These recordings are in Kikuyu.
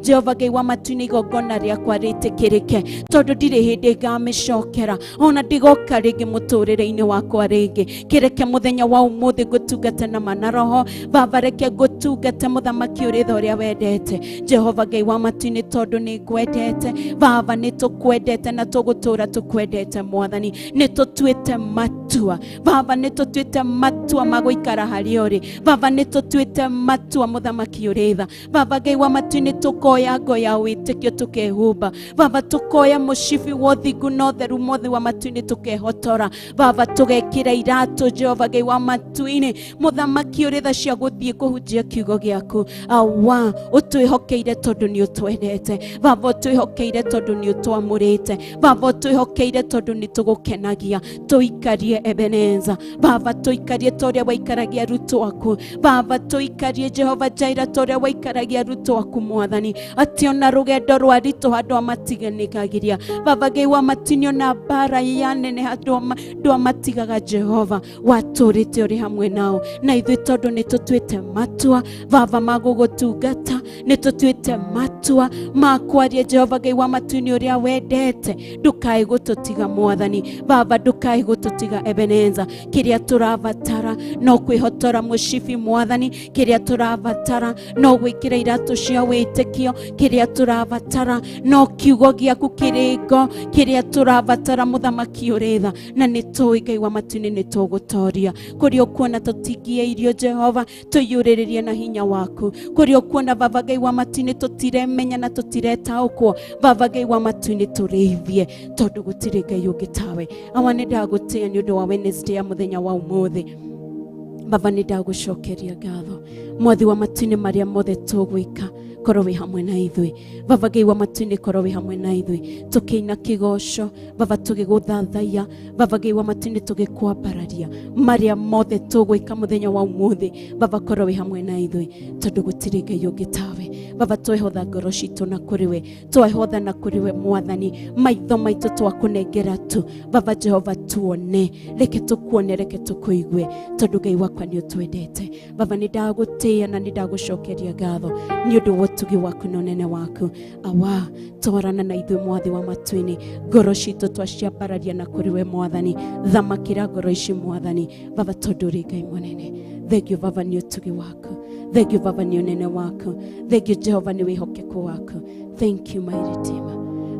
Jehova Ngai wa matu-inĩ, igongona rĩakwa rĩtĩkĩrĩke, tondũ ndirĩ hĩndĩ ngamĩcokera, ona ndigoka rĩngĩ mũtũrĩre-inĩ wakwa rĩngĩ. Kĩreke mũthenya wa ũmũthĩ ngũtungate na ma na roho. Baba, reke ngũtungate, mũthamaki ũrĩ tha ũrĩa wendete. Jehova Ngai wa matu-inĩ, tondũ nĩ ngwendete. Baba, nĩ tũkwendete na tũgũtũra tũkwendete. Mwathani, nĩ tũtuĩte matua. Baba, nĩ tũtuĩte matua ma gũikara harĩa ũrĩ. Baba, nĩ tũtuĩte matua, mũthamaki ũrĩ tha. Baba Ngai wa matu-inĩ, tũkoya ngo ya wĩtĩkio, tũkehumba. Baba, tũkoya mũcibi wa ũthingu na ũtheru, mothe wa matu-inĩ, tũkehotora. Baba, tũgekĩra iratũ, Jehova Ngai wa matu-inĩ, mũthamaki ũrĩ tha, cia gũthiĩ kũhunjia kiugo gĩaku. Awa, ũtwĩhokeire tondũ nĩ ũtwendete. Baba, ũtwĩhokeire tondũ nĩ ũtwamũrĩte. Baba, ũtwĩhokeire tondũ nĩ tũgũkenagia. Tũikarie, Ebeneza. Baba, tũikarie ta ũrĩa waikaragia arutwo aku. Baba, tũikarie, Jehova Jaira, ta ũrĩa waikaragia arutwo aku, Mwathani, atĩ ona rũgendo rwa ritũ andũ amatiganĩkagiria. Baba Ngai wa matu-inĩ, ona mbara ya nene andũ ndwamatigaga. Jehova, watũrĩte ũrĩ hamwe nao. Na ithuĩ tondũ nĩ tũtuĩte matua, Baba, ma gũgũtungata, nĩ tũtuĩte matua ma kwaria, Jehova Ngai wa matu-inĩ, ũrĩa wendete, ndũkae gũtũtiga. Mwathani Baba, ndũkae gũtũtiga, Ebeneza. Kĩrĩa tũrabatara no kwĩhotora mũcibi, Mwathani. Kĩrĩa tũrabatara no gwĩkĩra iratũ cia wĩtĩkio. Kĩrĩa tũrabatara no kiugo gĩaku kĩrĩngo. Kĩrĩa tũrabatara, mũthamaki ũrĩ tha, na nĩ tũĩ, Ngai wa matu-inĩ, nĩ tũgũtoria. Kũrĩa ũkuona tũtingie irio, Jehova, tũiyũrĩrĩrie na hinya waku. Kũrĩa ũkuona, Baba Ngai wa matu-inĩ, tũtiremenya na tũtiretaũkwo, Baba Ngai wa matu-inĩ, tũrĩithie, tondũ gũtirĩ Ngai ũngĩ tawe. Awa, nĩ ndagũtĩĩa nĩ ũndũ wa Wednesday ya mũthenya wa ũmũthĩ. Baba, nĩ ndagũcokeria ngatho. Mwathi wa matu-inĩ, marĩa mothe tũgwĩka, korwo wĩ hamwe na ithuĩ. Baba Ngai wa matu-inĩ, korwo wĩ hamwe na ithuĩ tũkĩina kĩgoco. Baba, tũgĩgũthathaiya. Baba Ngai wa matu-inĩ, tũgĩkwambararia. Marĩa mothe tũgwĩka mũthenya wa ũmũthĩ, Baba, korwo wĩ hamwe na ithuĩ, tondũ gũtirĩ Ngai ũngĩ tawe. Baba, twehotha ngoro citũ na kũrĩ we, twehotha na kũrĩ we, Mwathani. Maitho maitũ twakũnengera tu. Baba Jehova, tuone, reke tũkuone, reke tũkũigue, tondũ Ngai wakwa, nĩ ũtwendete. Baba, nĩ ndagũtĩĩa na nĩ ndagũcokeria ngatho nĩ ũndũ wa ũtugi waku na ũnene waku. Awa, twarana na ithuĩ, Mwathi wa matu-inĩ. Ngoro citũ twaciambararia na kũrĩ we. Mwathani, thamakĩra ngoro ici. Mwathani Baba, tondũ ũrĩ Ngai mũnene. Thank you, Baba, nĩ ũtugi waku. Thank you, Baba, nĩ ũnene waku. Thank you, Jehova, nĩ wĩhokeku waku. Thank you, my Redeemer.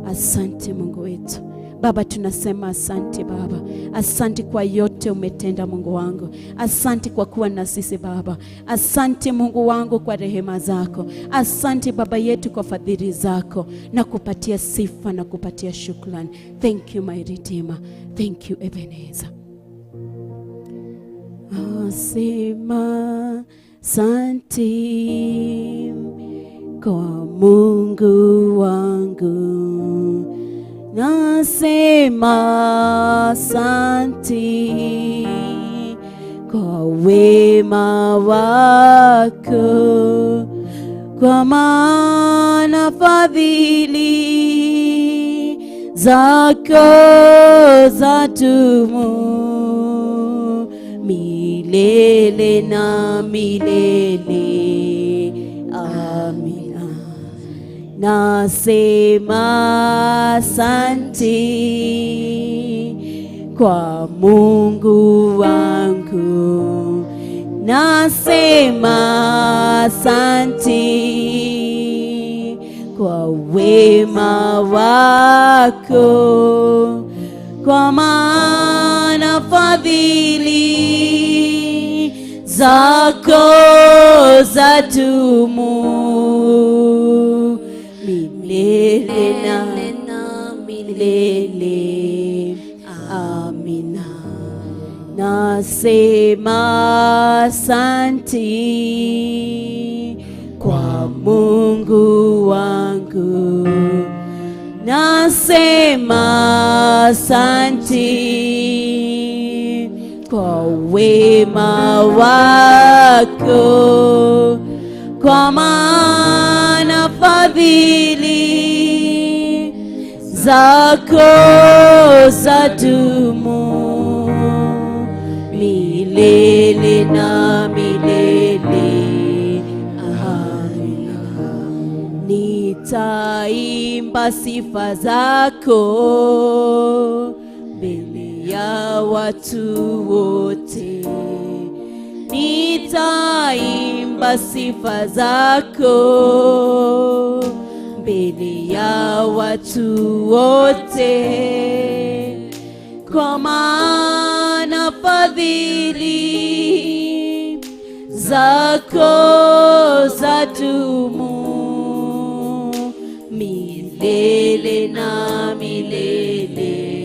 Asante, Mungu wetu. Baba, tunasema asante. Baba, asante kwa yote umetenda. Mungu wangu, asante kwa kuwa na sisi. Baba, asante, Mungu wangu, kwa rehema zako. Asante, Baba yetu, kwa fadhili zako, na kupatia sifa na kupatia shukrani. Thank you, my Redeemer. Thank you, Ebenezer. Asema asante kwa Mungu wangu, nasema asante kwa wema wako, kwa maana fadhili zako zadumu milele na milele. Amina. Nasema asante kwa Mungu wangu, nasema asante kwa wema wako, kwa maana fadhili zako zadumu milele na milele. Amina. Nasema asante kwa Mungu wangu, nasema asante kwa wema wako, kwa maana fadhili zako zadumu milele na milele. Amina. Nitaimba sifa zako mbele ya watu wote. Nitaimba sifa zako mbele ya watu wote, kwa maana fadhili zako zadumu milele na milele.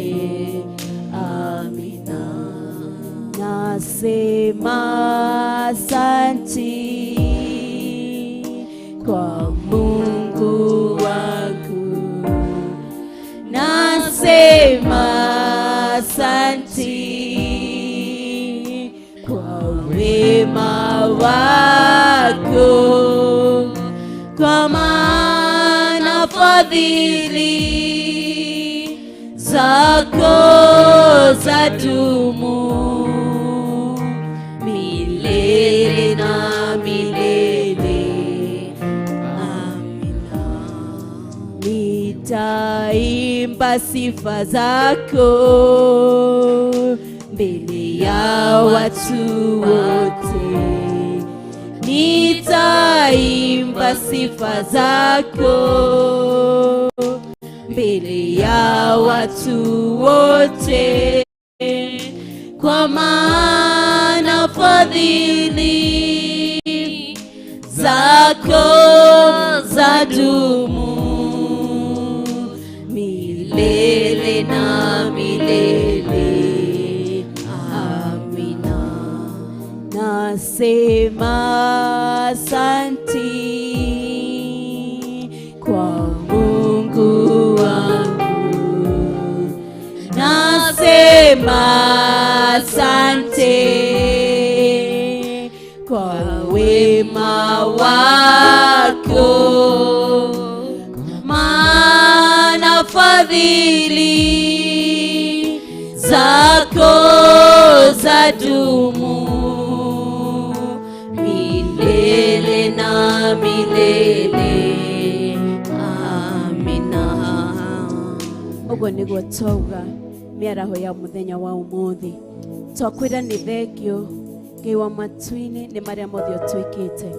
Amina. Nasema asanti kwa Mungu wangu, nasema asanti kwa wema wako, kwa maana fadhili zako zadumu milele na milele. Amina. Nitaimba sifa zako mbele ya watu wote. Nitaimba sifa zako mbele ya watu wote, kwa maana fadhili zako zadumu milele na milele. Amina. Nasema asanti kwa Mungu wangu, nasema asante kwa wema wako, maana fadhili zako zadumu milele na milele. Amina. Ũguo nĩguo twauga mĩaraho ya mũthenya wa ũmũthĩ. Twakwĩra nĩ thengio Ngai wa matu-inĩ nĩ marĩa mothe ũtwĩkĩte.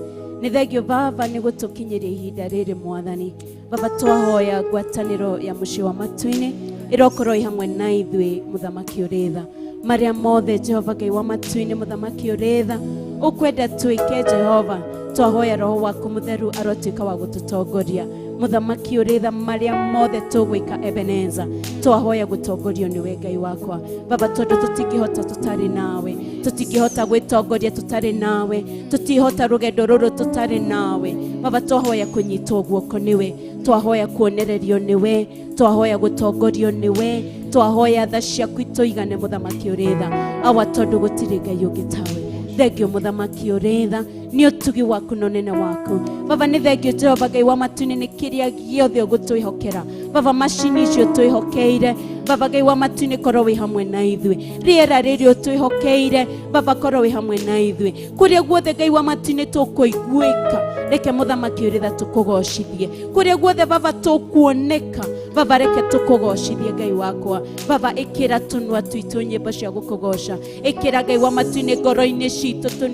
Nĩ thengio Baba nĩ gũtũkinyĩria ihinda rĩrĩ Mwathani. Baba twahoya ngwatanĩro ya mũciĩ wa matu-inĩ ĩrokorwo ĩ hamwe na ithuĩ mũthamaki ũrĩ tha. Marĩa mothe Jehova Ngai wa matu-inĩ mũthamaki ũrĩ tha ũkwenda twĩke Jehova, twahoya roho waku mũtheru arotuĩka wa gũtũtongoria. Mũthamaki ũrĩ tha marĩa mothe tũgwĩka Ebeneza, twahoya gũtongorio nĩwe Ngai wakwa. Baba tondũ tũtingĩhota tũtarĩ nawe, tũtingĩhota gwĩtongoria tũtarĩ nawe, tũtingĩhota rũgendo rũrũ tũtarĩ nawe. Baba twahoya kũnyitwo guoko nĩwe, twahoya kuonererio nĩwe, twahoya gũtongorio nĩwe, twahoya tha ciaku itũigane mũthamaki ũrĩ tha. Awa tondũ gũtirĩ Ngai ũngĩ tawe. Thengio mũthamaki ũrĩ tha nĩ ũtugi waku na ũnene waku. Baba nĩ thengio Jehova Ngai wa matu-inĩ nĩ kĩrĩa gĩothe ũgũtwĩhokera. Baba macini icio twĩhokeire, Baba Ngai wa matu-inĩ korwo wĩ hamwe na ithuĩ. Rĩera rĩrĩ ũtwĩhokeire, Baba korwo wĩ hamwe na ithuĩ. Kũrĩa guothe Ngai wa matu-inĩ tũkũiguĩka, reke mũthamaki ũrĩ tha tũkũgocithie. Kũrĩa guothe Baba tũkuoneka, Baba reke tũkũgocithie Ngai wakwa. Baba ĩkĩra tũnua twitũ nyĩmbo cia gũkũgoca, ĩkĩra Ngai wa matu-inĩ ngoro-inĩ citũ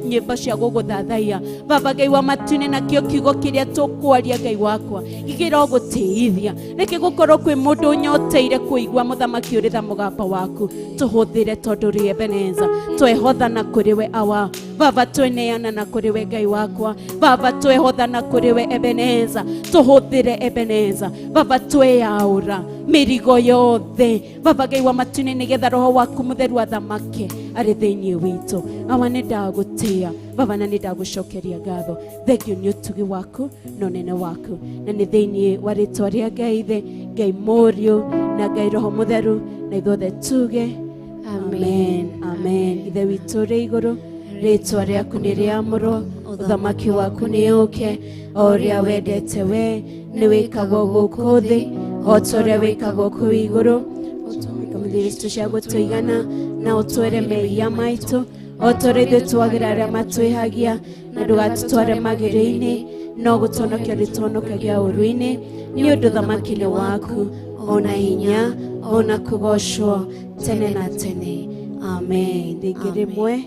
nyĩmbo cia gũgũthathaiya. Baba Ngai wa matu-inĩ nakĩo kiugo kĩrĩa tũkwaria Ngai wakwa gĩkĩrogũtĩithia. Reke gũkorwo kwĩ mũndũ ũnyoteire kũigua mũthamaki ũrĩ tha mũgambo waku, tũhũthĩre tondũ rĩ Ebeneza. Twehothana kũrĩ we awa Baba, tweneana na kũrĩ we Ngai wakwa. Baba twehothana kũrĩ we Ebeneza, tũhũthĩre Ebeneza. Baba tweyaũra mĩrigo yothe Baba Ngai wa matu-inĩ nĩgetha roho waku mũtheru athamake arĩ thĩinĩ witũ. Awa nĩ ndagũtĩa Baba na nĩ ndagũcokeria ngatho. Thengio nĩ ũtugi waku na ũnene waku, na nĩ thĩinĩ wa rĩtwa rĩa Ngai Ithe, Ngai Mũriũ na Ngai Roho Mũtheru, na ithuothe tuge amen. Amen. Ithe witũ ũrĩ igũrũ, rĩtwa rĩaku nĩ rĩamũrwo, ũthamaki waku nĩ ũke, o ũrĩa wendete we nĩ wĩkagwo gũkũ thĩ o ta ũrĩa wĩkagwo kũu igũrũ. Ũtũhe citũ cia gũtũigana na ũtwere mehia maitũ o ta ũrĩa ithuĩ twagĩra arĩa matwĩhagia, na ndũgatũtware magerio-inĩ No gũtũhonokia ũrĩtũhonokagia ũũru-inĩ, nĩ ũndũ ũthamaki nĩ waku, ona hinya, ona kũgoocwo tene na tene. Amen. Rĩngĩ rĩmwe,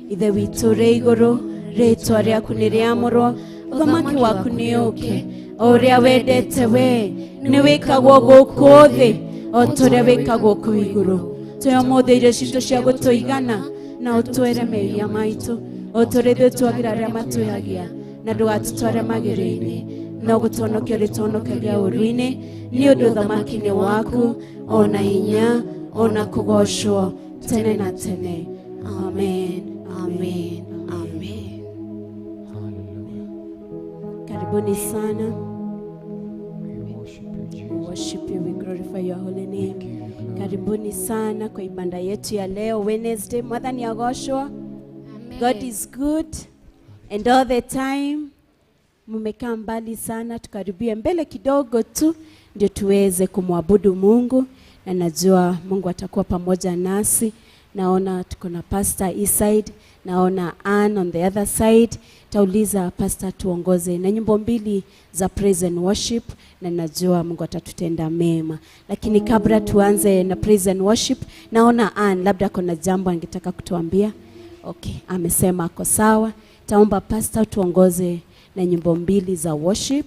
Ithe witũ ũrĩ igũrũ, rĩĩtwa rĩaku nĩ rĩamũrwo, ũthamaki waku nĩ ũũke, o ũrĩa wendete we nĩ wĩkagwo gũkũ thĩ o ta ũrĩa wĩkagwo kũu igũrũ. Tũhe ũmũthĩ irio citũ cia gũtũigana, na ũtwere mehia maitũ o ta ũrĩa ithuĩ twagĩra arĩa matwĩhagia, na ndũgatũtware magerio-inĩ, no gũtũhonokia ũrĩtũhonokagia ũũru-inĩ, nĩ ũndũ ũthamaki nĩ waku, ona hinya, ona kũgoocwo tene na tene. Amen, amen, amen. Hallelujah. Karibuni sana. We worship you, We Jesus. worship you, we glorify your holy name. Give you glory. Karibuni sana kwa ibada yetu ya leo Wednesday. Mwathani agoocwo. God is good and all the time. Mmekaa mbali sana, tukaribie mbele kidogo tu ndio tuweze kumwabudu Mungu, na najua Mungu atakuwa pamoja nasi. Naona tuko na Pastor east side, naona Ann on the other side. Tauliza pastor tuongoze na nyimbo mbili za praise and worship, na najua Mungu atatutenda mema. Lakini kabla tuanze na praise and worship, naona Ann labda kuna jambo angetaka kutuambia. Okay, amesema ako sawa. Taomba pastor tuongoze na nyimbo mbili za worship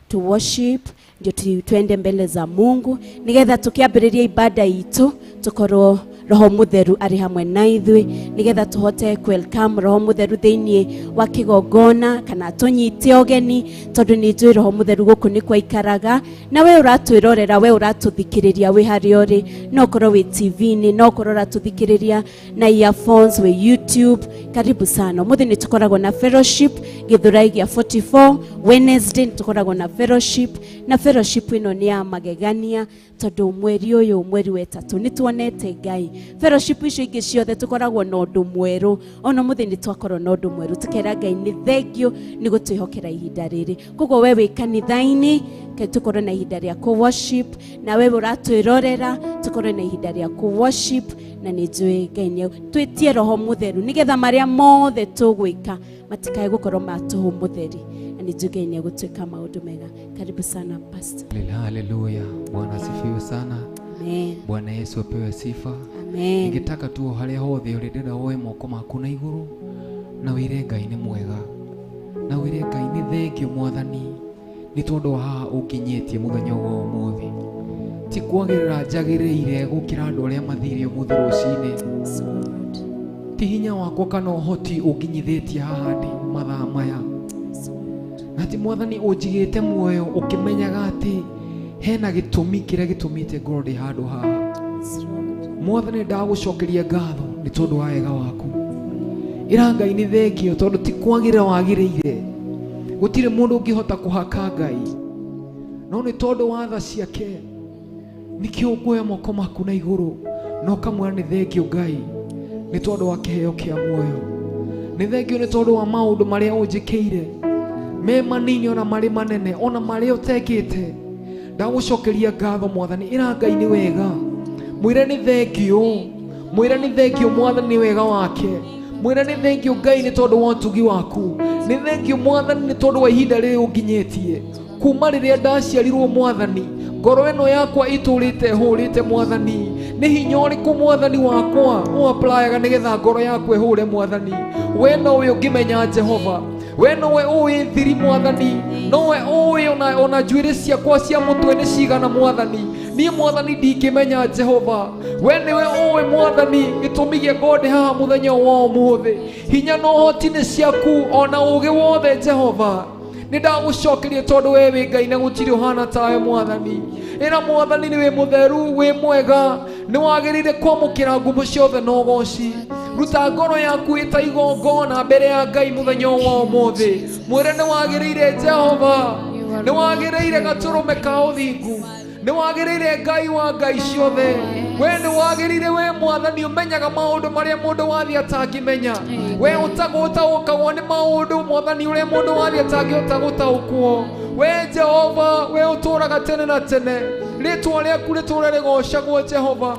to worship ndio tuende mbele za Mungu nigetha tukiambĩrĩria ibada itũ tukorwo Roho Mũtheru arĩ hamwe na ithuĩ, nigetha tũhote welcome Roho Mũtheru thĩinĩ wa kĩgongona kana tũnyite ũgeni, tondũ nĩ njũĩ Roho Mũtheru gũkũ nĩ kwaikaraga. Na we ũratwĩrorera, we ũratũthikĩrĩria wĩ harĩa ũrĩ, no ũkorwo wĩ TV-inĩ, no ũkorwo ũratũthikĩrĩria na earphones, wĩ YouTube, karibu sana. Ũmũthĩ nĩ tũkoragwo na fellowship Gĩthũrai gĩa 44. Wednesday nĩ tũkoragwo na fellowship, na fellowship ĩno nĩ ya magegania, tondũ mweri ũyũ, mweri wa ĩtatũ, nĩ tuonete Ngai. Fellowship icio ingĩ ciothe tũkoragwo na ũndũ mwerũ, ona ũmũthĩ nĩ twakorwo na ũndũ mwerũ, tũkera Ngai nĩ thengio nĩ gũtwĩhokera ihinda rĩrĩ. Koguo we wĩ kanitha-inĩ, ke tũkorwo na ihinda rĩa kũ worship, na we ũratwĩrorera tũkorwo na ihinda rĩa kũ worship, na nĩ njũĩ Ngai nĩ twĩtie Roho Mũtheru nĩgetha marĩa mothe tũgwĩka matikae gũkorwo ma tũhũ mũtheri, na nĩ njũĩ Ngai nĩ egũtwĩka maũndũ mega. Karibu sana, pastor. Haleluya. Bwana asifiwe sana. Amen. Bwana Yesu apewe sifa. Amen. Ingĩtaka tu o harĩa hothe ũrĩ, ndĩrenda woe moko maku na igũrũ na wĩre Ngai nĩ mwega, na wĩre Ngai nĩ thengio Mwathani nĩ tondũ wa haha ũnginyĩtie mũthenya wa ũmũthĩ. Ti kwagĩrĩra njagĩrĩire gũkĩra andũ arĩa mathire ũmũthĩ rũcinĩ. Yes, Lord. Ti hinya wakwa kana ũhoti ũnginyithĩtie haha ndĩ mathaa maya, Yes, Lord. na ti Mwathani ũnjigĩte muoyo ũkĩmenyaga atĩ hena gĩtũmi kĩrĩa gĩtũmĩte ngorwo ndĩ handũ haha. Yes, Lord. Mwathani, ndagũcokeria ngatho nĩ tondũ wa wega waku. Ĩra Ngai nĩ thengio tondũ ti kwagĩrĩra wagĩrĩire, gũtirĩ mũndũ ũngĩhota kũhaka Ngai, no nĩ tondũ wa tha ciake nĩkĩo ũkuoya moko maku na igũrũ na ũkamwĩra nĩ thengio Ngai nĩ tondũ wa kĩheo kĩa muoyo, nĩ thengio nĩ tondũ wa maũndũ marĩa ũnjĩkĩire me manini ona marĩ manene ona marĩa ũtekĩte. Ndagũcokeria ngatho Mwathani. Ĩra Ngai nĩ wega, mwĩre nĩ thengio, mwĩre nĩ thengio Mwathani nĩ wega wake, mwĩre nĩ thengio Ngai nĩ tondũ wa ũtugi waku, nĩ thengio Mwathani nĩ tondũ wa ihinda rĩrĩ ũnginyĩtie kuma rĩrĩa ndaciarirwo. Mwathani, ngoro ĩno yakwa ĩtũrĩte hũrĩte. Mwathani, nĩ hinya ũrĩkũ Mwathani wakwa ũaplayaga nĩgetha ngoro yaku ĩhũre? Mwathani, we nowe ũngĩmenya. Jehova, we nowe ũĩ thiri. Mwathani, nowe ũĩ ona njuĩrĩ ciakwa cia mũtwe nĩ cigana. Mwathani, niĩ Mwathani ndingĩmenya. Jehova, we nĩwe ũĩ. Mwathani, gĩtũmi gĩa ngorwo ndĩ haha mũthenya wa ũmũthĩ, hinya na ũhoti nĩ ciaku ona ũgĩ wothe. Jehova, nĩ ndagũcokeria tondũ we wĩ Ngai na gũtirĩ ũhana tawe. Mwathani, ĩra Mwathani nĩ wĩ mũtheru, wĩ mwega, nĩ wagĩrĩire kwamũkĩra ngumo ciothe na ũgoci. Ruta ngoro yaku ĩta igongona mbere ya Ngai mũthenya wa ũmũthĩ, mwĩre nĩ wagĩrĩire. Jehova, nĩ wagĩrĩire gatũrũme ka ũthingu, nĩ wagĩrĩire Ngai wa ngai ciothe, we nĩ wagĩrĩire. We Mwathani ũmenyaga maũndũ marĩa mũndũ wathiĩ atangĩmenya, we ũtagũtaũkagwo nĩ maũndũ, Mwathani, ũrĩa mũndũ wathiĩ atangĩhota gũtaũkwo. We Jehova, we ũtũũraga tene na tene, rĩtwa rĩaku rĩtũũre rĩgocagwo. Jehova,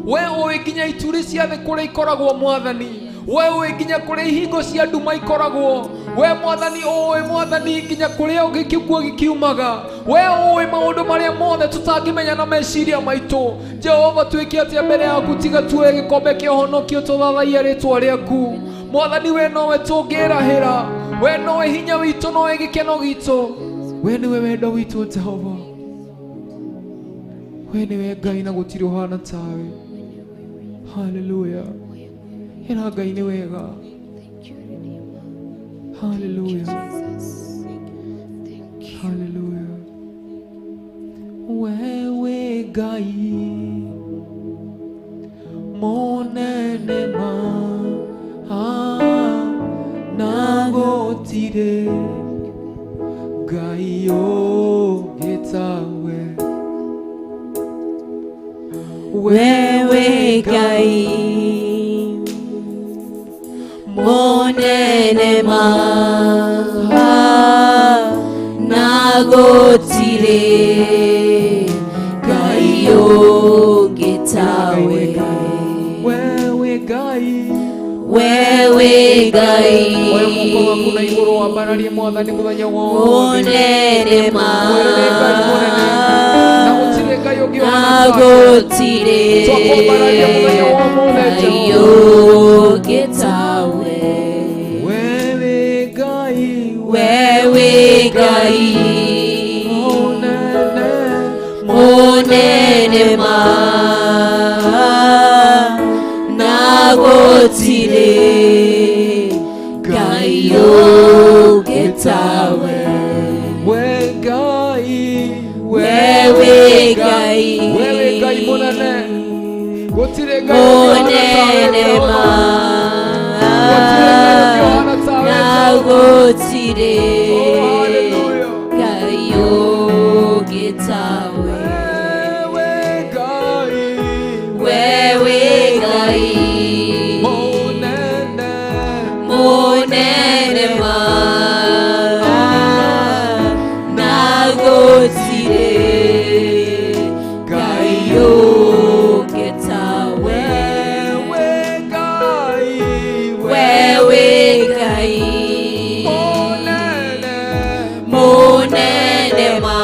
we ũĩ nginya ituri cia thĩ kũrĩa ikoragwo. Mwathani, we ũĩ nginya kũrĩa ihingo cia nduma ikoragwo. We mwathani ũĩ mwathani nginya kũrĩa gĩkuũ gĩkiumaga. We ũĩ maũndũ marĩa mothe tũtangĩmenya na meciria maitũ. Jehova twĩke atĩa mbere yaku tiga tuoe gĩkombe kĩa ũhonokio tũthathaiye rĩtwa rĩaku. Mwathani we nowe tũngĩrahĩra. We nowe hinya witũ, nowe gĩkeno gitũ. We nĩwe wendo witũ Jehova. We nĩwe Ngai na gũtirĩ ũhana tawe. Hallelujah. Ĩra Ngai nĩ wega. Hallelujah. Hallelujah. Wewe Ngai monene ma na gũtirĩ Ngai ũngĩ tawe. Wewe Ngai monene ma na gũtirĩ Ngai ũngĩ tawe. Wewe Ngai Wewe Ngai Oya moko waku na igũrũ wambararie mwathani mũthenya wothe. monene ma Mwĩre nĩ Ngai mũnene na gũtirĩ Ngai ũngĩ na ũhana take. gũtirĩ Twakwambararia mũthenya wa ũmũthĩ Ngai Jehova. ũngĩ tawe. Wewe Ngai Wewe Ngai mũnene monene ma na gũtirĩ Ngai ũngĩ tawe. We Ngai Wewe Ngai Wewe Ngai mũnene gũtirĩ Ngai ũngĩ ũhana tawe monene Jehova. ma Gũtirĩ Ngai ũngĩ ũhana tawe na Jehova. gũtirĩ Oh, hallelujah. Ngai ũngĩ tawe. Wewe Ngai Wewe Ngai mũnene monene ma na gũtirĩ Ngai ũngĩ tawe. Wewe Ngai Wewe Ngai mũnene monene ma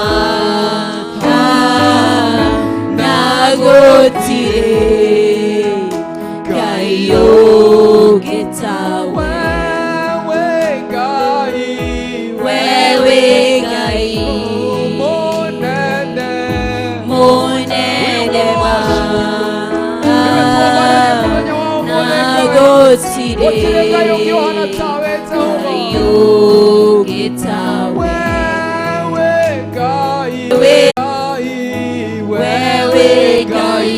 na gũtirĩ Ngai ũngĩ tawe. Wewe Ngai Wewe Ngai mũnene monene ma na gũtirĩ Gũtirĩ Ngai ũngĩ ũhana tawe Jehova. Ngai ũngĩ tawe. Wewe Ngai Ngai Wewe Ngai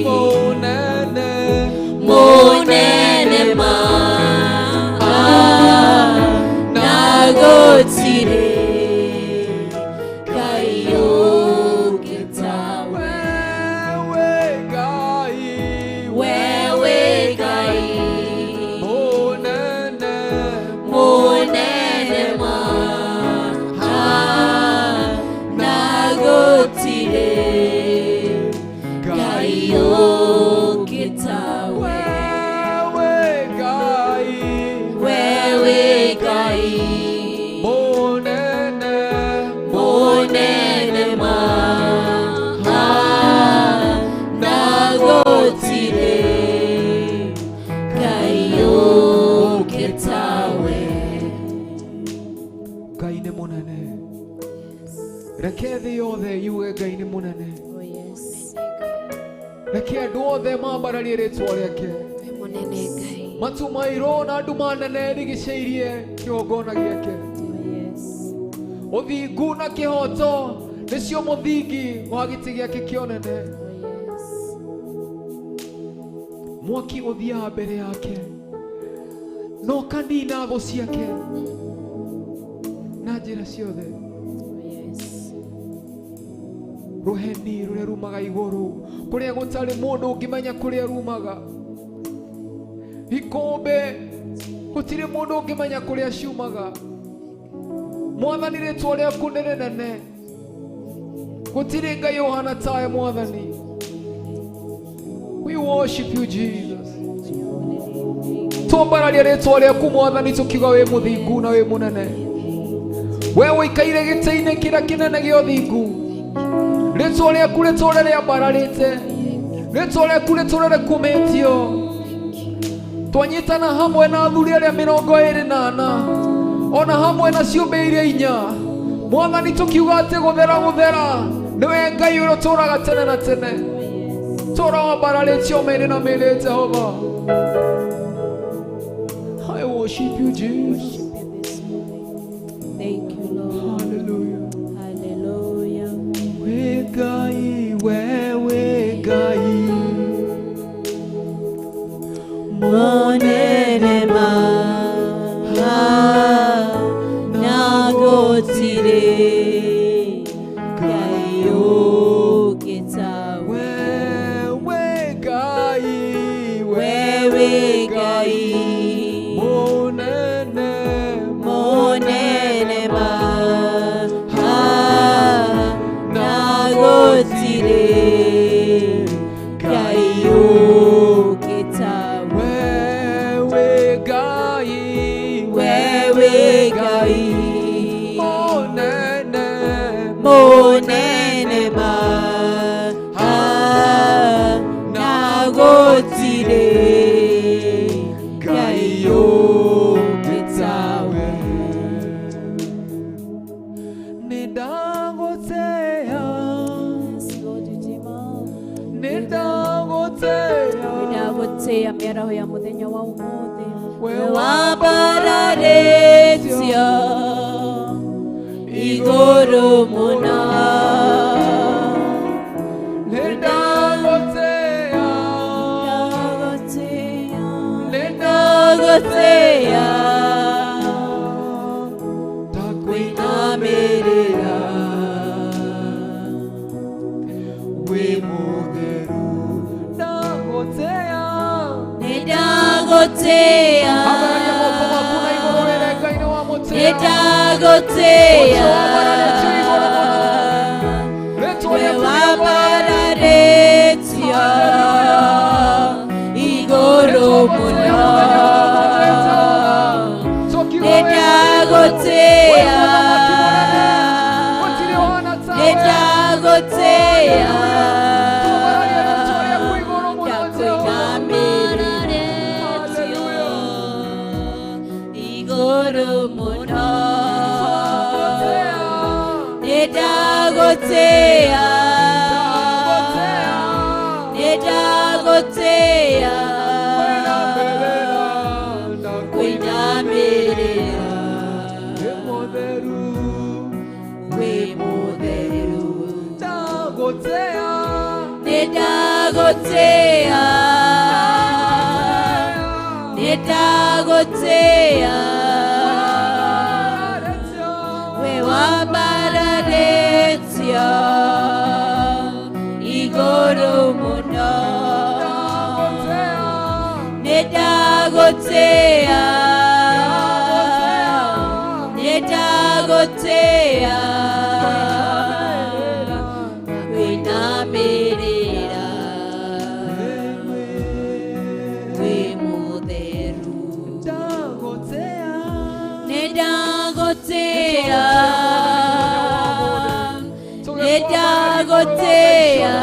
mũnene monene ma na gũtirĩ Ngai ũngĩ tawe. Wewe Ngai Wewe Ngai mũnene monene ma na gũtirĩ Ngai ũngĩ tawe. Wewe Ngai Wewe Ngai mũnene monene ma na gũtirĩ Ngai ũngĩ tawe. Ngai nĩ mũnene reke thĩ yothe yuge Ngai nĩ mũnene Oh yes. reke andũ othe mambararie rĩtwa rĩake. Wĩ mũnene Ngai. Matu mairũ na nduma nene ĩrigicĩirie kĩgongona gĩake. Oh yes. Ũthingu na kĩhoto nĩcio mũthingi wa gĩtĩ gĩake kĩa ũnene. Oh yes. Mwaki ũthiaga mbere yake na ũkanina thũ ciake na njĩra ciothe. Oh yes. Rũheni rũrĩa rumaga igũrũ kũrĩa gũtarĩ mũndũ ũngĩmenya kũrĩa rumaga. Ikũmbĩ gũtirĩ mũndũ ũngĩmenya kũrĩa ciumaga. Mwathani rĩtwa rĩaku nĩ rĩnene gũtirĩ Ngai ũhana tawe Mwathani. We worship you Jesus. Twambararia rĩtwa rĩaku Mwathani tũkiuga wĩ mũthingu na wĩ mũnene. We ũikaire gĩtĩ-inĩ kĩrĩa kĩnene gĩa ũthingu. Rĩtwa rĩaku rĩtũre rĩambararĩte. Rĩtwa rĩaku rĩtũre rĩkumĩtio. Twanyitana hamwe na athuri arĩa 24 ona hamwe na ciũmbe iria inya. Mwathani tũkiuga atĩ gũthera gũthera nĩwe Ngai ũrĩa ũtũũraga tene na tene. Tũra wambararĩtio mĩĩrĩ na mĩĩrĩ Jehova. I worship you, Jesus. Worship you this morning. Thank you, Lord. Hallelujah. Hallelujah. We Ngai, wewe Ngai. Monene ma na gotire Ngai ũngĩtawe. Wewe Ngai, Wewe Ngai. Monene, Monene ma na gotire Ngai ũngĩtawe. Wewe Ngai, Wewe Ngai. Monene, Monene ma na gotire Ngai ũngĩtawe. Nĩndagũtĩĩa, nĩndagũtĩĩa. Nĩndagũtĩĩa mĩaraho ya mũthenya wa ũmũthĩ. We Wambararĩtio igũrũ mũno. Nĩndagũtĩĩa, Nĩndagũtĩĩa. Ndakwinamĩrĩra, wĩ mũtheru. Ndagũtĩĩa. Nĩndagũtĩĩa. Ambararia moko maku na igũrũ rĩrĩa Ngai nĩwamũtĩĩa. Nĩndagũtĩĩa. Rĩtwa We rĩaku rĩambararĩtio. wambararĩtio igũrũ mũno. Nĩndagũtĩĩa. Nĩndagũtĩĩa. Ndakwinamĩrĩrĩtio igũrũ mũno. Nĩndagũtĩĩa. Nĩndagũtĩĩa. Kwinamĩrĩra wĩ mũtheru. Nĩndagũtĩĩa. Nĩndagũtĩĩa. We wambararĩtio igũrũ mũno. Nĩndagũtĩĩa. Nĩndagũtĩĩa. Kwinamĩrĩra wĩ mũtheru. Nĩndagũtĩĩa. Nĩndagũtĩĩa.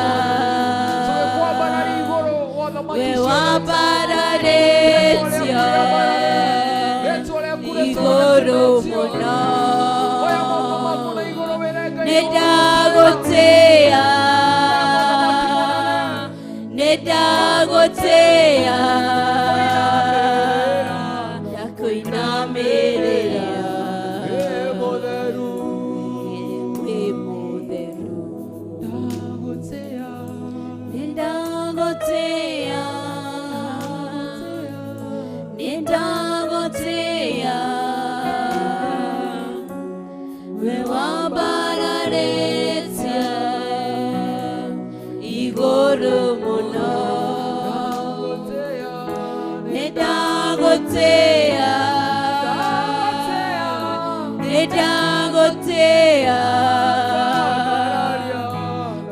We wambararĩtio igũrũ mũno. Nĩndagũtĩĩa. Nĩndagũtĩĩa. Ndakwinamĩrĩra wĩ mũtheru. Nĩndagũtĩĩa. Nĩndagũtĩĩa. We wambararĩtio igũrũ mũno. Nĩndagũtĩĩa. Nĩndagũtĩĩa.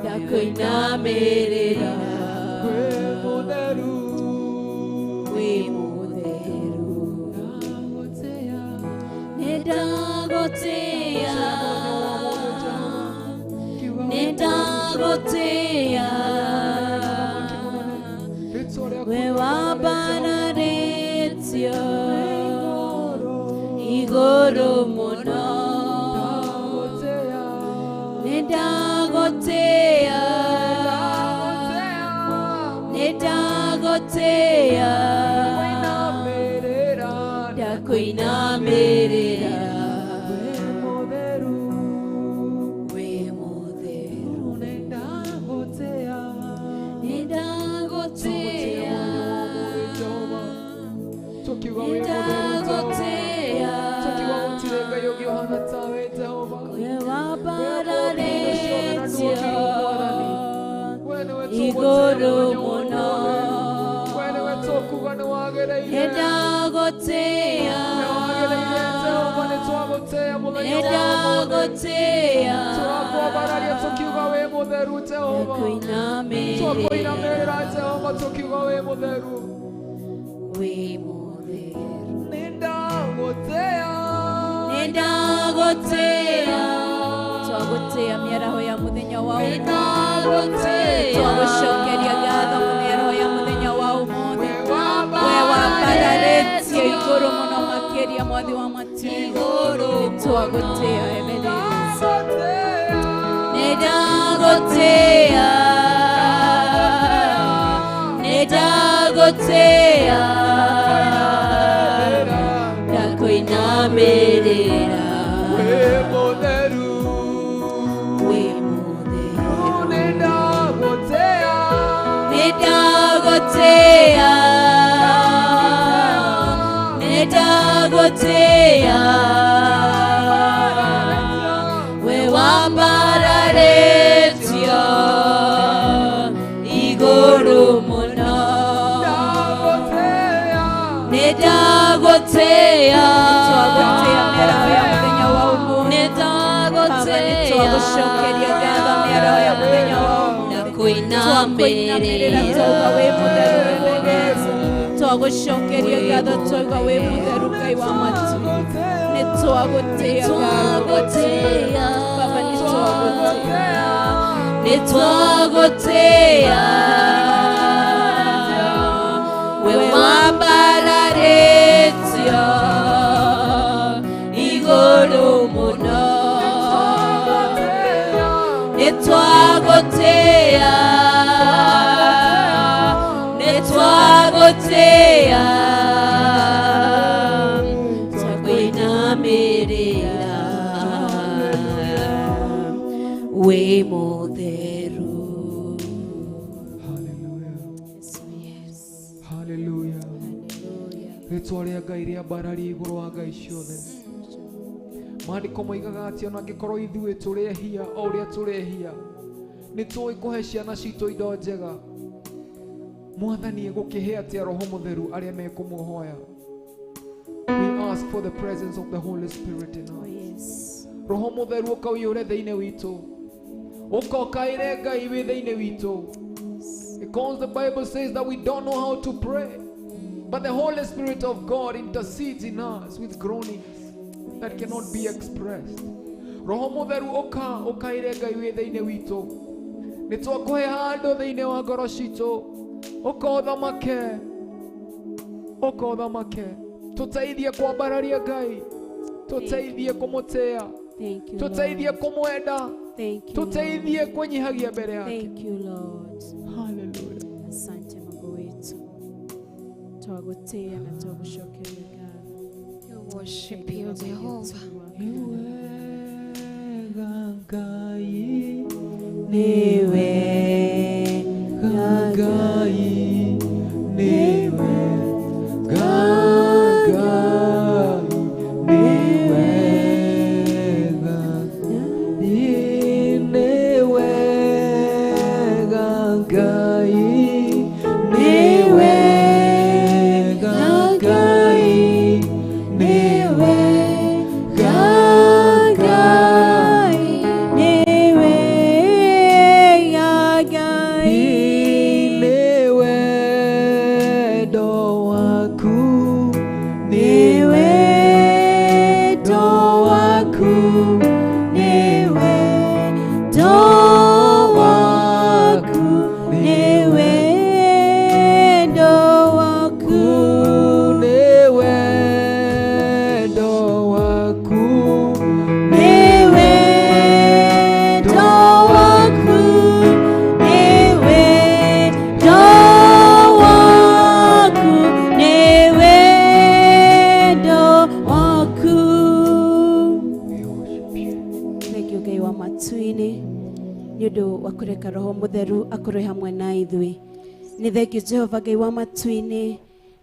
Ndakwinamĩrĩra wĩ mũtheru. Nĩndagũtĩĩa Rĩtwa rĩaku we wambararĩtio igũrũ mũno. Nĩndagũtĩĩa, nĩndagũtĩĩa, ndakũinamĩrĩra wĩ mũtheru. Nĩndagũtĩĩa, Tukiuga wĩ mũtheru nĩndagũtĩĩa, tukiuga gũtirĩ Ngai ũngĩ ũhana tawe Jehova. we wambararĩtio We nĩwe igũrũ tũgũtĩĩa mũno. We nĩwe tũkuga nĩ wagĩrĩire. Nĩndagũtĩĩa, Nĩ wagĩrĩire Jehova, nĩ twagũtĩĩa mũthenya wa ũmũthĩ. nĩndagũtĩĩa, Tũrakwambararia tũkiuga wĩ mũtheru Jehova. ndakũinamĩrĩra Twakũinamĩrĩra Jehova tũkiuga wĩ mũtheru. wĩ mũtheru. Nĩndagũtĩĩa. Nĩndagũtĩĩa, twagũtĩĩa mĩaraho ya mũthenya wa ũmũthĩ, twagũcokeria ngatho mĩaraho ya mũthenya wa ũmũthĩ. We wambararĩtio igũrũ mũno makĩria mwathi wa matu nĩtwagũtĩĩa Ebeneza. Nĩndagũtĩĩa, nĩndagũtĩĩa, ndakũinamĩrĩra Wĩ mũtheru. wĩ mũtheru. Nĩndagũtĩĩa. Nĩndagũtĩĩa, nĩndagũtĩĩa, we wambararĩtio igũrũ mũno. Nĩndagũtĩĩa, twagũtĩĩa mĩaraho ya mũthenya wa ũmũthĩ. Baba, nĩtwagũcokeria ngatho mĩaraho ya mũthenya wa ũmũthĩ. Twakũinamĩrĩra twauga wĩ mũtheru Ebeneza. Twagũcokeria ngatho twauga wĩ mũtheru Ngai wa matu. Nĩtwagũtĩĩa Ngai. Baba, nĩtwagũtĩĩa. Nĩtwagũtĩĩa, we wambararĩtio igũrũ mũno. Nĩtwagũtĩĩa, nĩtwagũtĩĩa, twakũinamĩrĩra wĩ mũtheru. Hallelujah. Yes, yes. Hallelujah. Hallelujah. Rĩtwa rĩa Ngai rĩambararie igũrũ wa ngai ciothe. Maandĩko moigaga atĩ ona angĩkorwo ithuĩ tũrĩ ehia o ũrĩa tũrĩ ehia, nĩ tũĩ kũhe ciana citũ indo njega. Mwathani egũkĩhe atĩa Roho Mũtheru arĩa mekũmũhoya? We ask for the presence of the Holy Spirit in Oh, us. yes. Roho Mũtheru ũka ũiyũre thĩinĩ witũ. Ũka ũkaĩre Ngai wĩ thĩinĩ witũ. Because the Bible says that we don't know how to pray, but the Holy Spirit of God intercedes in us with groanings that cannot be expressed. Roho Mũtheru ũka ũkaĩre Ngai wĩ thĩinĩ witũ. Nĩ twakũhe handũ thĩinĩ wa ngoro citũ. Ũka ũthamake. Ũka ũthamake. Tũteithie kwambararia Ngai. Tũteithie kũmũtĩĩa. Thank you, Tũteithie Lord. kũmwenda. Thank you, Lord. Tũteithie kwĩnyihagia mbere yake. Thank you, Lord. Hallelujah. Asante Mungu wetu, twagũtĩĩa na twagũcokeria ngatho. We worship you, Jehovah. Nĩwega Ngai, Nĩwega Ngai, nĩwega Ngai, nĩwega, nĩwega Ngai, nĩwega Ngai, nĩwega Ngai. Nĩwega Matu-inĩ nĩ ũndũ wa kũreka Roho Mũtheru akorwe hamwe na ithuĩ. Nĩ thengio Jehova Ngai wa matu-inĩ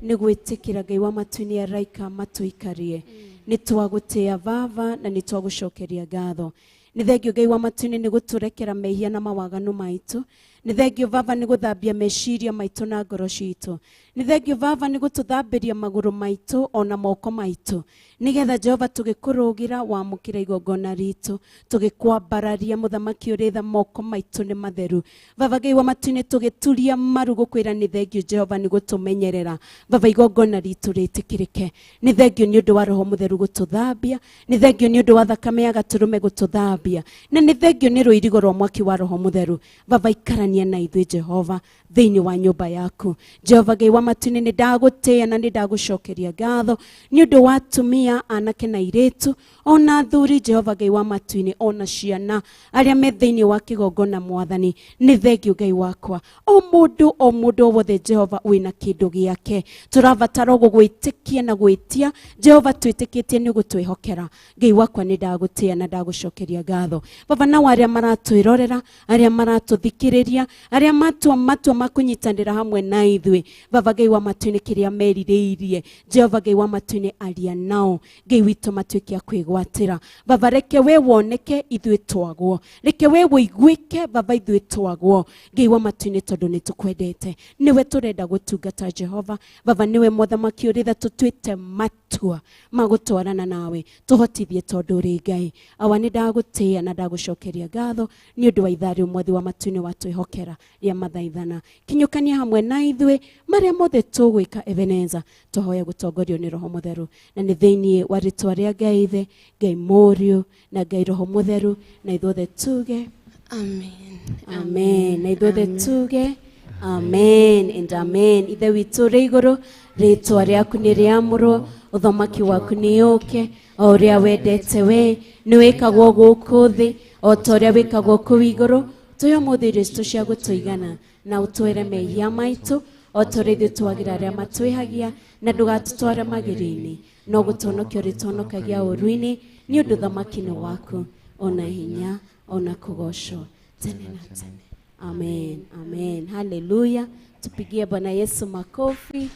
nĩ gwĩtĩkĩra Ngai wa matu-inĩ araika matũikarie. Nĩ twagũtĩa Baba na nĩ twagũcokeria ngatho. Nĩ thengio Ngai wa matu-inĩ nĩ gũtũrekera mehia na mawaganu maitũ. Nĩ thengio Baba nĩ gũthambia meciria maitũ na ngoro citũ. Nĩ thengio Baba nĩ gũtũthambĩria magũrũ maitũ ona moko maitũ, nĩgetha Jehova tũgĩkũrũgĩra wamũkĩra igongona ritũ, tũgĩkwambararia mũthamaki ũrĩ tha, moko maitũ nĩ matheru. Baba Ngai wa matu-inĩ, tũgĩturia maru gũkwĩra nĩ thengio Jehova nĩ gũtũmenyerera. Baba, igongona ritũ rĩtĩkĩrĩke. Nĩ thengio nĩ ũndũ wa Roho Mũtheru gũtũthambia, nĩ thengio nĩ ũndũ wa thakame ya gatũrũme gũtũthambia, na nĩ thengio nĩ rũirigo rwa mwaki wa Roho Mũtheru. Baba, ikarania na ithuĩ Jehova thĩinĩ wa nyũmba yaku. Jehova Ngai wa matu-inĩ, nĩ ndagũtĩĩa na nĩ ndagũcokeria ngatho nĩ ũndũ wa atumia, anake na airĩtu, ona athuri, Jehova Ngai wa matu-inĩ, ona ciana arĩa me thĩinĩ wa kĩgongona. Mwathani, nĩ thengio Ngai wakwa, o mũndũ o mũndũ o wothe Jehova wĩna kĩndũ gĩake tũrabatara gũgwĩtĩkia na gwĩtia Jehova, twĩtĩkĩtie nĩ ũgũtwĩhokera. Ngai wakwa, nĩ ndagũtĩĩa na ndagũcokeria ngatho. Baba, nao arĩa maratwĩrorera, arĩa maratũthikĩrĩria, arĩa matua matua ma kũnyitanĩra hamwe na ithuĩ, Baba Ngai wa matu-inĩ, kĩrĩa merirĩirie, Jehova Ngai wa matu-inĩ, aria nao Ngai witũ, matuĩke a kwĩgwatĩra. Baba, reke we woneke ithuĩ twagwo, reke we wĩiguĩke Baba ithuĩ twagwo, Ngai wa matu-inĩ, tondũ nĩ tũkwendete, nĩwe tũrenda gũtungata Jehova. Baba, nĩwe mũthamaki ũrĩ tha, tũtuĩte matua ma gũtwarana nawe, tũhotithie tondũ ũrĩ Ngai. Awa, nĩ ndagũtĩĩa na ndagũcokeria ngatho nĩ ũndũ wa ithaa rĩu Mwathi wa matu-inĩ watwĩhokera rĩa mathaithana. Kinyũkania hamwe na ithuĩ marĩa mothe tũgwĩka. Ebeneza, tũhoya gũtongorio nĩ Roho Mũtheru, na nĩ thĩinĩ wa rĩtwa rĩa Ngai Ithe, Ngai Mũriũ na Ngai Roho Mũtheru, na ithuothe tuge Amen. Amen. Na ithuothe tuge amen and amen. Ithe witũ ũrĩ igũrũ, rĩtwa rĩaku nĩ rĩamũrwo, ũthamaki waku nĩ ũke, o ũrĩa wendete we nĩ wĩkagwo gũkũ thĩ o ta ũrĩa wĩkagwo kũu igũrũ. Tũhe ũmũthĩ irio citũ cia gũtũigana, na ũtwĩre mehia maitũ o ta ũrĩa ithuĩ twagĩra arĩa matwĩhagia, na ndũgatũtware magerio-inĩ, no gũtũhonokia ũrĩtũhonokagia ũũru-inĩ, nĩ ũndũ ũthamaki nĩ waku, ona hinya, ona kũgocwo tene na tene. Amen, amen. Haleluya! Tupigie Bwana Yesu makofi.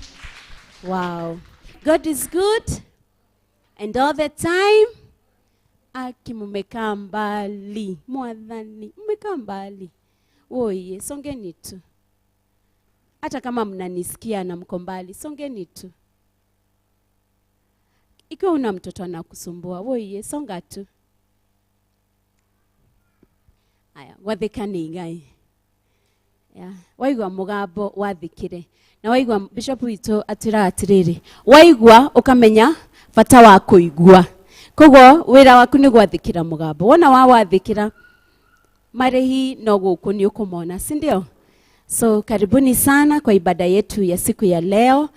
Wow, God is good and all the time. Aki, mumekaa mbali. Mwathani, mmekaa mbali. Woiye, songeni tu. Hata kama mnanisikia na mko mbali, songeni tu. Ikiwa una mtoto anakusumbua, woiye, songa tu. Aya, gwathĩka nĩ igai. Yeah. Waigua mũgambo wathĩkĩre, na waigua bishop witũ atwĩraga atĩrĩrĩ, waigua ũkamenya bata wa kũigua. Koguo wĩra waku nĩ gwathĩkĩra mũgambo. Wona wa wathĩkĩra, marĩhi no gũkũ nĩ ũkũmona, si ndio? So karibuni sana kwa ibada yetu ya siku ya leo.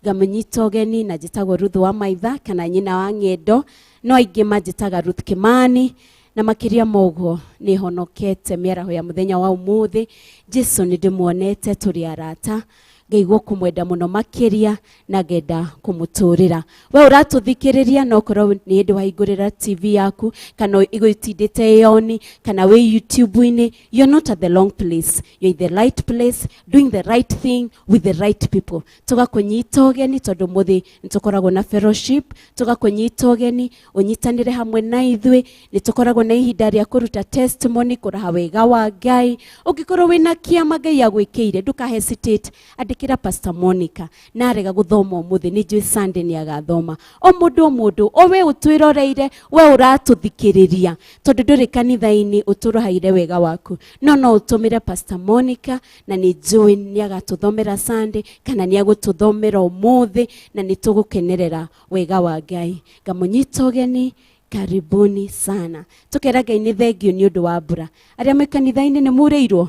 Ngamũnyita ũgeni na njĩtagwo Ruth wa Maitha kana nyina wa ng'endo, no aingĩ manjĩtaga Ruth Kimani. Na makĩria ma ũguo, nĩ honokete mĩaraho ya mũthenya wa ũmũthĩ. Jesu nĩ ndĩmuonete, tũrĩ arata, ngaigua kũmwenda mũno makĩria na ngenda kũmũtũrĩra. We ũratũthikĩrĩria, no ũkorwo nĩ hĩndĩ wahingũrĩra TV yaku kana ĩgũtindĩte ĩoni kana wĩ YouTube-inĩ, you're not at the wrong place, you're in the right place, doing the right thing with the right people. Tũgakũnyita ũgeni tondũ mũthĩ nĩ tũkoragwo na fellowship. Tũgakũnyita ũgeni ũnyitanĩre hamwe na ithuĩ. Nĩ tũkoragwo na ihinda rĩa kũruta testimony, kũraha wega wa Ngai. Ũngĩkorwo wĩna kĩama Ngai agwĩkĩire, ndũka hesitate, andĩkĩra Pastor Monica. Na arega gũthoma ũmũthĩ, nĩ njũĩ Sunday nĩ agathoma. O mũndũ o mũndũ, o we ũtwĩroreire, we ũratũthikĩrĩria, tondũ ndũrĩ kanitha-inĩ, ũtũrahaire wega waku, no no ũtũmĩre Pastor Monica, na nĩ njũĩ nĩ agatũthomera Sunday kana nĩ agũtũthomera ũmũthĩ, na nĩ tũgũkenerera wega wa Ngai. Ngamũnyita ũgeni, karibuni sana. Tũkera Ngai nĩ thengio nĩ ũndũ wa mbura. Arĩa me kanitha-inĩ, nĩ murĩirwo,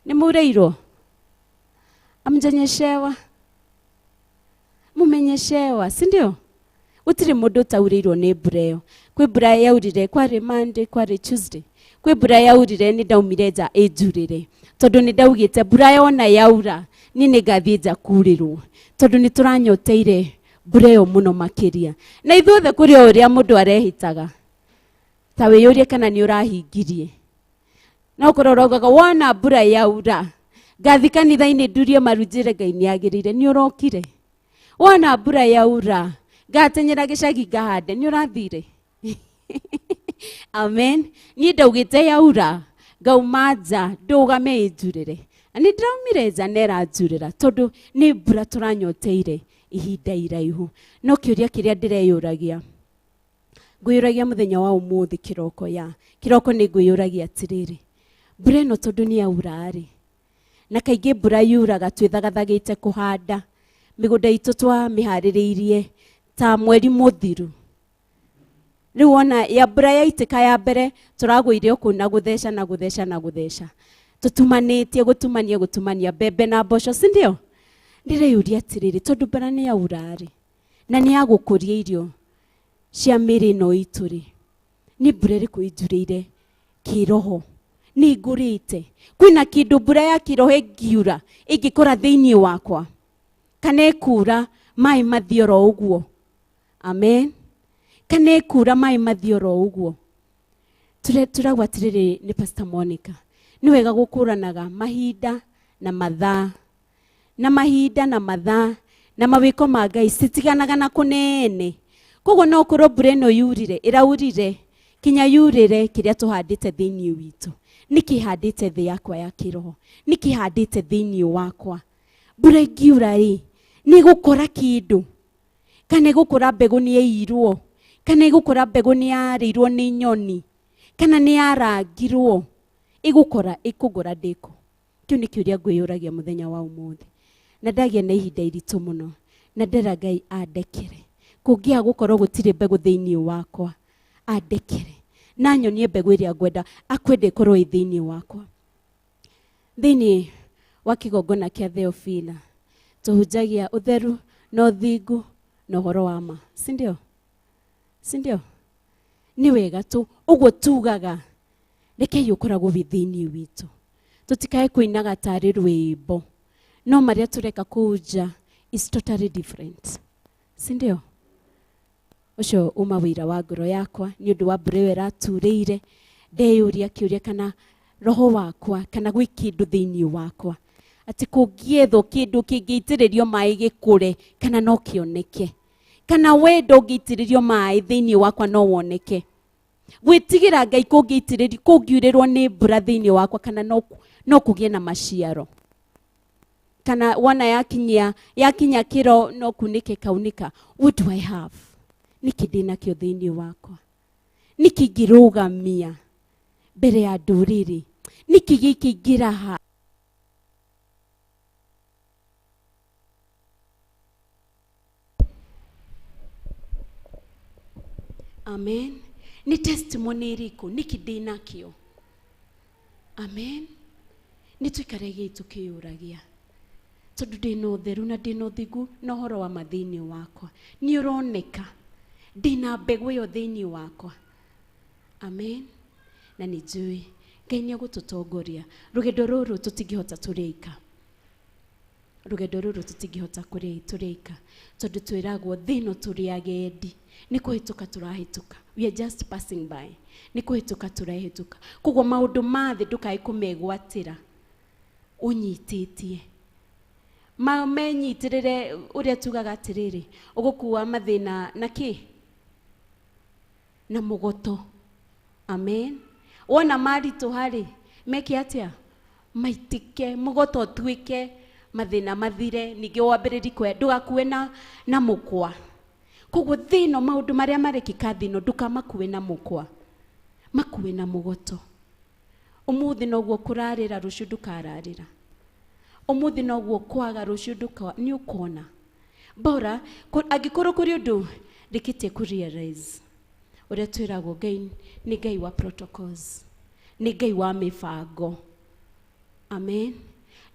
nĩ murĩirwo? Amjanyeshewa? Mumenyeshewa, si ndio? Gũtirĩ mũndũ ũtaurĩirwo nĩ mbura ĩyo. Kwĩ mbura yaurire, kwarĩ Monday, kwarĩ Tuesday, kwĩ mbura yaurire, nĩ ndaumire nja ĩnjurĩre, tondũ nĩ ndaugĩte mbura yona yaura niĩ nĩ ngathiĩ nja kurĩrwo, tondũ nĩ tũranyoteire mbura ĩyo mũno makĩria. Na ithuothe kũrĩ o ũrĩa mũndũ arehĩtaga. Ta wĩyũrie kana nĩ ũrahingirie. No ũkorwo ũraugaga wona mbura yaura ngathi kanitha-inĩ ndurie maru njĩre Ngai nĩ agĩrĩire, nĩ ũrokire. Wona mbura yaura ngatenyera gĩcagi ngahande, nĩ ũrathire. Amen. Niĩ ndaugĩte yaura ngauma nja ndũgame ĩnjurĩre. Na nĩ ndĩraumire nja na ĩranjurĩra tondũ nĩ mbura tũranyoteire ihinda iraihu. No kĩũria kĩrĩa ndĩreyũragia, ngwĩyũragia mũthenya wa ũmũthĩ kĩroko ya kĩroko nĩ ngwĩyũragia atĩrĩrĩ, mbura ĩno tondũ nĩ yaura rĩ, na kaingĩ mbura yuraga twĩthagathagĩte kũhanda mĩgũnda itũ twamĩharĩrĩirie ta mweri mũthiru. Rĩu wona ya mbura yaitĩka ya mbere tũragũire o kũu na gũtheca na gũtheca na gũtheca, tũtumanĩtie gũtumania gũtumania mbembe na mboco, si ndio? Ndĩreyũria atĩrĩrĩ, tondũ mbura nĩ yaura rĩ na nĩ ya gũkũria irio cia mĩrĩ ĩno itũ rĩ, nĩ mbura ĩrĩkũ ĩnjurĩire kĩroho? Nĩ ngũrĩte? Kwĩna kĩndũ mbura ya kĩroho ĩngiura ĩngĩkora thĩinĩ wakwa, kana ĩkura maĩ mathiĩ oro ũguo? Amen. Kana ĩkura maĩ mathiĩ oro ũguo? Turagwo atĩrĩrĩ nĩ Pastor Monica, nĩ wega gũkũranaga mahinda na mathaa, na mahinda na mathaa na mawĩko ma Ngai citiganaga na kũnene. Koguo no ũkorwo mbura ĩno yurire, ĩraurire kinya yurĩre kĩrĩa tũhandĩte thĩinĩ witũ. Nĩkĩ handĩte thĩ yakwa ya kĩroho? Nĩkĩ handĩte thĩinĩ wakwa? Mbura ĩngiura rĩ, nĩ ĩgũkora kĩndũ, kana ĩgũkora mbegũ nĩ yairwo, kana ĩgũkora mbegũ nĩ yarĩirwo nĩ nyoni, kana nĩ yarangirwo, ĩgũkora ĩkũgora ndĩko. Kĩu nĩ kĩũria ngwĩyũragia mũthenya wa ũmũthĩ. Na ndagĩa na ihinda iritũ mũno, na ndera Ngai andekere. Kũngĩaga gũkorwo gũtirĩ mbegũ thĩinĩ wakwa, andekere. Na nyonie mbegũ ĩrĩa ngwenda, akwenda ĩkorwo ĩ thĩinĩ wakwa. Thĩinĩ wa kĩgongona kĩa Theophila, tũhunjagia ũtheru na ũthingu na ũhoro wa ma, si ndio? Si ndio? Nĩ wega tu ũguo tugaga, rekei ũkoragwo wĩ thĩinĩ witũ. Tũtikae kũinaga tarĩ rwĩmbo, no marĩa tũreka kũu nja is totally different, si ndio? Ũcio uma wĩira wa ngoro yakwa nĩ ũndũ wa mbura ĩyo ĩraturĩire. Ndeyũria kĩũria kana roho wakwa, kana gwĩ kĩndũ thĩinĩ wakwa, atĩ kũngĩethwo kĩndũ kĩngĩitĩrĩrio maĩ gĩkũre, kana no kĩoneke, kana wendo ũngĩitĩrĩrio maĩ thĩinĩ wakwa no woneke. Gwĩtigĩra Ngai kũngĩitĩrĩrio, kũngiurĩrwo nĩ mbura thĩinĩ wakwa, kana no kũgĩe na maciaro. Kana wona yakinya kĩro no kunĩke kaunĩka. What do I have? Nĩkĩ ndĩnakĩo thĩinĩ wakwa? Nĩkĩ ingĩrũgamia mbere ya ndũrĩrĩ? Nĩkĩ gĩkĩ ingĩraha? Amen. Nĩ testimony ĩrĩkũ? Nĩkĩ ndĩnakĩo? Amen. Nĩ tũikarage tũkĩyũragia, tondũ ndĩna ũtheru na ndĩna ũthingu na ũhoro wa ma thĩinĩ wakwa nĩ ũroneka, ndĩna mbegũ ĩyo thĩinĩ wakwa. Amen. Na nĩ njũĩ Ngai nĩ egũtũtongoria rũgendo rũrũ, tũtingĩhota tũrĩ aika. Rũgendo rũrũ tũtingĩhota tũrĩ aika, tondũ twĩragwo thĩ ĩno tũrĩ agendi, nĩ kũhĩtũka tũrahĩtũka. We are just passing by, nĩ kũhĩtũka tũrahĩtũka. Koguo maũndũ ma thĩ ndũkae kũmegwatĩra ũnyitĩtie, menyitĩrĩre. Ũrĩa tugaga atĩrĩrĩ, ũgũkua mathĩna na kĩ na mũgoto. Amen. Wona maritũha rĩ, meke atĩa? Maitĩke mũgoto, ũtuĩke mathĩna mathire, ningĩ wambĩrĩrie kuoya, ndũgakue na mũkwa. Koguo thĩ ĩno, maũndũ marĩa marekĩka thĩ ĩno, ndũkamakue na mũkwa, makue na mũgoto. Ũmũthĩ noguo kũrarĩra, rũciũ ndũkararĩra. Ũmũthĩ noguo kwaga, rũciũ ndũka nĩ ũkona bora. Angĩkorwo kũrĩ ũndũ ndĩkĩtie kũ realize, ũrĩa twĩragwo Ngai nĩ Ngai wa protocols, nĩ Ngai wa mĩbango. Amen.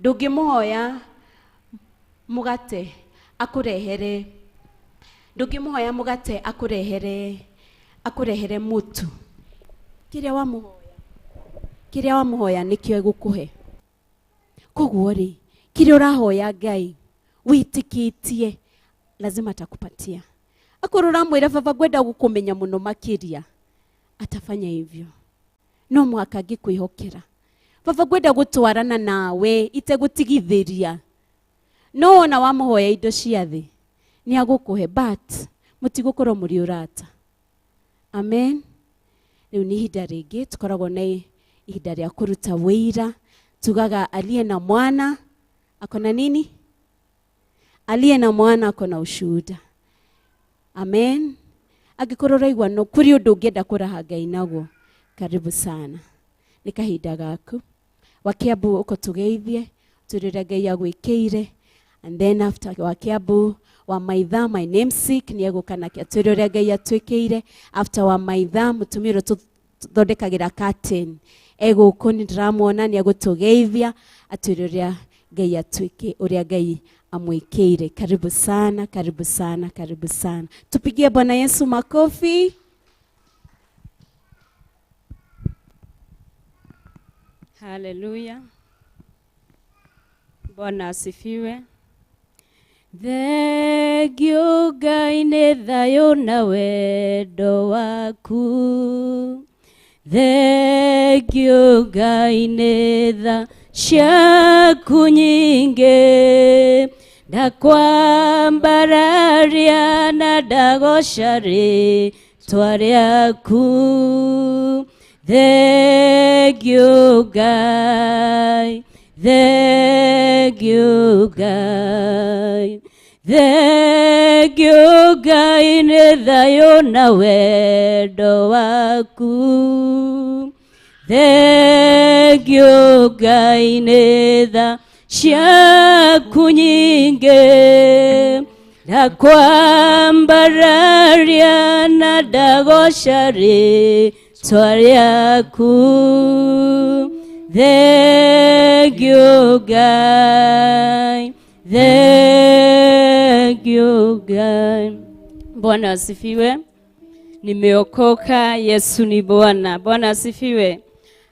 Ndũngĩmũhoya mũgate akũrehere, ndũngĩmũhoya mũgate akũrehere mũtu. Kĩrĩa wamũhoya, kĩrĩa wamũhoya nĩkĩo egũkũhe. Koguo rĩ, kĩrĩa ũrahoya Ngai wĩtĩkĩtie, lazima atakupatia. Akorwo ũramwĩra, "Baba, ngwenda gũkũmenya mũno makĩria," Atafanya hivyo. No mũhaka ngĩkwĩhokera. Baba ngwenda gũtwarana nawe itegũtigithĩria. No wona wamũhoya indo cia thĩ nĩ agũkũhe, but mũtigũkorwo mũrĩ ũrata. Amen. Rĩu nĩ ihinda rĩngĩ tũkoragwo na ihinda rĩa kũruta wĩira. Tugaga aliye na mwana akona nini? Aliye na mwana akona ushuhuda. Amen. Angĩkorwo ũraigua no kũrĩ ũndũ ũngĩenda kũraha Ngai naguo, karibu sana. Nĩ kahinda gaku. Wa Kiambu ũko tũgeithie, tũrĩre Ngai agwĩkĩire. And then after wa Kiambu, wa Maitha, my namesake, nĩ egũka nake atwĩre ũrĩa Ngai atwĩkĩire. After wa Maitha, mũtumia ũrĩa tũthondekagĩra curtain egũkũ, nĩ ndĩramuona, nĩ egũtũgeithia atwĩre ũrĩa Ngai atwĩkĩ, ũrĩa Ngai amwĩkĩire. Karibu sana, karibu sana, karibu sana. Tupigie Bwana Yesu makofi. Haleluya. Bwana asifiwe. Thengio Ngai nĩ thayũ na wendo waku. Thengio Ngai nĩ tha ciaku nyingĩ. Ndakwambararia na ndagoca rĩtwa rĩaku. Thengio Ngai, thengio Ngai, thengio Ngai nĩ thayũ na wendo waku. Thengio Ngai nĩ tha ciaku nyingĩ. Ndakwambararia na ndagoca rĩtwa rĩaku. Thengio Ngai, thengio Ngai. Bwana asifiwe. Nimeokoka, Yesu ni Bwana. Bwana asifiwe.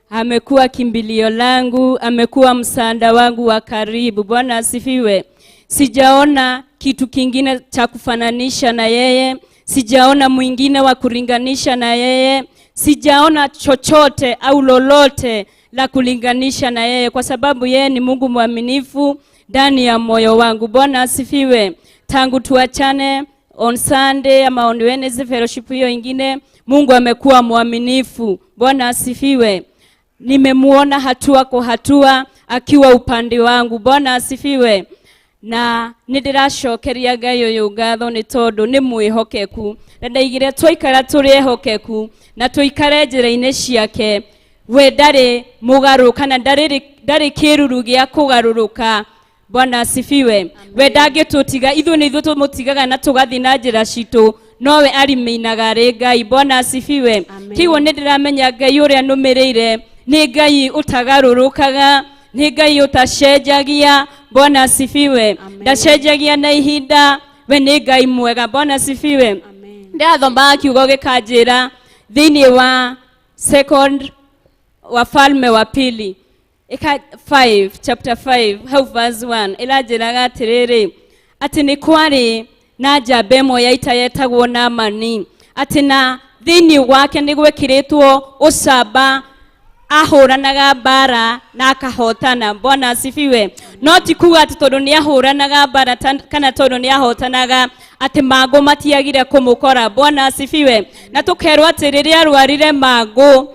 Amekuwa kimbilio langu, amekuwa msaada wangu wa karibu. Bwana asifiwe. Sijaona kitu kingine cha kufananisha na yeye, sijaona mwingine wa kulinganisha na yeye, sijaona chochote au lolote la kulinganisha na yeye, kwa sababu yeye ni Mungu mwaminifu ndani ya moyo wangu. Bwana asifiwe. Tangu tuachane on Sunday ama on Wednesday fellowship hiyo ingine, Mungu amekuwa mwaminifu. Bwana asifiwe. Nimemuona hatua kwa hatua akiwa upande wangu. Bwana asifiwe. Na nĩndĩracokeria Ngai ũyũ ngatho nĩ tondũ nĩ mwĩhokeku, na ndaigire twaikara tũrĩ ehokeku na tũikare njĩra-inĩ ciake, we ndarĩ mũgarũ kana ndarĩ kĩruru gĩa kũgarũrũka. Bwana asifiwe. We ndangĩtũtiga, ithuĩ nĩ ithuĩ tũmũtigaga na tũgathiĩ na njĩra citũ, nowe arimĩinaga rĩ Ngai. Bwana asifiwe. Kĩguo nĩndĩramenya Ngai ũrĩa nũmĩrĩire nĩ Ngai ũtagarũrũkaga, nĩ Ngai ũtacenjagia. Bwana asifiwe. Ndacenjagia na ihinda, we nĩ Ngai mwega. Bwana asifiwe. Ndathomaga kiugo gĩkanjĩra thĩinĩ wa second Wafalme wa Pili ika 5 chapter 5 hau verse 1 ĩranjĩraga atĩrĩrĩ, atĩ nĩ kwarĩ na njamba ĩmwe ya ita yetagwo Naamani, atĩ na thĩinĩ wake nĩ gwĩkĩrĩtwo ũcamba, ahũranaga mbara na akahotana. Bwana asifiwe. No ti kuga atĩ tondũ nĩ ahũranaga mbara kana tondũ nĩ ahotanaga atĩ mangũ matiagire kũmũkora. Bwana asifiwe. Na tũkerwo atĩ rĩrĩa arwarire mangũ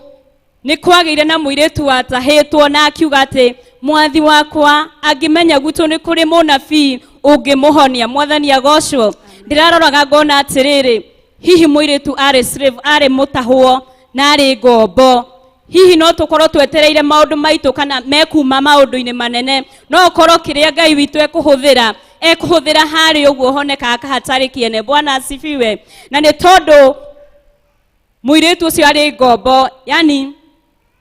nĩ kwagĩire na mũirĩtu watahĩtwo na akiuga atĩ mwathi wakwa angĩmenya gwitũ nĩ kũrĩ mũnabii ũngĩmũhonia. Mwathani agocwo. Ndĩraroraga ngona atĩrĩrĩ, hihi mũirĩtu arĩ slave, arĩ mũtahwo na arĩ ngombo. Hihi no tũkorwo twetereire maũndũ maitũ kana mekuma maũndũ-inĩ manene, no ũkorwo kĩrĩa Ngai witũ ekũhũthĩra harĩ ũguo honekaga hatarĩ kĩene. Bwana asifiwe. Na nĩ tondũ mũirĩtu ũcio arĩ ngombo, yani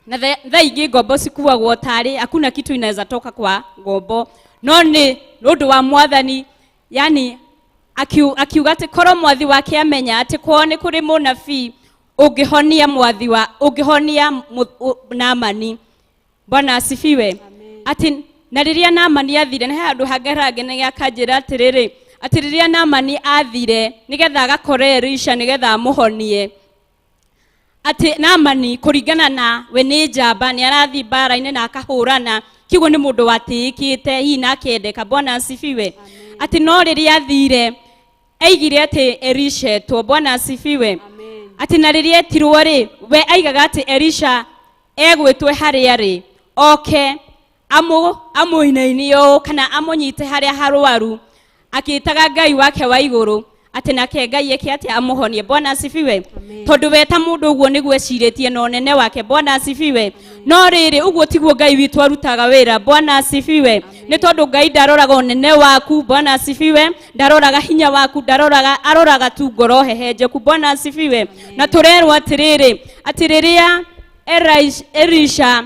na thaa ingĩ ngombo cikuagwo tarĩ hakuna kitu inaweza toka kwa ngombo, no nĩ ũndũ wa mwathani, yani akiuga atĩ korwo mwathi wake amenya atĩ kwao nĩ kũrĩ mũnabii ũngĩhonia mwathi wa ũngĩhonia Naamani. Bwana asifiwe. Atĩ na rĩrĩa Naamani athire, na he handũ hangĩ harangenagia akanjĩra atĩrĩrĩ, atĩ rĩrĩa Naamani athire nĩgetha agakore Elisha nĩgetha amũhonie, Atĩ Naamani kũringana na we nĩ njamba, nĩ arathiĩ mbara-inĩ na akahũrana, kĩguo nĩ mũndũ watĩĩkĩte hihi na akendeka. Bwana asifiwe. Atĩ no rĩrĩa athire aigire atĩ Elisha etwo. Bwana asifiwe. Atĩ na rĩrĩa etirwo rĩ, we aigaga atĩ Elisha egwĩtwo harĩa rĩ oke amũinainie ũũ kana amũnyite harĩa harwaru, akĩtaga Ngai wake wa igũrũ, atĩ nake Ngai eke atĩ amũhonie. Bwana asifiwe. Tondũ we ta mũndũ ũguo nĩguo ecirĩtie na ũnene wake. Bwana asifiwe. No rĩrĩ, ũguo tiguo Ngai witũ arutaga wĩra. Bwana asifiwe. Nĩ tondũ Ngai ndaroraga ũnene waku. Bwana asifiwe. Ndaroraga hinya waku, ndaroraga, aroraga tu ngoro hehenjeku. Bwana asifiwe. Na tũrerwo atĩrĩrĩ, atĩ rĩrĩa Elisha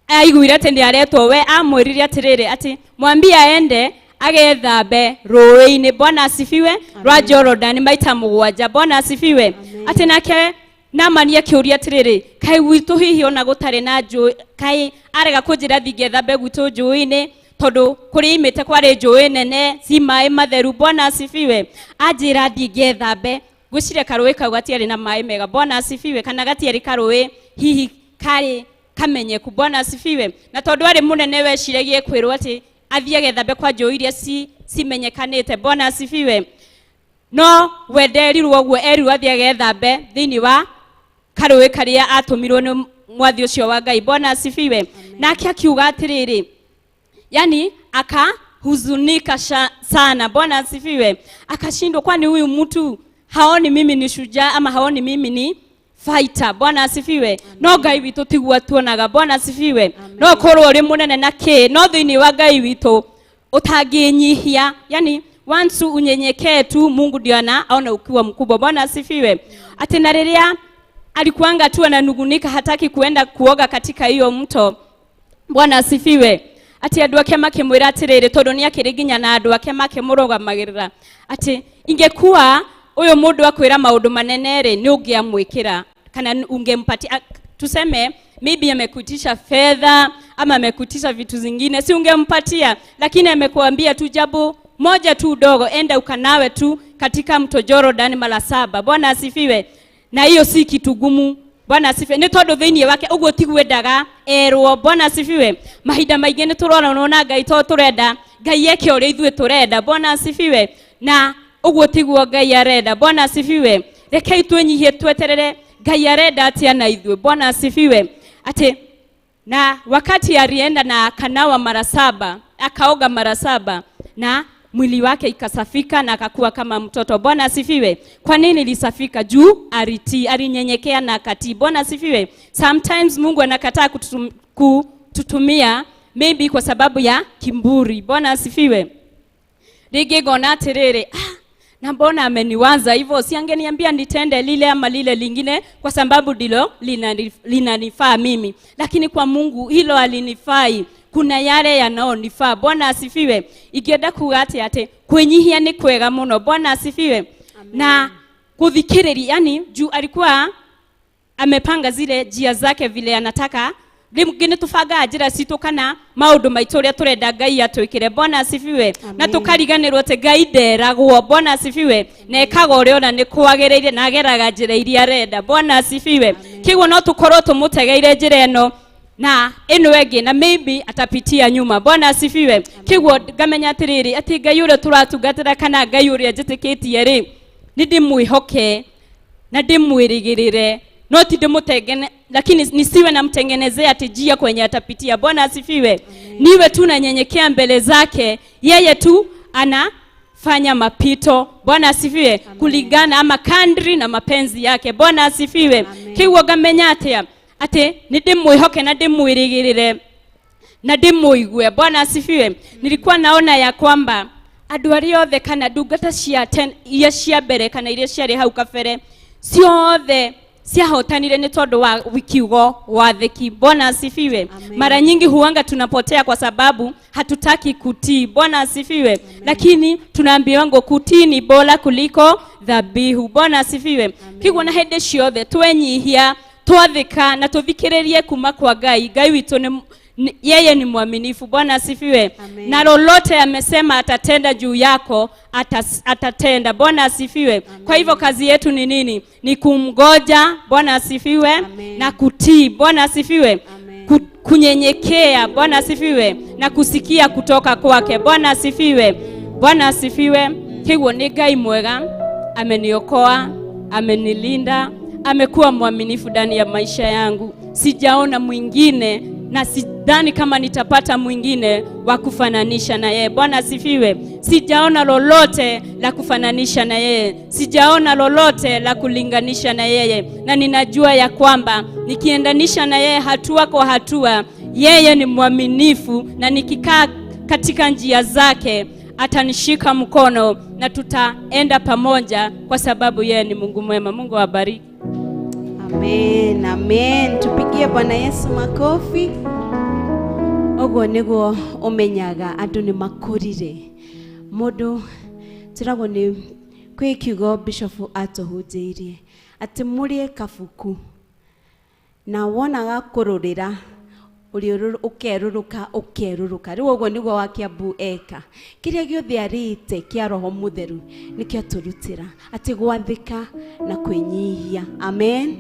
aiguire atĩ nĩ aretwo, we amwĩrire atĩrĩrĩ, atĩ mwambie aende agethambe rũĩ-inĩ. Bwana asifiwe. Rwa Jorodani maita 7. Bwana asifiwe. Atĩ nake Naamani akĩũria atĩrĩrĩ, kaĩ gwitũ hihi ona gũtarĩ na njũĩ, kaĩ arega kũnjĩra thiĩ ngethambe gwitũ njũĩ-inĩ, tondũ kũrĩa imĩte kwarĩ njũĩ nene ci maĩ matheru. Bwana asifiwe. Anjĩra thiĩ ngethambe, ngwĩciria karũĩ kau gatiarĩ na maĩ mega. Bwana asifiwe. Kana gatiarĩ karũĩ hihi karĩ kamenyeku. Bwana asifiwe. Na tondũ arĩ mũnene weciragie kwĩrwo atĩ athiĩ agethambe kwa njũĩ iria cimenyekanĩte. Bwana asifiwe. No we nderirwo ũguo, erirwo athiĩ agethambe thĩinĩ wa karũĩ karĩa atũmirwo nĩ mwathi ũcio wa Ngai. Bwana asifiwe. Nake akiuga atĩrĩrĩ, yani akahuzunika sana. Bwana asifiwe. Akashindwa, kwani huyu mtu haoni mimi ni shujaa ama haoni mimi ni fighter? Bwana asifiwe. No Ngai witũ tiguo tuonaga. Bwana asifiwe. No korwo ũrĩ mũnene na kĩ, no thĩinĩ wa Ngai witũ ũtangĩnyihia, yani once unyenyekee tu, Mungu ndio anaona ukiwa mkubwa. Bwana asifiwe. Ati na rĩrĩa alikuanga tu ananugunika, hataki kuenda kuoga katika hiyo mto. Bwana asifiwe. Ati andũ ake makĩmwĩra atĩrĩrĩ, tondũ nĩ akĩrĩ nginya na andũ ake makĩmũrũgamagĩrĩra, atĩ ingekuwa ũyũ mũndũ akwĩra maũndũ manene rĩ, nĩ ũngĩamwĩkĩra kana ungempatia. Tuseme maybe amekuitisha fedha ama amekuitisha vitu zingine, si ungempatia? Lakini amekuambia tu jambo moja tu dogo, enda ukanawe tu katika mto Jordan mara 7. Bwana asifiwe. Na hiyo si kitu gumu. Bwana asifiwe. Nĩ tondũ thĩinĩ wake ũguo tiguo endaga erwo. Bwana asifiwe. Mahinda maingĩ nĩ tũrona na Ngai to tũrenda Ngai eke ũrĩa ithuĩ tũrenda. Bwana asifiwe. Na ũguo tiguo Ngai arenda. Bwana asifiwe. Rekei twĩnyihie tweterere Ngai arenda atĩa na ithuĩ. Bwana asifiwe. Ati na wakati alienda na akanawa mara 7, akaoga mara 7, na mwili wake ikasafika na akakuwa kama mtoto. Bwana asifiwe. Kwa nini ilisafika? Juu alitii, alinyenyekea na akatii. Bwana asifiwe. Sometimes Mungu anakataa kututumia maybe kwa sababu ya kiburi. Bwana asifiwe. Rĩngĩ ngona atĩrĩrĩ, na mbona ameniwaza hivyo? Si angeniambia nitende lile ama lile lingine, kwa sababu ndilo linanifaa mimi. Lakini kwa Mungu hilo halinifai. Kuna yale yanaonifaa. Bwana asifiwe. Ingĩenda kuga atĩ atĩ kwĩnyihia nĩ kwega mũno. Bwana asifiwe. Amen. Na kuthikĩrĩria, yani juu alikuwa amepanga zile njia zake vile anataka. Rĩngĩ nĩ tũbangaga njĩra citũ kana maũndũ maitũ ũrĩa tũrenda Ngai atwĩkĩre. Bwana asifiwe. Amen. Na tũkariganĩrwo atĩ Ngai nderagwo. Bwana asifiwe. Na ekaga ũrĩa ona nĩ kwagĩrĩire na ageraga njĩra iria arenda. Bwana asifiwe. Kĩguo no tũkorwo tũmũtegeire njĩra ĩno na ĩno ĩngĩ, na maybe atapitia nyuma. Bwana asifiwe. Kĩguo ngamenya atĩrĩrĩ, atĩ Ngai ũrĩa tũratungatĩra kana Ngai ũrĩa njĩtĩkĩtie rĩ, nĩ ndĩmwĩhoke na ndĩmwĩrĩgĩrĩre, no ti ndĩmũtengene, lakini nisiwe namtengenezea ati njia kwenye atapitia. Bwana asifiwe. Niwe tu nanyenyekea mbele zake, yeye tu anafanya mapito. Bwana asifiwe. Kulingana ama kadri na mapenzi yake. Bwana asifiwe. Kĩguo ngamenya atĩa, atĩ nĩ ndĩmwĩhoke na ndĩmwĩrĩgĩrĩre na ndĩmũigue. Bwana asifiwe. Nilikuwa naona ya kwamba andũ arĩa othe kana ndungata cia iria cia mbere kana iria ciarĩ hau kabere ciothe ciahotanire nĩ tondũ wa kiugo wathĩki. Bwana asifiwe. Amen. Mara nyingi huanga tunapotea kwa sababu hatutaki kutii. Bwana asifiwe. Amen. Lakini tunaambiwa ngo kutii ni bora kuliko dhabihu. Bwana asifiwe. Amen. Kiguo na hĩndĩ ciothe twenyihia, twathĩka na tũthikĩrĩrie kuma kwa Ngai. Ngai witũ Yeye ni mwaminifu. Bwana asifiwe. Amen. Na lolote amesema atatenda juu yako, atatenda. Bwana asifiwe. Amen. Kwa hivyo kazi yetu ni nini? Ni kumgoja. Bwana asifiwe. Amen. Na kutii. Bwana asifiwe. Amen. Kunyenyekea. Bwana asifiwe. Na kusikia kutoka kwake. Bwana asifiwe. Bwana asifiwe. Kiguo ni Ngai mwega, ameniokoa, amenilinda, amekuwa mwaminifu ndani ya maisha yangu. Sijaona mwingine na sidhani kama nitapata mwingine wa kufananisha na yeye. Bwana asifiwe. Sijaona lolote la kufananisha na yeye, sijaona lolote la kulinganisha na yeye, na ninajua ya kwamba nikiendanisha na yeye hatua kwa hatua, yeye ni mwaminifu, na nikikaa katika njia zake atanishika mkono na tutaenda pamoja, kwa sababu yeye ni Mungu mwema. Mungu awabariki. Amen, amen. Tupigie Bwana Yesu makofi. Ũguo nĩguo ũmenyaga andũ nĩ makũrire. Mũndũ tũragwo nĩ kwĩ kiugo Bishop atũhunjĩirie atĩ mũrĩe kabuku na wonaga kũrũrĩra ũkerũrũka ũkerũrũka. Rĩu ũguo nĩguo wa Kiambu eka. Kĩrĩa gĩothe arĩte kĩa Roho Mũtheru nĩkĩo atũrutĩra, atĩ gwathĩka na kwĩnyihia. Amen.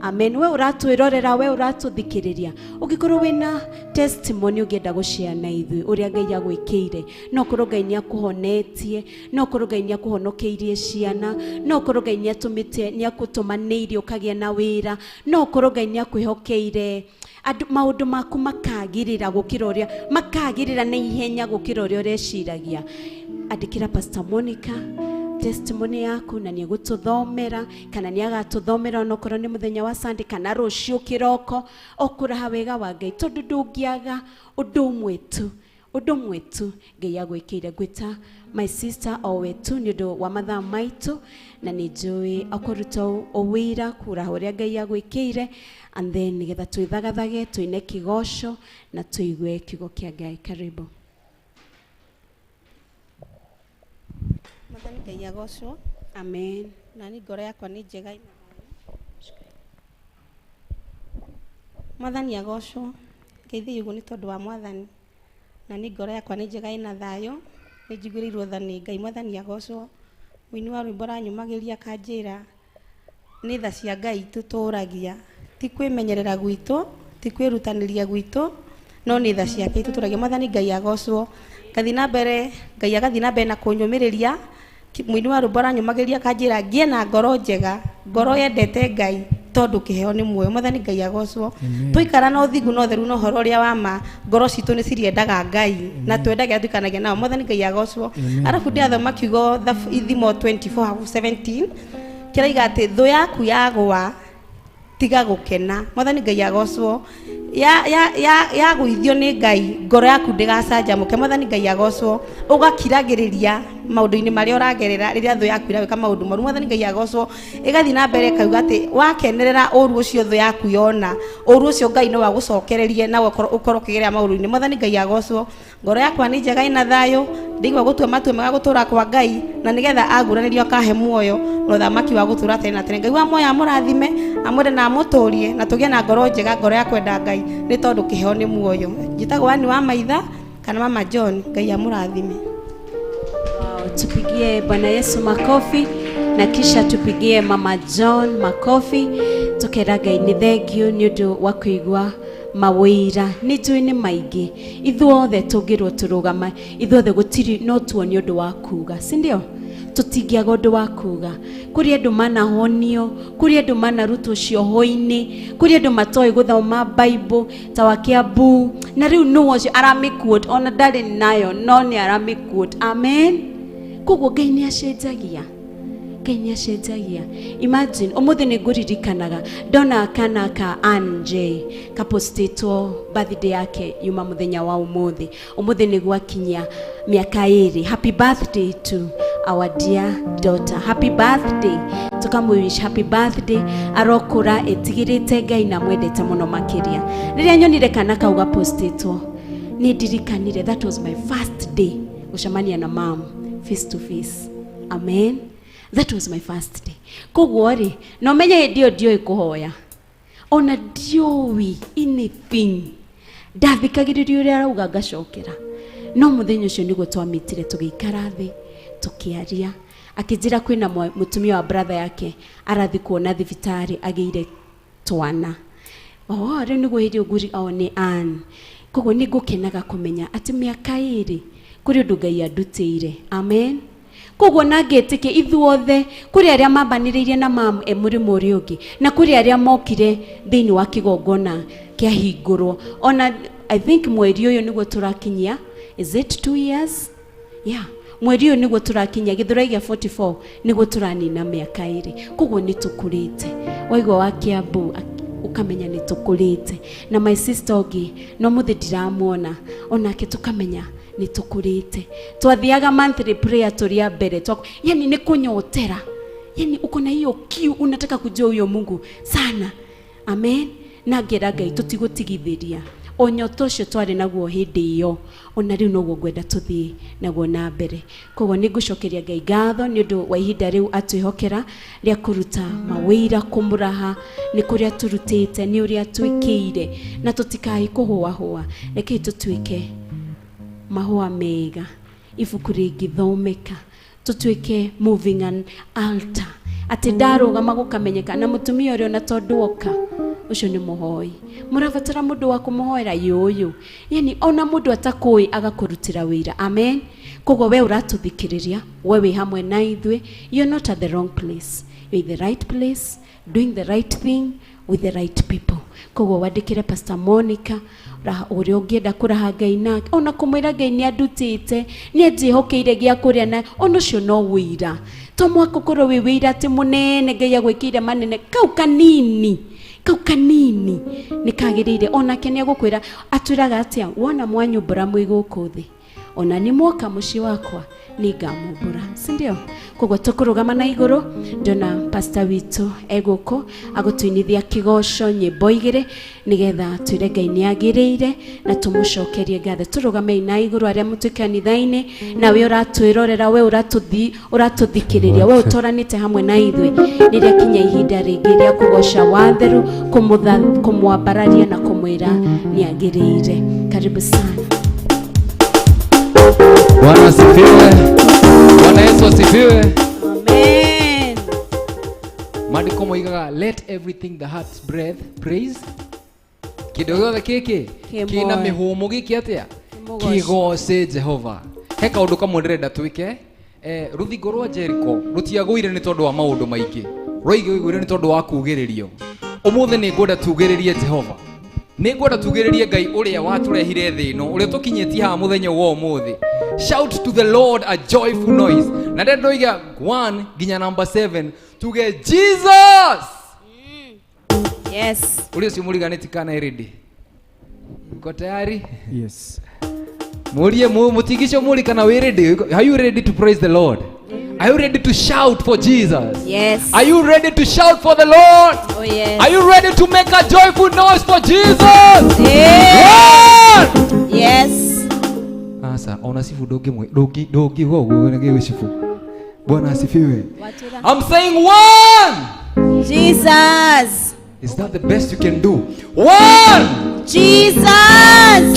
Amen. We ũratwĩrorera, we ũratũthikĩrĩria, ũngĩkorwo wĩna testimony ũngĩenda gũshare na ithuĩ ũrĩa Ngai agwĩkĩire, no ũkorwo Ngai nĩ akũhonetie, no ũkorwo Ngai nĩ akũhonokeirie ciana, no ũkorwo Ngai nĩ atũmĩte, nĩ akũtũmanĩirie ũkagĩa na wĩra, no ũkorwo Ngai nĩ akwĩhokeire andũ maũndũ maku makagĩrĩra gũkĩra ũrĩa makagĩrĩra na ihenya gũkĩra ũrĩa ũreciragia. Andĩkĩra Pastor Monica testimony yaku na nĩegũtũthomera, kana nĩagatũthomera onokorwo nĩ mũthenya wa Sunday kana rũciũ kĩroko, okũraha wega wa Ngai, tondũ ndũngĩaga ũndũ ũmwe tu, ũndũ ũmwe tu Ngai agwĩkĩire. Ngwĩta my sister o we tu nĩ ũndũ wa mathaa maitũ, na nĩ njũĩ akũruta ũwĩra kũraha ũrĩa Ngai agwĩkĩire, and then nĩgetha twĩthagathage tũine kĩgoco na tũigue kiugo kĩa Ngai. Karibu. Mwathani Ngai agocwo. Amen. Na ni ngoro yakwa nĩ njega. Mwathani agocwo. Ngeithĩi ũguo nĩ tondũ wa Mwathani. Na ni ngoro yakwa nĩ njega ĩna thayũ, nĩ njiguĩrĩirwo tha nĩ Ngai. Mwathani agocwo. Mũini wa rwĩmbo aranyũmagĩria akanjĩra nĩ tha cia Ngai tũtũragia, ti kwĩmenyerera gwitũ, ti kwĩrutanĩria gwitũ, no nĩ tha ciake itũtũragia. Mwathani Ngai agocwo. Ngathiĩ na mbere, Ngai agathiĩ na mbere na kũnyũmĩrĩria. Mũini wa rwĩmbo aranyũmagĩria akanjĩra ngĩe na ngoro njega, ngoro yendete Ngai, tondũ kĩheo nĩ muoyo. Mwathani Ngai agocwo. Twaikara na ũthingu na ũtheru na ũhoro ũrĩa wa ma, ngoro citũ nĩ ciriendaga Ngai na twendaga tuikanagia nao. Mwathani Ngai agocwo. Arabu ndĩrathoma kiugo Ithimo 24:17 kĩraiga atĩ thũ yaku yagũa tiga gũkena. Mwathani Ngai agocwo. Ya gũithio nĩ Ngai, ngoro yaku ndĩgacanjamũke. Mwathani Ngai agocwo. Ũgakiragĩrĩria maũndũ-inĩ marĩa ũragerera rĩrĩa thũ yaku ĩragwĩka maũndũ moru. Mwathani Ngai agocwo. Ĩgathiĩ na mbere ĩkauga atĩ wakenerera ũru ũcio thũ yaku yona, ũru ũcio Ngai no agũcokererie na ũkorwo ũkĩgerera maũndũ-inĩ. Mwathani Ngai agocwo. Ngoro yakwa nĩ njega ĩna thayũ, ndĩigua gũtua matua mega gũtũra kwa Ngai, na nĩgetha anguranĩrio akahe muoyo na ũthamaki wa gũtũra tene na tene. Ngai wa muoyo amũrathime, amwende na amũtũrie, na tũgĩe na ngoro njega, ngoro ya kwenda Ngai, nĩ tondũ kĩheo nĩ muoyo. Njĩtagwo Ann wa Maitha kana Mama John. Ngai amũrathime. Wow, tupigie Bwana Yesu makofi na kisha tupigie Mama John makofi, tukera Ngai nĩ thengio nĩ ũndũ wa kũigua mawĩra. Nĩ njũĩ nĩ maingĩ, ithuothe tũngĩrwo tũrũgama ithuothe gũtirĩ no tuone ũndũ wa kuga, si ndio? Tũtingĩaga ũndũ wa kuga. Kũrĩ andũ manahonio, kũrĩ andũ manarutwo cioho-inĩ, kũrĩ andũ matoĩ gũthoma Bible ta wa Kiambu, na rĩu nũ ũcio aramĩquote, ona ndarĩ nayo no nĩ aramĩquote. Amen. Koguo Ngai nĩ acenjagia, Ngai nĩ acenjagia. Imagine ũmũthĩ nĩ ngũririkanaga ndona kana ka Ann J kapostĩtwo birthday yake yuma mũthenya wa ũmũthĩ. Ũmũthĩ nĩ gwakinyia mĩaka 2. Happy birthday to our dear daughter. Happy birthday. Tukamwish happy birthday. Arokũra ĩtigĩrĩte Ngai na mwendete mũno makĩria. Rĩrĩa nyonire kana kau gapostĩtwo, nĩ ndirikanire that was my first day gũcemania na mom face to face. Amen. That was my first day. Koguo rĩ, no menye hĩndĩ ĩyo ndiũĩ kũhoya, ona ndiũĩ anything. Ndathikagĩrĩria ũrĩa arauga ngacokera. No mũthenya ũcio nĩguo twamitire tũgĩikara thĩ tũkĩaria. Akĩnjĩra kwĩna mũtumia wa brother yake arathi kuona thibitarĩ agĩire twana. Oh, rĩu nĩguo hĩndĩ ũnguri o nĩ Ann. Koguo nĩ ngũkenaga kũmenya atĩ mĩaka 2 kũrĩ ũndũ Ngai andutĩire. Amen. Koguo na ngĩtĩkia ithuothe kũrĩ arĩa mambanĩrĩirie na mam e mũrĩmo ũrĩa ũngĩ na kũrĩ arĩa mokire thĩinĩ wa kĩgongona kĩahingũrwo. Ona I think mweri ũyũ nĩguo tũrakinyia, is it 2 years? Yeah. Mweri ũyũ nĩguo tũrakinyia Gĩthũrai gĩa 44 nĩguo tũranina mĩaka 2. Koguo nĩ tũkũrĩte. Waigua wa Kiambu ukamenya nĩ tũkũrĩte. Na my sister ũngĩ no mũthĩ ndiramuona onake tũkamenya nĩ tũkũrĩte. Twathiaga monthly prayer tũrĩ a mbere. Yani nĩ kũnyotera. Yani uko na hiyo kiu unataka kujua huyo Mungu sana. Amen. Na ngera Ngai tũtigũtigithĩria. Ũnyota ũcio twarĩ naguo hĩndĩ ĩyo ona rĩu noguo ngwenda tũthiĩ naguo na mbere. Koguo nĩ ngũcokeria Ngai ngatho nĩ ũndũ wa ihinda rĩu atwĩhokera rĩa kũruta mawĩra kũmũraha nĩ kũrĩa tũrutĩte nĩ ũrĩa twĩkĩire na tũtikae kũhũahũa. Rekei tũtuĩke mahũa mega, ibuku rĩngĩthomeka, tũtuĩke moving an altar atĩ ndarũgama gũkamenyeka na mũtumia ũrĩa ona tondũ oka ũcio nĩ mũhoi. Mũrabatara mũndũ wa kũmũhoera yũyũ. Yani ona mũndũ atakũĩ agakũrutĩra wĩra. Amen. Koguo we ũratũthikĩrĩria, we wĩ hamwe na ithuĩ, you're not at the wrong place. You're in the right place, doing the right thing with the right people. Koguo wandĩkĩre Pastor Monica ũrĩa ũngĩenda kũraha Ngai nake, ona kũmwĩra Ngai nĩ andutĩte, nĩ anjĩhokeire gĩa kũrĩa na ona ũcio no wĩira. To mwaka ũkorwo wĩ wĩira atĩ mũnene Ngai agwĩkĩire manene, kau kanini nĩ kagĩrĩire. Onake nĩ agũkwĩra, atwĩraga atĩa, wona mwanyumbũra mwĩ gũkũ thĩ ona nĩ mwoka mũciĩ wakwa nĩ ngamumbũra, si ndio? Koguo tũkũrũgama na igũrũ, ndona pastor witũ egũkũ agũtũinithia kĩgoco nyĩmbo 2 nĩgetha twĩre Ngai nĩ agĩrĩire na tũmũcokerie ngatho. Tũrũgamei na igũrũ arĩa mũtwĩ kanitha-inĩ, na we ũratwĩrorera, we ũratũthikĩrĩria, we ũtoranĩte hamwe na ithuĩ rĩrĩa kinya ihinda rĩngĩ rĩa kũgoca watheru, kũmwambararia na kũmwĩra nĩ agĩrĩire. Karibu sana. Bwana asifiwe. Bwana Yesu asifiwe. Amen. Maandĩko moigaga let everything that hath breath praise. Kĩndũ gĩothe gĩkĩ kĩna mĩhũmũ gĩkĩ atĩa? Kĩgoce Jehova. He kaũndũ kamwe ndĩrenda twĩke. Rũthingo rwa Jericho rũtiagũire nĩ tondũ wa maũndũ maingĩ. Rwaigũire nĩ tondũ wa kugĩrĩrio. Ũmũthĩ nĩ ngwenda tugĩrĩrie Jehova. Nĩ ngwenda tugĩrĩrie Ngai ũrĩa watũrehire thĩ ĩno, ũrĩa tũkinyĩtie haha mũthenya wa ũmũthĩ. Shout to the Lord a joyful noise. Na ndĩrenda ndoiga 1 nginya number 7 tuge Jesus. Yes. Ũrĩa ũcio mũriganĩti kana ready? Uko tayari? Yes. Murie mutigisho muri kana we ready? Are you ready to praise the Lord? Are you ready to shout for Jesus? Yes. Are you ready to shout for the Lord? Oh yes. Are you ready to make a joyful noise for Jesus? Yes. Yes. Asa, ona sifu dogi mwe, dogi dogi wo wo na sifu. Bwana asifiwe. I'm saying 1. Jesus. Is that the best you can do? 1. Jesus.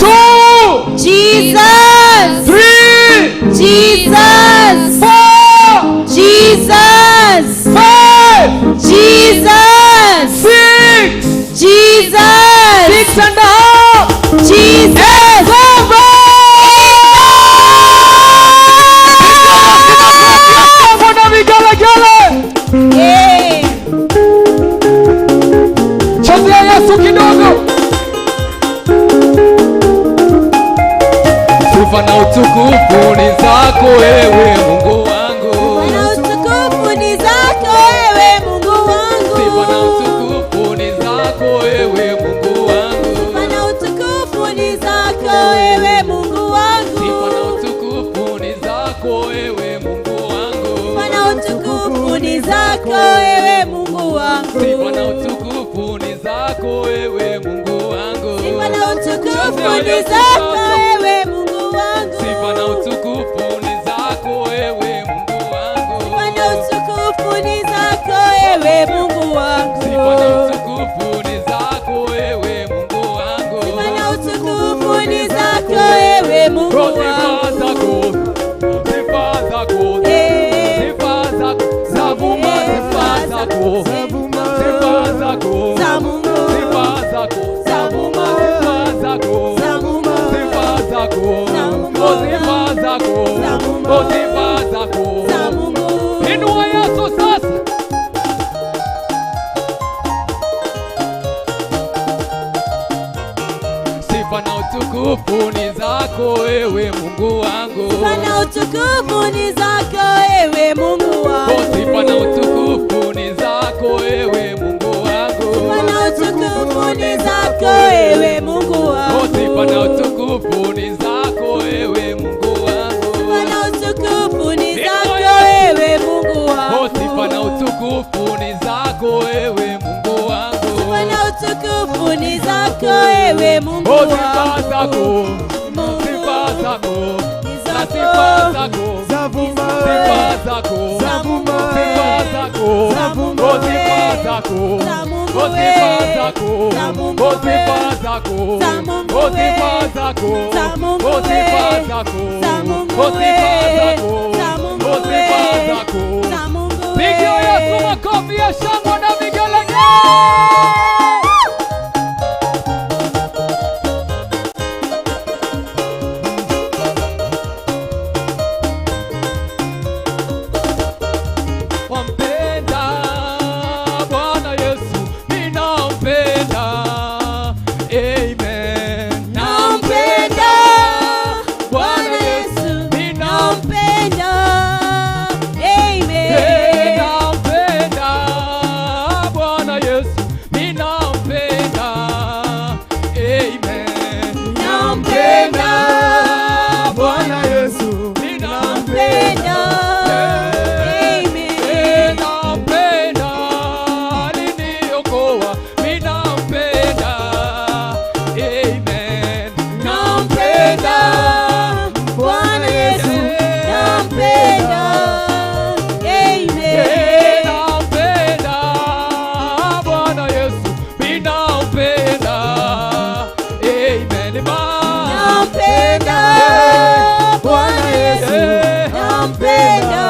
2. Jesus. 3. Jesus. 4. Jesus. 5. Jesus. 6. Jesus. 6.5. Jesus. 7. Chezea Yesu kidogo. Sifa na utukufu ni zako wewe Mungu wangu. Sifa na utukufu ni zako wewe Mungu wangu. Sifa na utukufu ni zako wewe Mungu wangu. Sifa na utukufu ni zako wewe Mungu wangu. Sifa na utukufu ni zako wewe Mungu wangu. Sifa na utukufu ni zako wewe Mungu wangu. Sifa na utukufu ni zako wewe Mungu wangu. Sifa na utukufu ni zako wewe Mungu wangu. Sifa na utukufu ni zako wewe Mungu wangu. Sifa na utukufu ni zako wewe Mungu wangu. Sifa na utukufu ni zako wewe Mungu wangu. Sifa na utukufu zako, sifa zako, sifa zako, sifa zako, sifa zako, sifa zako, sifa zako. Inua Yesu sasa. Sifa na utukufu ni zako wewe Mungu wangu. Sifa na utukufu ni zako wewe Mungu wangu. Sifa na utukufu ni zako wewe Mungu wangu. Sifa na utukufu ni zako wewe Mungu wangu. Sifa na utukufu ni zako wewe Mungu wangu. Sifa na utukufu ni zako wewe Mungu wangu. Sifa na utukufu ni zako wewe Mungu wangu. Sifa na utukufu ni zako wewe Mungu wangu. Sifa zako, sifa zako, sifa zako, sifa zako, sifa zako, sifa zako, sifa zako, sifa zako, sifa zako, sifa zako, sifa zako, sifa zako. Pigia Yesu makofi ya shangwe na vigelegele. Wampenda Bwana Yesu, ninampenda. Amen. Nampenda Bwana Yesu, ninampenda. Amen. Nampenda Bwana Yesu, ninampenda. Amen. Nampenda Bwana Yesu, ninampenda. Amen. Nampenda, aliniokoa, ninampenda. Amen. Nampenda Bwana Yesu, nampenda. Amen. Nampenda Bwana Yesu, ninampenda. Amen. Nampenda Bwana Yesu, nampenda.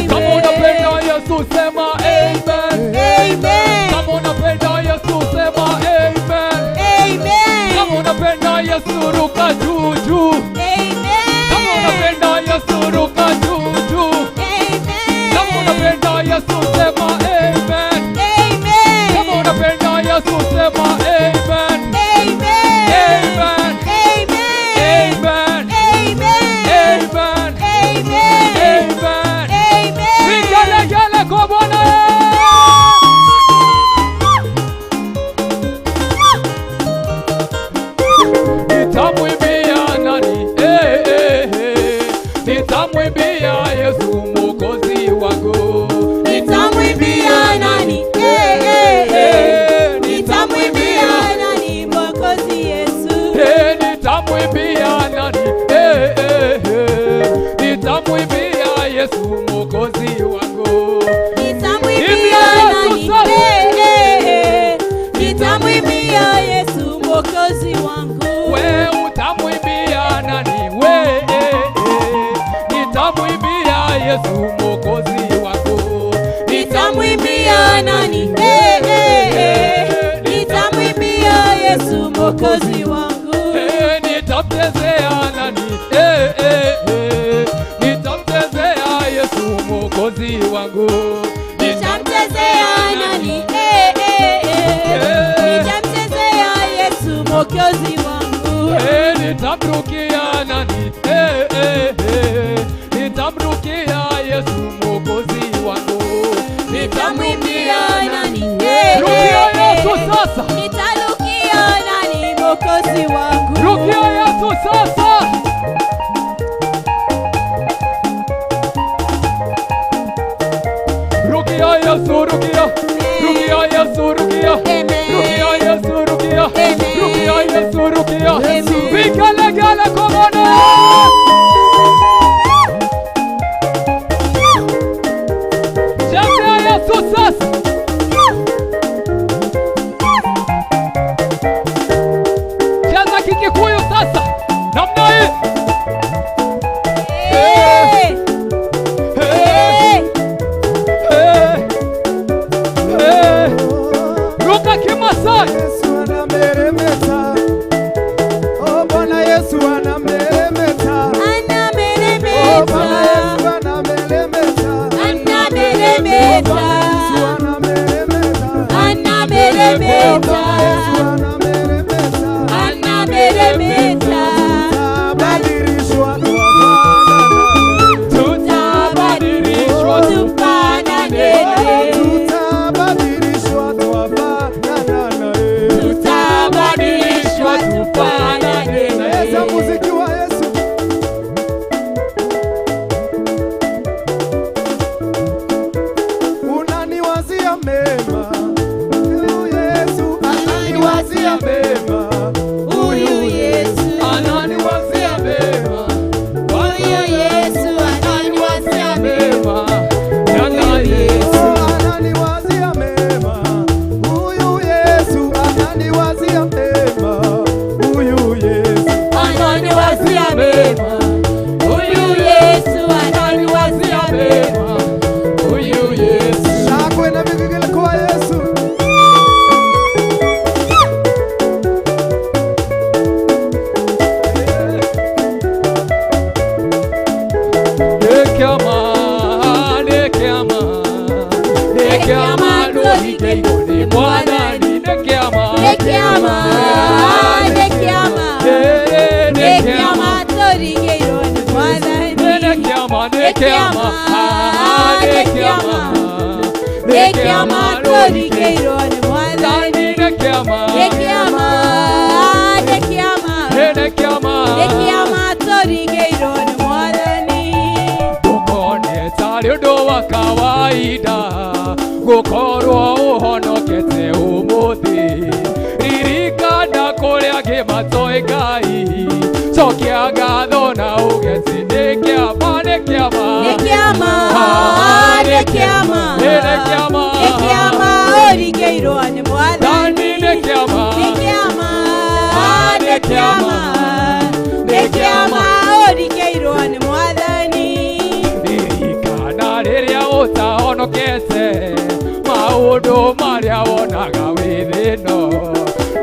Kama Amen. unapenda Yesu sema amen. Amen. Kama unapenda Yesu sema amen. Amen. Kama unapenda Yesu ruka juu juu. Kama Amen. unapenda Yesu ruka juu juu. Kama Amen. unapenda Yesu sema amen. Amen. Kama unapenda Yesu sema amen. Amen. Amen. Amen. Amen. Amen. Amen. Amen. Amen. Amen. Vigelegele kwa Bwana. Nitamwimbia nani? Eh, eh, eh. Nitamwimbia Yesu Mwokozi wangu. Nitamwimbia nani? Eh, eh, eh. Eh, Nitamwimbia nani Mwokozi Yesu? Eh, nitamwimbia nani? Eh, eh, eh. Nitamwimbia Yesu Mwokozi wangu. Nitamwimbia Imbia Yesu nani? sasa. Eh, eh, eh. Nitamwimbia Yesu Mwokozi wangu. We utamwimbia nani? We eh, eh. Nitamwimbia Yesu Mwokozi wangu. Nitamwimbia nani? Eh, eh, eh. Nitamwimbia Yesu Mwokozi wangu. Eh, nitamchezea nani? Eh, eh, eh. Nitamchezea Yesu Mwokozi wangu. Nitamchezea nani? Eh, eh, eh. Nitamchezea Yesu Mwokozi wangu. Eh, nitamrukia nani? Eh, eh, eh. Nitamrukia Yesu Mwokozi wangu. Nitamwimbia nani? Eh, Rukia eh, Yesu eh. sasa. Nitarukia nani Mwokozi wangu? Rukia Yesu sasa. Rukia Yesu, rukia. Rukia Yesu, rukia. Amen. Rukia Yesu, rukia. Amen. Rukia Yesu, rukia. Amen. Vigelegele. Masai. Yesu anameremeta. Oh, Bwana Yesu anameremeta. Oh, Bwana Yesu anameremeta. Oh, Bwana Yesu anameremeta. Oh, Bwana Yesu anameremeta. Tutabadilishwa Tutabadilishwa tufanane naye. Tutabadilishwa tufanane naye. Tutabadilishwa tufanane naye. Cheza muziki wa Yesu. Unaniwazia mema. Huyu Yesu ananiwazia mema. Huyu Yesu, Ananiwazia mema. huyu Yesu ananiwazia mema. Mema. Jana Yesu. Ananiwazia mema. Huyu Yesu ananiwazia mema. Huyu Yesu. Ananiwazia mema. Huyu Yesu ananiwazia mema. Huyu Yesu. Shangwe na vigelegele kwa Yesu. Nekiama, nekiama, nekiama nũhingĩirwo nĩ Mwathani. Nekiama, Nĩ kĩama, nĩ kĩama, nĩ kĩama tũringĩirwo nĩ Mwathani. Nekiama, nekiama, nekiama, Nĩ kĩama tũringĩirwo nĩ Mwathani. Nekiama, Nĩ kĩama, nĩ kĩama, nekiama, nĩ kĩama tũringĩirwo nĩ Mwathani. Ndũkone tarĩ ũndũ wa kawaida gũkorwo ũhonokete ũmũthĩ. Ririkana kũrĩa angĩ matoĩ Ngai, cokia ngatho na uge atĩ nĩ kĩama, nĩ kĩama. Nĩ kĩama, nĩ kĩama, Nĩ kĩama. nĩ kĩama ũringĩirwo nĩ Mwathani. Thani nĩ kĩama. Nĩ kĩama, nĩ kĩama, nĩ kĩama ũringĩirwo nĩ Mwathani. Ririkana rĩrĩa ũtahonokete maũndũ marĩa wonaga wĩ thĩno,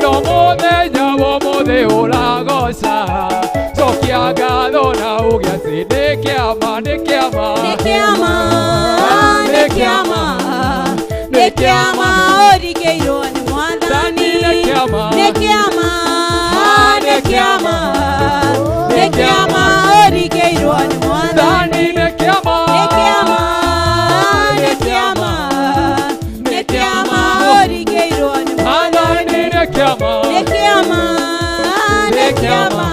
no mũthenya wa ũmũthĩ ũragoca, cokia ngatho na uge atĩ nĩ kĩama, nĩ kĩama. Nĩ kĩama, nĩ kĩama, nĩ kĩama ũringĩirwo nĩ Mwathani. Nĩ kĩama. Nĩ kĩama, nĩ kĩama, nĩ kĩama ũringĩirwo nĩ Mwathani. Thani nĩ kĩama. Nĩ kĩama, nĩ kĩama, nĩ kĩama ũringĩirwo nĩ Mwathani. Mwathani nĩ kĩama. Nĩ kĩama, nĩ kĩama,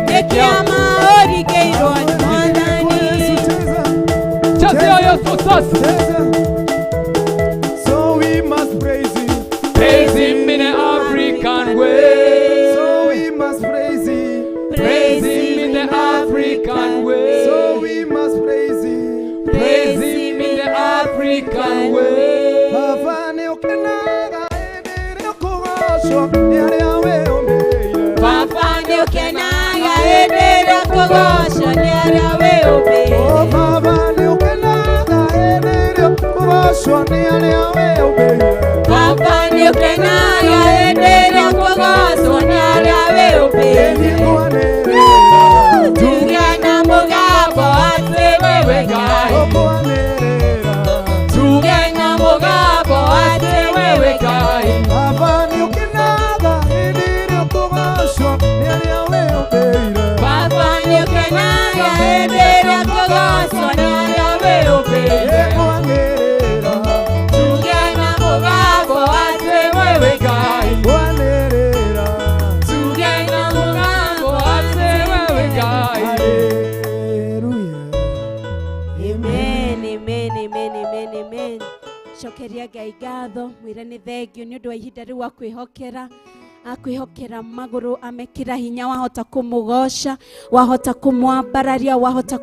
nĩ kĩama ũringĩirwo nĩ Mwathani. Cheza. Chezea Yesu sasa. Cheza. So we must praise him. Praise him in the African way. So we must praise him. Praise him in the African way. So we must praise him. Praise him in the African way. Baba nĩ ũkenaga hĩndĩ ĩrĩa ũkũgocwo nĩ arĩa wĩyũmbĩire. Baba nĩ ũkenaga hĩndĩ ĩrĩa kũgocwo nĩ arĩa wĩyũmbĩire. Oh, Baba nĩ ũkenaga hĩndĩ ĩrĩa ũkũgocwo nĩ arĩa wĩyũmbĩire. Baba nĩ ũkenaga hĩndĩ ĩrĩa kũgocwo nĩ arĩa wĩyũmbĩire. Nĩngwanĩrĩra, Tuge na mũgambo atĩ wewe Ngai. ũkwanĩrĩra. Tuge na mũgambo atĩ wewe Ngai. Baba nĩ ũkenaga hĩndĩ ĩrĩa ũkũgocwo nĩ arĩa wĩyũmbĩire. Baba nĩ ũkenaga hĩndĩ ĩrĩa kũgocwo nĩ arĩa wĩyũmbĩire. Nĩngwanĩrĩra, Tuge na mũgambo atĩ wewe Ngai. ngwanĩrĩra. Tuge na mũgambo atĩ wewe Ngai. Hallelujah. Amen, amen, amen, amen, amen. Cokeria Ngai ngatho mwĩre nĩ thengio nĩ ũndũ wa ihinda rĩu akwĩhokera. Akwihokera maguru amekira hinya wahota kumugoca wahota kumwambararia wahota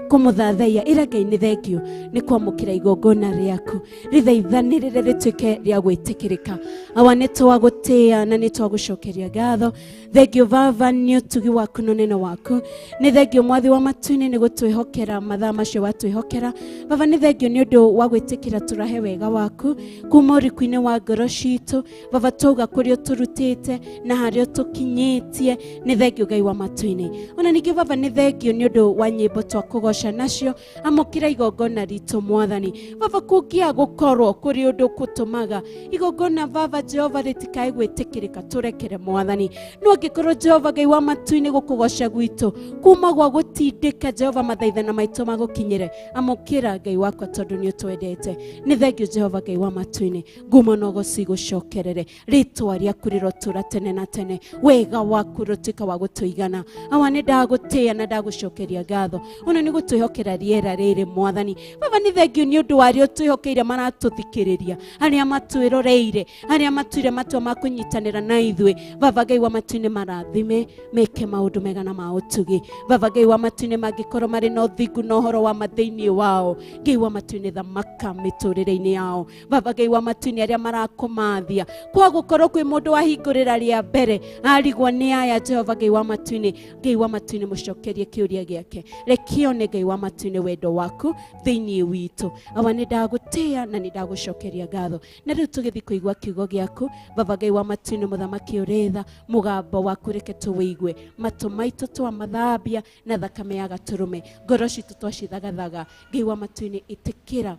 kumuthathaiya. Ira Ngai ni thengio ni kwamukira igongona riaku rithaithanirire rituike ria gwitikirika. Awa ni twagutia na ni twagucokeria ngatho. Thengio Baba ni utugi waku na unene waku. Ni thengio Mwathi wa matu-ini ni gutwihokera mathaa macio watwihokera. Baba ni thengio ni undu wa gwitikira turahe wega waku kuma uriku-ini wa ngoro citu. Baba twauga kuria uturutite na haria tukinyitie ni thengio Ngai wa matu-ini. Ona ningi Baba ni thengio ni undu wa nyimbo twakugoca nacio. Amukira igongona ritu Mwathani. Baba kungia gukorwo kuri undu kutumaga igongona Baba Jehova ritikae gwitikirika turekere Mwathani. No angikorwo Jehova Ngai wa matu-ini gukugoca gwitu kuma gwa gutindika Jehova mathaithana maitu magukinyire, amukira Ngai wakwa tondu ni utwendete. Ni thengio Jehova Ngai wa matu-ini, ngumo no gucigucokerere ritwa riaku rirotura tene na tene, wega waku rutuika wa gutuigana. Awa ni ndagutia na ndagucokeria ngatho ona ni gutwihokera riera riri Mwathani. Baba ni thengio ni undu waria utwihokeire maratuthikiriria, aria matwiroreire, aria matuire matua ma kunyitanira na ithuĩ. Baba Ngai wa matu-inĩ marathime meke maundu mega na ma utugi. Baba Ngai wa matu-inĩ mangikorwo mari na uthingu na ũhoro wa ma thĩinĩ wao, Ngai wa matu-inĩ thamaka mĩtũrĩre-inĩ yao. Baba Ngai wa matu-inĩ aria marakumathia kwa gukorwo kwĩ mũndũ wahingũrĩra rĩa mbere arigwo nĩ aya, Jehova Ngai wa matu-inĩ, Ngai wa matu-inĩ mũcokerie kĩũria gĩake, rekione Ngai wa matu-inĩ wendo waku thĩinĩ witũ. Awa nĩ ndagũtĩa na nĩ ndagũcokeria ngatho. Na rĩu tũgĩthiĩ kũigua kiugo gĩaku Baba Ngai wa matu-inĩ, mũthamaki ũrĩ tha, mũgambo waku reke tũwĩigue. Matũ maitũ twamathambia na thakame ya gatũrũme, ngoro citũ twacithagathaga. Ngai wa matu-inĩ ĩtĩkĩra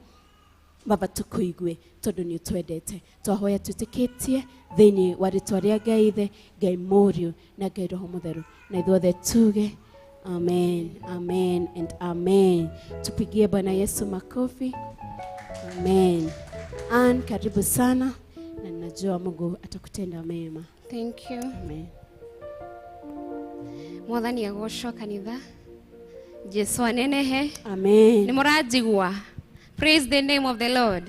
Baba tukuigue tondu ni utwendete. Twahoya twĩtĩkĩtie thĩinĩ wa rĩtwa rĩa Ngai Ithe, Ngai Mũriũ na Ngai Roho Mũtheru, na ithuothe tuge amen, amen and amen. Tupigie Bwana Yesu makofi. Amen. Ann, karibu sana na ninajua Mungu atakutenda mema. Thank you. Amen. Mwathani agocwo kanitha. Jesu anenehe. Amen. Ni mũranjigua? Praise the name of the Lord.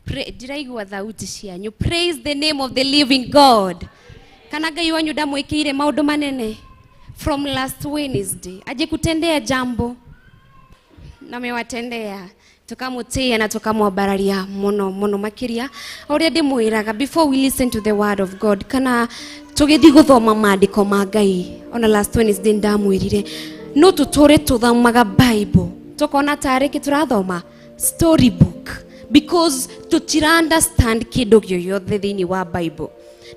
Ndiraigua thauti cianyu. Praise the name of the living God. Kana Ngai wanyu ndamwĩkĩire maũndũ manene from last Wednesday. Aje kutendea jambo na mewatendea, tukamutia na tukamwambararia muno muno makiria. Uria ndimwiraga, before we listen to the word of God, kana tugithi guthoma maandiko ma Ngai, ona last Wednesday ndamwirire no tuture tuthomaga Bible tukona tarĩ kĩ tũrathoma storybook, because tutira understand kĩndũ gĩothe thĩinĩ wa Bible.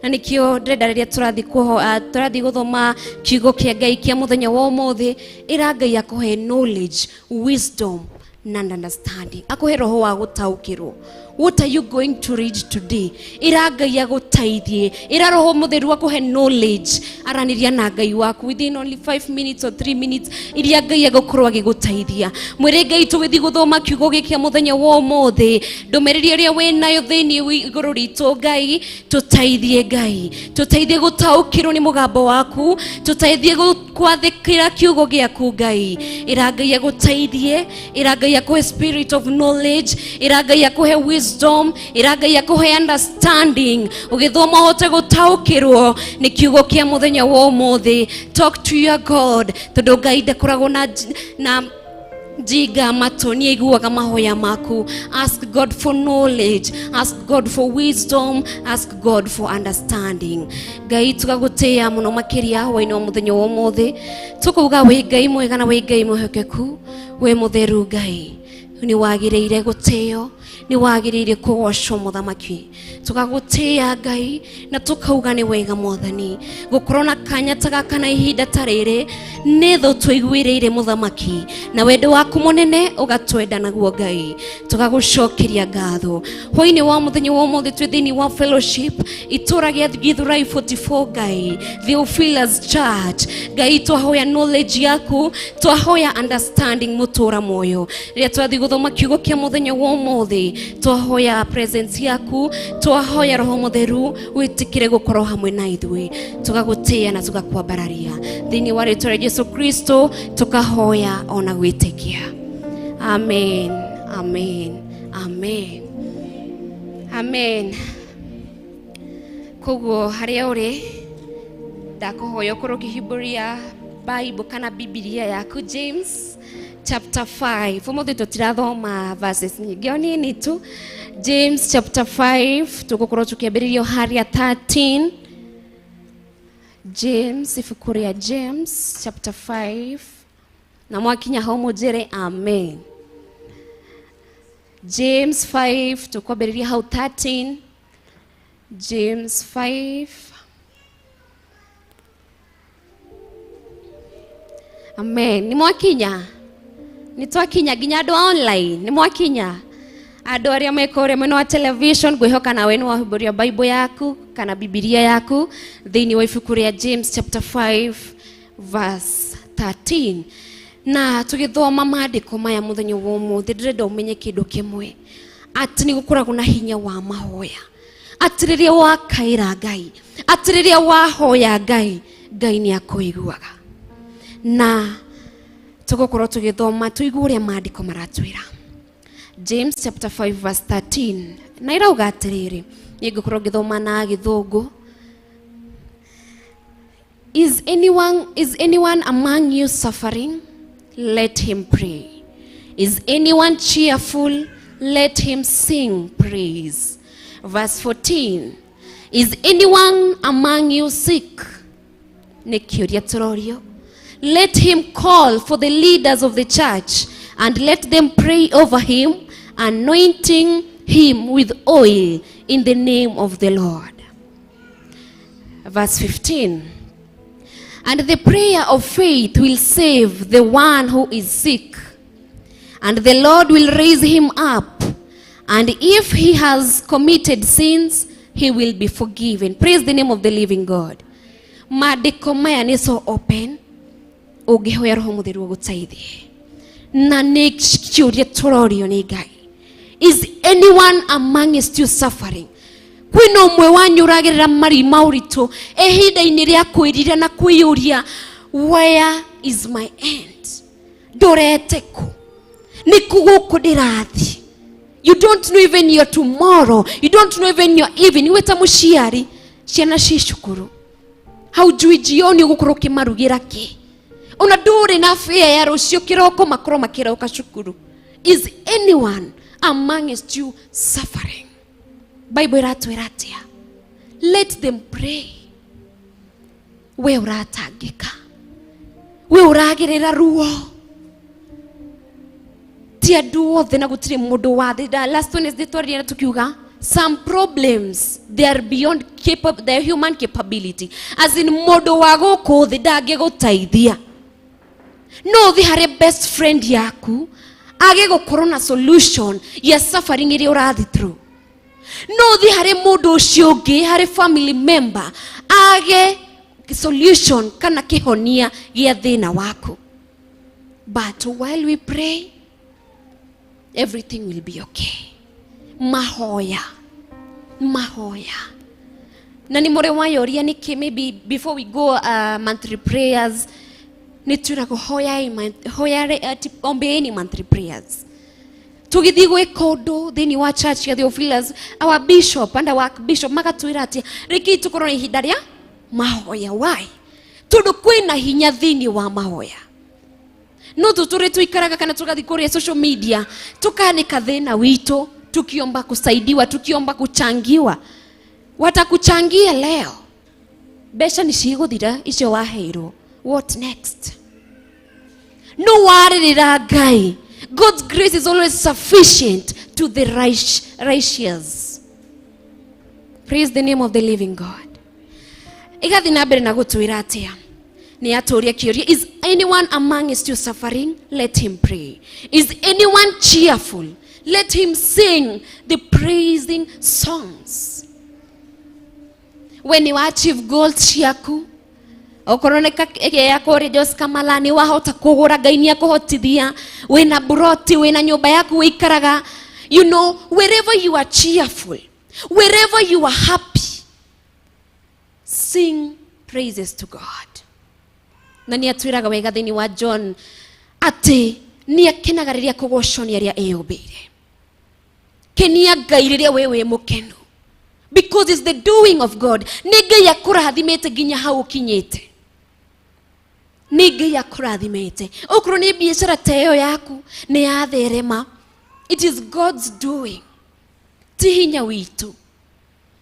Na nikio ndĩrenda rĩrĩa tũrathiĩ gũthoma kiugo kĩa Ngai kĩa mũthenya wa ũmũthĩ, ĩra Ngai akũhe knowledge, wisdom na understanding, akũhe roho wa gũtaũkĩrwo. What are you going to read today? Ĩra Ngai agũteithie, ĩra Roho Mũtheru akũhe knowledge. Aranĩria na Ngai waku within only 5 minutes or 3 minutes iria Ngai agũkorwo agĩgũteithia. Mwĩre Ngai tũgĩthiĩ gũthoma kiugo gĩkĩ kĩa mũthenya wa ũmũthĩ, ndũmĩrĩri ĩrĩa wĩ nayo thĩinĩ igũrũ ritũ Ngai, tũteithie Ngai, tũteithie gũtaũkĩrwo nĩ mũgambo waku, tũteithie gwathĩkĩra kiugo gĩaku Ngai. Ĩra Ngai agũteithie, ĩra Ngai akũhe spirit of knowledge, ĩra Ngai akũhe wisdom, ĩra Ngai akũhe understanding, ũgĩthoma ũhote gũtaũkĩrwo nĩ kiugo kĩa mũthenya wa ũmũthĩ. Talk to your God, tondũ Ngai ndakoragwo na jinga matũ, nĩ aiguaga mahoya maku. Ask God for knowledge, ask God for wisdom, ask God for understanding. Ngai tũgagũtĩĩa mũno makĩria hwaĩ-inĩ wa mũthenya wa ũmũthĩ, tũkauga wĩ Ngai mwega na wĩ Ngai mwĩhokeku, wĩ mũtheru Ngai, nĩ wagĩrĩire gũtĩo, nĩ wagĩrĩire kũgocwo mũthamaki. Tũgagũtĩĩa Ngai na tũkauga nĩ wega Mwathani gũkorwo na kanya ta gaka na ihinda ta rĩrĩ, nĩ thũ tũiguĩrĩire mũthamaki, na wendo waku mũnene ũgatwenda naguo Ngai. Tũgagũcokeria ngatho hwaĩ-inĩ wa mũthenya wa ũmũthĩ. Twĩ thĩinĩ wa fellowship itũra gĩa Githurai 44 Ngai, Theophilus Church Ngai, twahoya knowledge yaku, twahoya understanding mũtũra muoyo. Rĩrĩa twathiĩ gũthoma kiugo kĩa mũthenya wa ũmũthĩ, twahoya presence yaku, twahoya Roho Mũtheru wĩtĩkĩre gũkorwo hamwe na ithuĩ. Tũgagũtĩĩa na tũgakwambararia thĩinĩ wa rĩtwa rĩa Jesu Kristo, tũkahoya ona gwĩtĩkia. Amen, amen, amen, amen. Koguo harĩa ũrĩ ndakũhoya ũkorwo ũkĩhingũria Bible kana Bibilia yaku, James chapter 5. Ũmũthĩ tũtirathoma verses nyingĩ, o nini tu. James chapter 5 tũgũkorwo tũkĩambĩrĩria harĩa 13. James, ibuku rĩa James chapter 5, na mwakinya hau mũnjĩre amen. James 5 tũkwambĩrĩria hau 13. James 5. Amen. Nĩ mwakinya? Nĩ twakinya nginya andũ a online? Nĩ mwakinya? Andũ arĩa me kũrĩa mwena wa television, ngwĩhoka nawe nĩ wahumbũria Bible yaku kana Bibilia yaku thĩinĩ wa ibuku rĩa James chapter 5 verse 13. Na tũgĩthoma maandĩko maya mũthenya wa ũmũthĩ, ndĩrenda ũmenye kĩndũ kĩmwe, atĩ nĩ gũkoragwo na hinya wa mahoya, atĩ rĩrĩa wakaĩra Ngai, atĩ rĩrĩa wahoya Ngai, Ngai nĩ akũiguaga. Na tũgũkorwo tũgĩthoma tũigue ũrĩa maandĩko maratwĩra. James chapter 5 verse 13 na irauga atĩrĩrĩ, niĩ ngũkorwo ngĩthoma na Gĩthũngũ. Is anyone among you suffering? Let him pray. Is anyone cheerful? Let him sing praise. Verse 14. Is anyone among you sick? Nĩ kĩũria tũrorio. Let him call for the leaders of the church and let them pray over him, anointing him with oil in the name of the Lord. Verse 15. And the prayer of faith will save the one who is sick, and the Lord will raise him up. And if he has committed sins, he will be forgiven. Praise the name of the living God. Maandĩko maya nĩ so open, ũngĩhoya Roho Mũtheru ũgũteithie. Na nĩ kĩũria tũrorio nĩ Ngai. Is anyone among you still suffering? Kwĩna ũmwe wanyu ũragerera mari ma ũritũ ihinda-inĩ rĩa kwĩrira na kwĩyũria, where is my end? Ndorete kũ? Nĩ kũ gũkũ ndĩrathiĩ? You don't know even your tomorrow, you don't know even your evening. We ta mũciari, ciana ci cukuru, haujui jioni ũgũkorwo ũkĩmarugĩra kĩ, ona ndũrĩ na fare ya rũciũ kĩroko makorwo makĩroka cukuru. Is anyone among us you suffering? Bible ĩratwĩra atĩa? Let them pray. We ũratangĩka, we ũragerera ruo, ti andũ othe na gũtirĩ mũndũ wa thĩ. Last Wednesday twaririe na tukiuga some problems, they are beyond their human capability, as in mũndũ wa gũkũ thĩ ndangĩgũteithia. No ũthiĩ harĩ best friend yaku age gũkorwo na solution ya suffering ĩrĩa ũrathiĩ through. No ũthiĩ harĩ mũndũ ũcio ũngĩ, harĩ family member, age solution kana kĩhonia gĩa thĩna waku. But while we pray, everything will be okay. Mahoya, mahoya. Na nĩ mũrĩ wayoria nĩkĩ? Maybe before we go monthly prayers, nĩ twĩragwo hoyai, hoyare ati ombeeni monthly prayers. Tũgĩthiĩ gwĩka ũndũ thĩinĩ wa church ya Theophilus, our bishop and our bishop magatwĩra atĩ rĩngĩ tũkorwo na ihinda rĩa mahoya. Why? Tondũ kwĩna hinya thĩinĩ wa mahoya. No tũtũrĩ tũikaraga kana tũgathiĩ kũrĩa social media, tukanĩka thĩna witũ, tukiomba kusaidiwa, tukiomba kuchangiwa. Watakuchangia leo, mbeca nĩ cigũthira icio waheirwo. What next? No warĩrĩra Ngai, God's grace is always sufficient to the righteous. Praise the name of the living God. Igathiĩ na mbere na gũtwĩra atĩa? Nĩ atũria kĩũria, is anyone among you still suffering? Let him pray. Is anyone cheerful? Let him sing the praising songs. We nĩ wa achieve goals ciaku, okorwo nĩ ya kũrĩa Jos Kamala, nĩ wahota kũgũra, Ngai nĩ akũhotithia, wĩna buroti, wĩna nyũmba yaku wĩikaraga. Wherever you are cheerful, wherever you are happy, sing praises to God. Na nĩ atwĩraga wega thĩinĩ wa John atĩ nĩ akenaga rĩrĩa kũgocwo nĩ arĩa eyũmbĩire. Kenia Ngai rĩrĩa we wĩ mũkenu. Because it's the doing of God. Nĩ Ngai akũrathimĩte nginya hau ũkinyĩte. Nĩ Ngai akũrathimĩte. Okorwo nĩ biacara ta ĩyo yaku nĩ yatherema, it is God's doing, ti hinya witũ.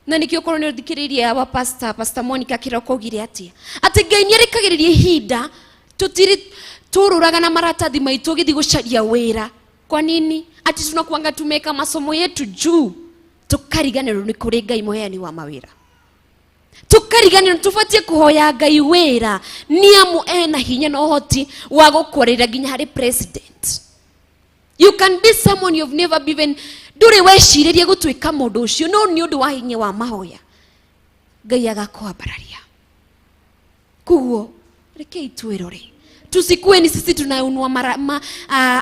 Na nĩkĩo okorwo nĩ ũthikĩrĩirie our pastor, Pastor Monica kĩroko, augire atĩa? Atĩ Ngai nĩ arĩkagĩrĩria ihinda tũtirĩ tũrũraga na maratathi maitũ ũgĩthiĩ gũcaria wĩra. Kwa nini? Ati tunakuanga tumeweka masomo yetu juu, tukariganĩrwo nĩ kũrĩ Ngai mũheani wa mawĩra, tukariganĩrwo tũbatiĩ kũhoya Ngai wĩra, nĩ amu ena hinya na ũhoti wa gũkwarĩra nginya harĩ president. You can be someone you've never been, ndũrĩ wecirĩria gũtuĩka mũndũ ũcio, no nĩ ũndũ wa hinya wa mahoya Ngai agakwambararia. Koguo rekei twĩrore, tusikue ni sisi tunaunua mara,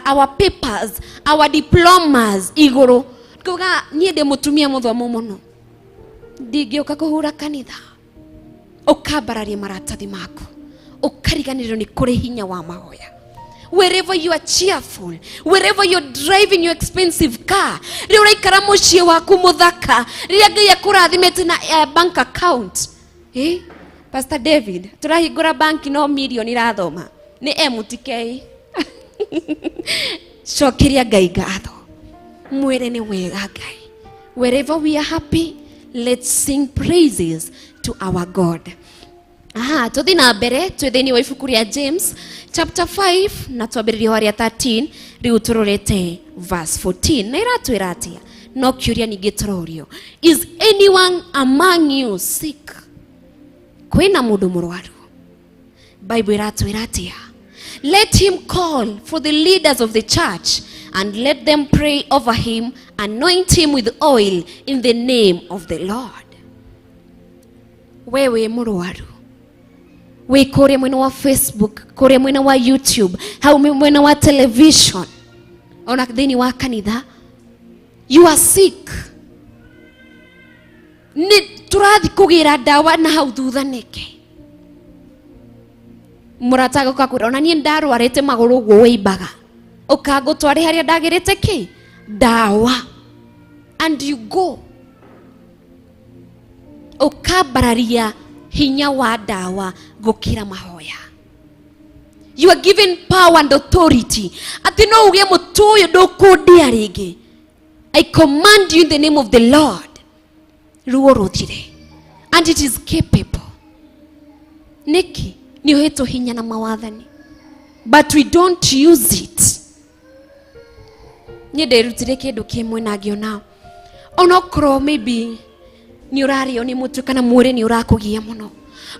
our papers, our diplomas igũrũ, kuga niĩ ndĩ mũtumia mũthomu mũno, ndingĩũka kũhura kanitha. Ũkambararia maratathi maku, ũkariganĩrwo nĩ kũrĩ hinya wa mahoya. Wherever you are cheerful, wherever you're driving your expensive car, rĩrĩa ũraikara mũciĩ waku mũthaka, rĩrĩa Ngai akũrathimĩte na bank account, eh? Pastor David, tũrahingũra banki no milioni irathoma nĩ MTK. Cokeria Ngai ngatho, mwĩre nĩ wega Ngai. Wherever we are happy, let's sing praises to our God. Aha, tuthi na mbere twĩ thĩinĩ wa ibuku rĩa James chapter 5 na twambĩrĩrie harĩa 13, rĩu tũrorete verse 14, na ĩratwĩra atĩa? No kĩũria ningĩ tũrorio: "Is anyone among you sick?" Kwĩna mũndũ mũrwaru? Bible ĩratwĩra atĩa? "Let him call for the leaders of the church and let them pray over him, anoint him with oil in the name of the Lord." We wĩ mũrwaru, wĩ kũrĩa mwena wa Facebook, kũrĩa mwena wa YouTube, hau mwena wa television, ona thĩinĩ wa kanitha, you are sick, nĩ tũrathi kũgĩra ndawa na hau thutha nĩkĩ? Mũrata agũka kwĩra, "Ona niĩ ndarwarĩte magũrũ ũguo wĩimbaga, ũkangũtware harĩa ndagĩrĩte kĩ ndawa." And you go, ũkambararia hinya wa ndawa gũkĩra mahoya. You are given power and authority atĩ no uge, "Mũtũ ũyũ ndũkũndia rĩngĩ. I command you in the name of the Lord, ruo rũthire." And it is capable. Nĩkĩ? Nĩ ũhetwo hinya na mawathani, but we don't use it. Niĩ nderutire kĩndũ kĩmwe na ngĩona onokorwo maybe nĩ ũrarĩo nĩ mũtwe kana mwĩrĩ nĩ ũrakũgia mũno,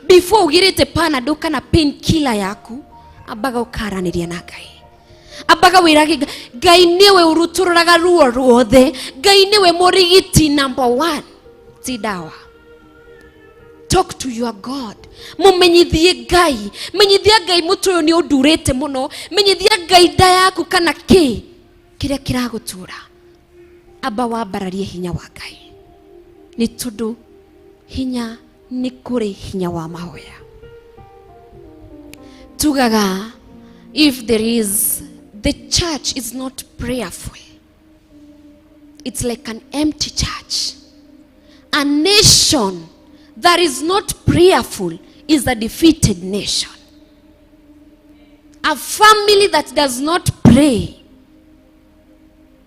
before ũgĩrĩte Panadol kana pain killer yaku, ambaga ũkaranĩria na Ngai, ambaga wĩrage Ngai nĩwe ũrutũrũraga ruo ruothe. Ngai nĩwe mũrigiti number one, ti ndawa. Talk to your God, mũmenyithie Ngai, menyithia Ngai mũtwe ũyũ nĩ ũndurĩte mũno, menyithia Ngai nda yaku kana kĩ kĩrĩa kĩragũtura. Amba wambararie hinya wa Ngai, nĩ tondũ hinya nĩ kũrĩ hinya wa mahoya. Tugaga if there is the church is not prayerful, it's like an empty church. A nation that is not prayerful is a defeated nation. A family that does not pray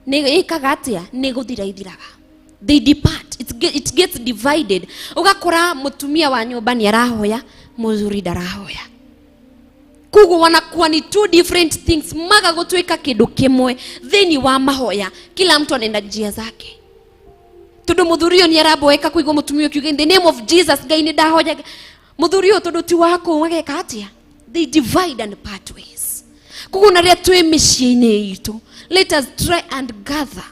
nĩ ĩkaga atĩa? Nĩ gũthira ithiraga. They depart. It gets divided. Ũgakora mũtumia wa nyũmba nĩ arahoya, mũthuri ndarahoya, koguo wanakuwa ni two different things, maga gũtuĩka kĩndũ kĩmwe thĩinĩ wa mahoya. Kila mtu anaenda njia zake, tondũ mũthuri ũyũ nĩ aramboeka kũigua mũtumia ũkiuga, "In the name of Jesus, Ngai nĩ ndahoya." Mũthuri ũyũ tondũ ti waku ageka atĩa? They divide and part ways. Koguo na rĩrĩa twĩ mĩciĩ-inĩ itũ, let us try and gather.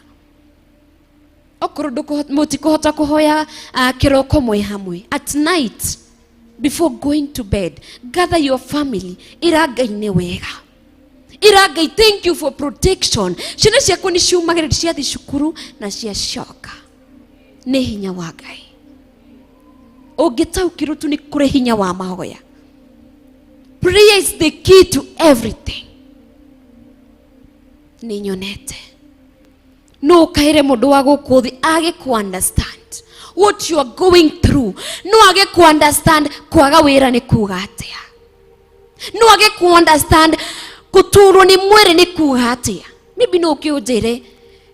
Okorwo mũtikũhota kũhoya kĩroko mwĩ hamwe, at night before going to bed, gather your family, ĩra Ngai nĩ wega, ĩra Ngai, "Thank you for protection. Ciana ciakwa nĩ ciumagĩra ciathi cukuru na ciacoka." Nĩ hinya wa Ngai. Ũngĩtaũkĩrwo tu nĩ kũrĩ hinya wa mahoya. Prayer is the key to everything. Nĩ nyonete no ũkaĩre mũndũ wa gũkũ thĩ age ku understand. what you are going through. No age ku understand kwaga wĩra nĩ kuga atĩa. No age ku understand gũturwo nĩ mwĩrĩ nĩ kuga atĩa. Maybe no ũkĩũnjĩre,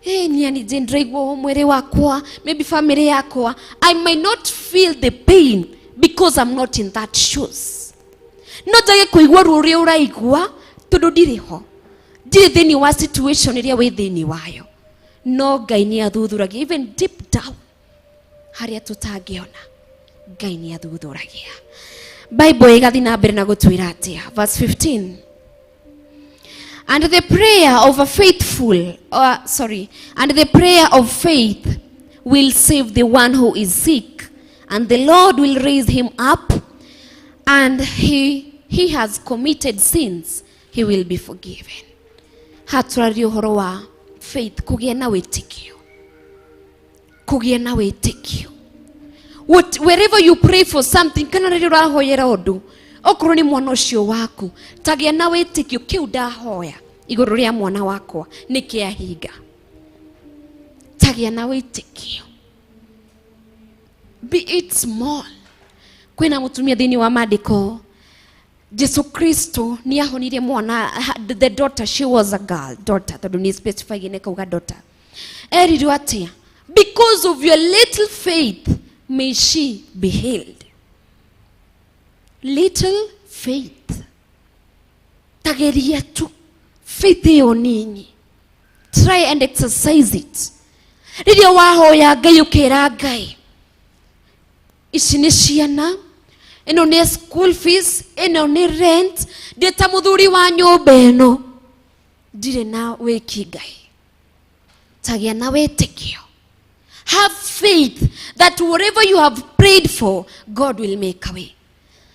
hey, niĩ nĩ ndĩraigua mwĩrĩ wakwa, maybe family yakwa. I might not feel the pain because I'm not in that shoes. No njage kũigua ruo rũrĩa ũraigua tondũ ndirĩ ho. Ndirĩ thĩinĩ wa situation ĩrĩa wĩ thĩinĩ wayo. No Ngai nĩ athuthuragia even deep down harĩa tũtangĩona. Ngai nĩ athuthuragia. Bible ĩgathiĩ na mbere na gũtwĩra atĩa? Verse 15. And the prayer of a faithful, and the prayer of faith will save the one who is sick, and the Lord will raise him up, and he has committed sins, he will be forgiven. Hatũraria ũhoro wa faith, kũgĩa na wĩtĩkio. Kũgĩa na wĩtĩkio. Wherever you pray for something, kana rĩrĩa ũrahoyera ũndũ, okorwo nĩ mwana ũcio waku, tagĩa na wĩtĩkio kĩu ndahoya igũrũ rĩa mwana wakwa nĩ kĩahinga. Tagĩa na wĩtĩkio. Be it small. Kwĩna mũtumia thĩinĩ wa maandĩko, Jesu Kristo nĩ ahonirie mwana, the daughter, she was a girl, daughter, tondũ nĩ specify nĩ kauga daughter. Erirwo atĩa? Because of your little faith, may she be healed. Little faith. Tageria tu. Faith ĩyo nini. Try and exercise it. Rĩrĩa wahoya Ngai ũkĩra Ngai, ici nĩ ciana, ĩno nĩ school fees, ĩno nĩ rent, ndĩ ta mũthuri wa nyũmba ĩno, ndirĩ na wĩki Ngai. Tagĩa na wĩtĩkio. Have faith that whatever you have prayed for, God will make a way.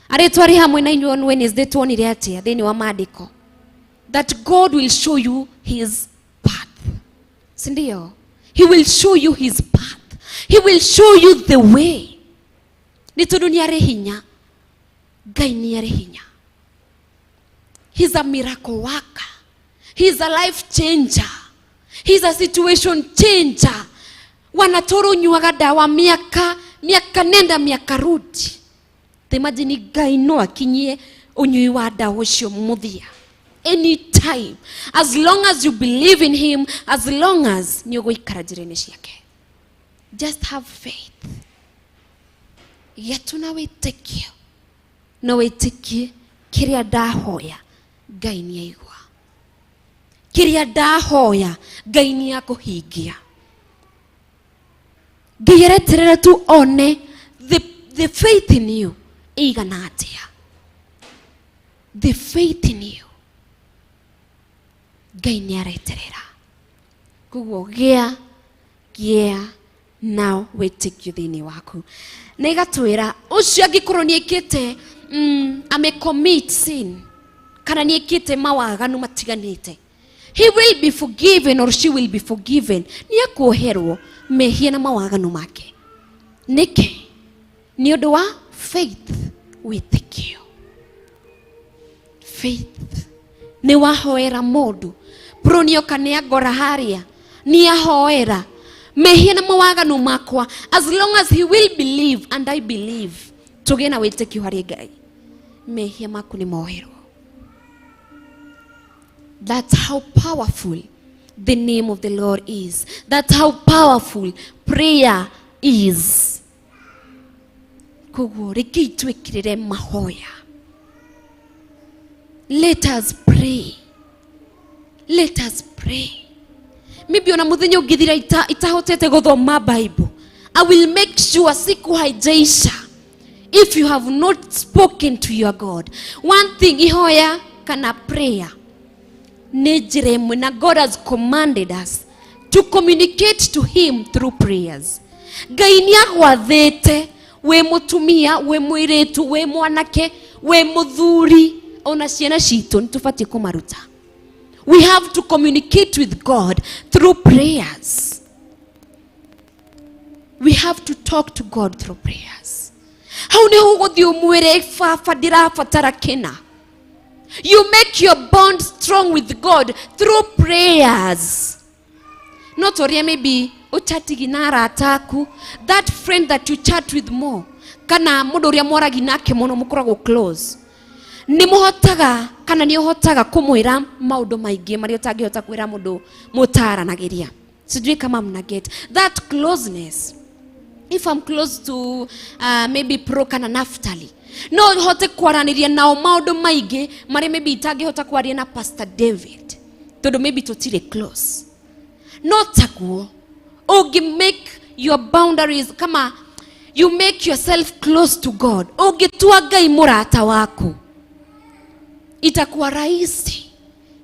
Arĩa twarĩ hamwe na inyuĩ on Wednesday tuonire atĩa thĩinĩ wa maandĩko? That God will show you his path. Si ndio? He will show you his path. He will show you the way. Nĩ tondũ nĩ arĩ hinya. Ngai nĩ arĩ hinya. He's a miracle worker. He's a life changer. He's a situation changer. Wanatoro nyuaga dawa miaka, miaka nenda miaka rudi. Imagine Ngai no akinyie unyui wa dawa ucio muthia. Anytime. As long as you believe in him, as long as nĩ ũgũikara njĩra-inĩ ciake. Just have faith. Gĩa tu na wĩtĩkio. No wĩtĩkie kĩrĩa ndahoya Ngai nĩ aigua. Kĩrĩa ndahoya Ngai nĩ akũhingia. Ngai areterera tu one the faith in you ĩigana atĩa. The faith in you. Ngai nĩ areterera. Koguo gĩa na wĩtĩkio thĩinĩ waku. Na ĩgatwĩra ũcio angĩkorwo nĩ ekĩte, ame commit sin, kana nĩ ekĩte mawaganu matiganĩte, he will be forgiven or she will be forgiven. Nĩ akuoherwo mehia na mawaganu make. Nĩkĩ? Nĩ ũndũ wa faith, wĩtĩkio. Faith. Nĩ wahoera mũndũ, pronioka nĩ angora harĩa, nĩ ahoera mehia na mawaganu makwa, as long as he will believe and I believe, tũgĩe na wĩtĩkio harĩ Ngai, mehia maku nĩ moherwo. That's how powerful the name of the Lord is. That's how powerful prayer is. Koguo reke itwĩkĩrĩre mahoya. Let us pray. Let us pray. Maybe ona muthenya ũngĩthira itahotete gũthoma Bible, I will make sure siku haijaisha if you have not spoken to your God. One thing, ihoya kana prayer nĩ njĩra ĩmwe, na God has commanded us to communicate to him through prayers. Ngai nĩ agwathĩte wĩ mũtumia, wĩ mũirĩtu, wĩ mwanake, wĩ mũthuri, ona ciana citũ nĩ tũbatiĩ kũmaruta. We have to communicate with God through prayers. We have to talk to God through prayers. Hau nĩ ũgũthiĩ ũmwĩre, baba ndĩrabatara kĩna. You make your bond strong with God through prayers. Not ũrĩa maybe Ũchatigi na arata aku, that friend that you chat with more, kana mũndũ ũrĩa mwaragi nake mũno, mũkoragwo close, nĩ mũhotaga kana nĩ ũhotaga kũmwĩra maũndũ maingĩ marĩa ũtangĩhota kwĩra mũndũ mũtaranagĩria. Sijui kama mna get that closeness. If I'm close to maybe Pro kana Naftali, no hote kwaranĩria nao maũndũ maingĩ marĩa maybe itangĩhota kwaria na Pastor David, tondũ maybe tũtirĩ close. No taguo ũngĩ make your boundaries, kama you make yourself close to God, ũngĩtua Ngai mũrata waku, itakuwa rahisi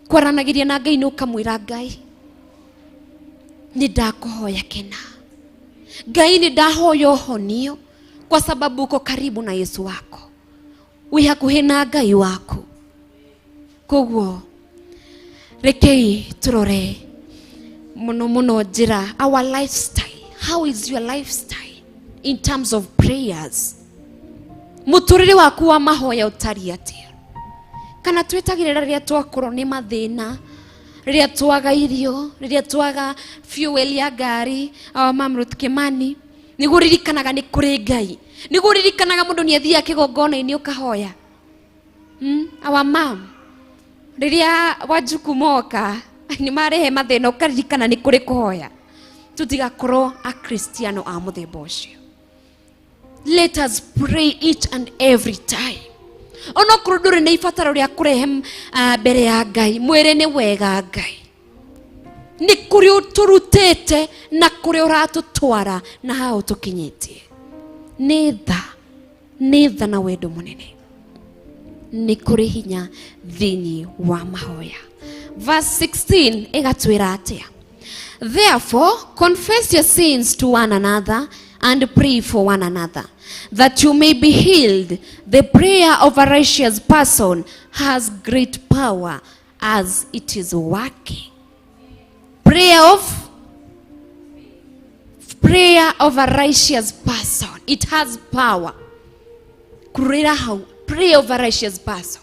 kwaranagĩria na Ngai. Nĩ ũkamwĩra, "Ngai, nĩ ndakũhoya kena. Ngai, nĩ ndahoya ũhonio," kwa sababu uko karibu na Yesu wako, wĩ hakuhĩ na Ngai waku. Koguo rekei turore mũno mũno njĩra, our lifestyle. How is your lifestyle in terms of prayers? Mũtũrĩre waku wa mahoya ũtariĩ atĩa? Kana twĩtagĩrĩra rĩrĩa twakorwo nĩ mathĩna, rĩrĩa twaga irio, rĩrĩa twaga fuel ya ngari, our mam Ruth Kimani, nĩguo ririkanaga nĩ kũrĩ Ngai, nĩguo ririkanaga mũndũ nĩ athiaga kĩgongona-inĩ ũkahoya? Our mam, rĩrĩa wanjuku moka nĩ marehe mathĩna, ũkaririkana nĩ kũrĩ kũhoya. Tũtigakorwo akristiano a mũthemba ũcio. Let us pray each and every time. Onokorwo ndũrĩ na ibataro rĩa kũrehe mbere ya Ngai, mwĩre nĩ wega Ngai, nĩ kũrĩ ũtũrutĩte na kũrĩ ũratũtwara na hau tũkinyĩtie. Nĩ tha, nĩ tha na wendo mũnene. Nĩ kũrĩ hinya thĩinĩ wa mahoya. Verse 16 ĩgatwĩra atĩa? "Therefore confess your sins to one another and pray for one another that you may be healed. The prayer of a righteous person has great power as it is working." Prayer of a righteous person, it has power. Kurĩra hau, prayer of a righteous person.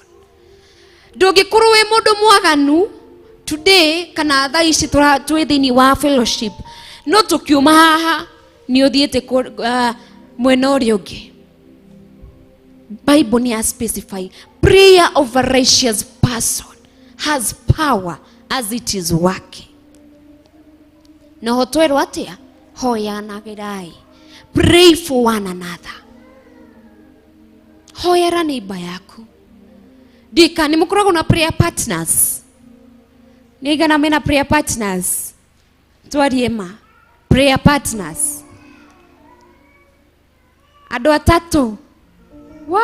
Ndũngĩkorwo wĩ mũndũ mwaganu today kana thaa ici twĩ thĩinĩ wa fellowship, no tũkiuma haha nĩ ũthiĩte mwena ũrĩa ũngĩ. Bible nĩ ya specify, prayer of a righteous person has power as it is working. Noho twerwo atĩa? Hoyanagĩrai, pray for one another. Hoyera neighbor yaku. Ndika nĩ mũkoragwo na prayer partners? Nĩ aigana mena prayer partners? Twarie ma. Prayer partners, andũ atatũ. Wa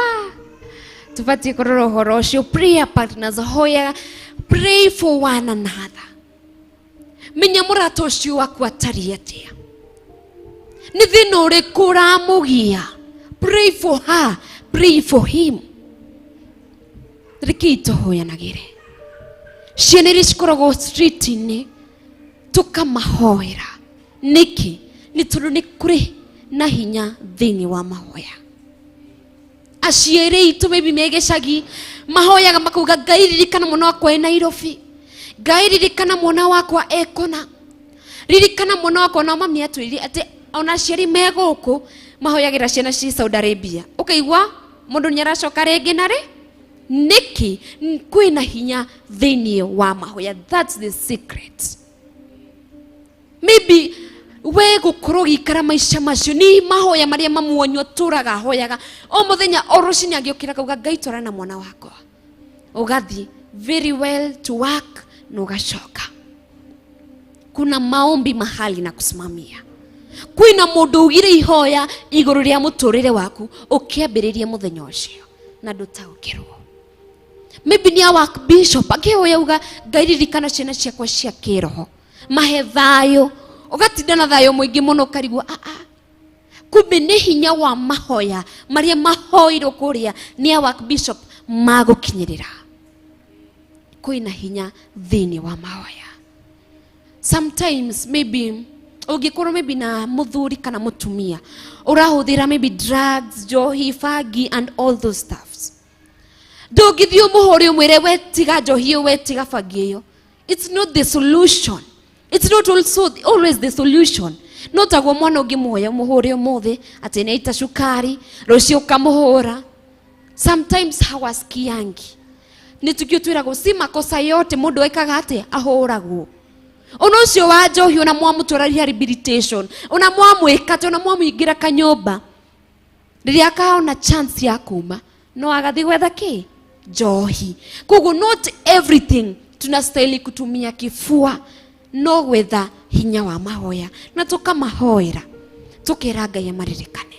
tũbatiĩ kũrora ũhoro ũcio. Prayer partners, hoya, pray for one another. Menya mũrata ũcio waku atariĩ atĩa, nĩ thĩna ũrĩkũ ũramũgia. Pray for her, pray for him. Rekei tũhoyanagĩre. Ciana iria cikoragwo street-inĩ, tũkamahoera. Nĩkĩ? Nĩ tondũ nĩ kũrĩ na hinya thĩinĩ wa mahoya. Aciari aitũ maybe me gĩcagi mahoyaga makauga, "Ngai, ririkana mwana wakwa e Nairobi. Ngai, ririkana mwana wakwa e kũna. Ririkana mwana wakwa." Na mami atwĩrire atĩ ona aciari me gũkũ mahoyagĩra ciana ci Saudi Arabia, ũkaigua mũndũ nĩ aracoka rĩngĩ na rĩ. Nĩkĩ? Kwĩna hinya thĩinĩ wa mahoya. That's the secret. Maybe we gũkorwo ũgĩikara maica macio nĩ mahoya marĩa mamuonyo atũraga ahoyaga o mũthenya, o rũcinĩ agĩũkĩra kauga, "Ngai, twara na mwana wakwa." Ũgathiĩ very well to work na ũgacoka. Kuna maombi mahali na kusimamia. Kwĩna mũndũ ugire ihoya igũrũ rĩa mũtũrĩre waku ũkĩambĩrĩria mũthenya ũcio na ndũtaũkĩrwo. Maybe nĩ awa bishop akĩhoya uga, "Ngai, ririkana ciana ciakwa cia kĩroho, mahe thayũ." Ũgatinda na thayũ mũingĩ mũno, ũkarigwo, "Ah ah, kumbe nĩ hinya wa mahoya marĩa mahoirwo kũrĩa nĩ awa bishop magũkinyĩrĩra." Kwĩna hinya thĩinĩ wa mahoya. Sometimes maybe ũngĩkorwo maybe na mũthuri kana mũtumia ũrahũthĩra maybe drugs, njohi, bangi and all those stuffs, ndũngĩthiĩ ũmũhũre ũmwĩre, "We tiga njohi ĩyo, we tiga bangi ĩyo." It's not the solution. It's not also always the solution. No taguo mwana ũngĩmuoya ũmũhũre ũmũthĩ atĩ nĩ aita cukari, rũciũ ũkamũhũra. Sometimes hawasikiangi. Nĩ tukio twĩragwo si makosa yote mũndũ ekaga atĩa ahũragwo. Ona ũcio wa njohi ona mwamũtwara rehabilitation, ona mwamwĩka atĩ ona mwamũingĩra kanyũmba, rĩrĩa akaona chance ya kuma no agathiĩ gwetha kĩ njohi. Koguo not everything tunastahili kutumia kifua, no gwetha hinya wa mahoya na tukamahoera tukera Ngai amaririkane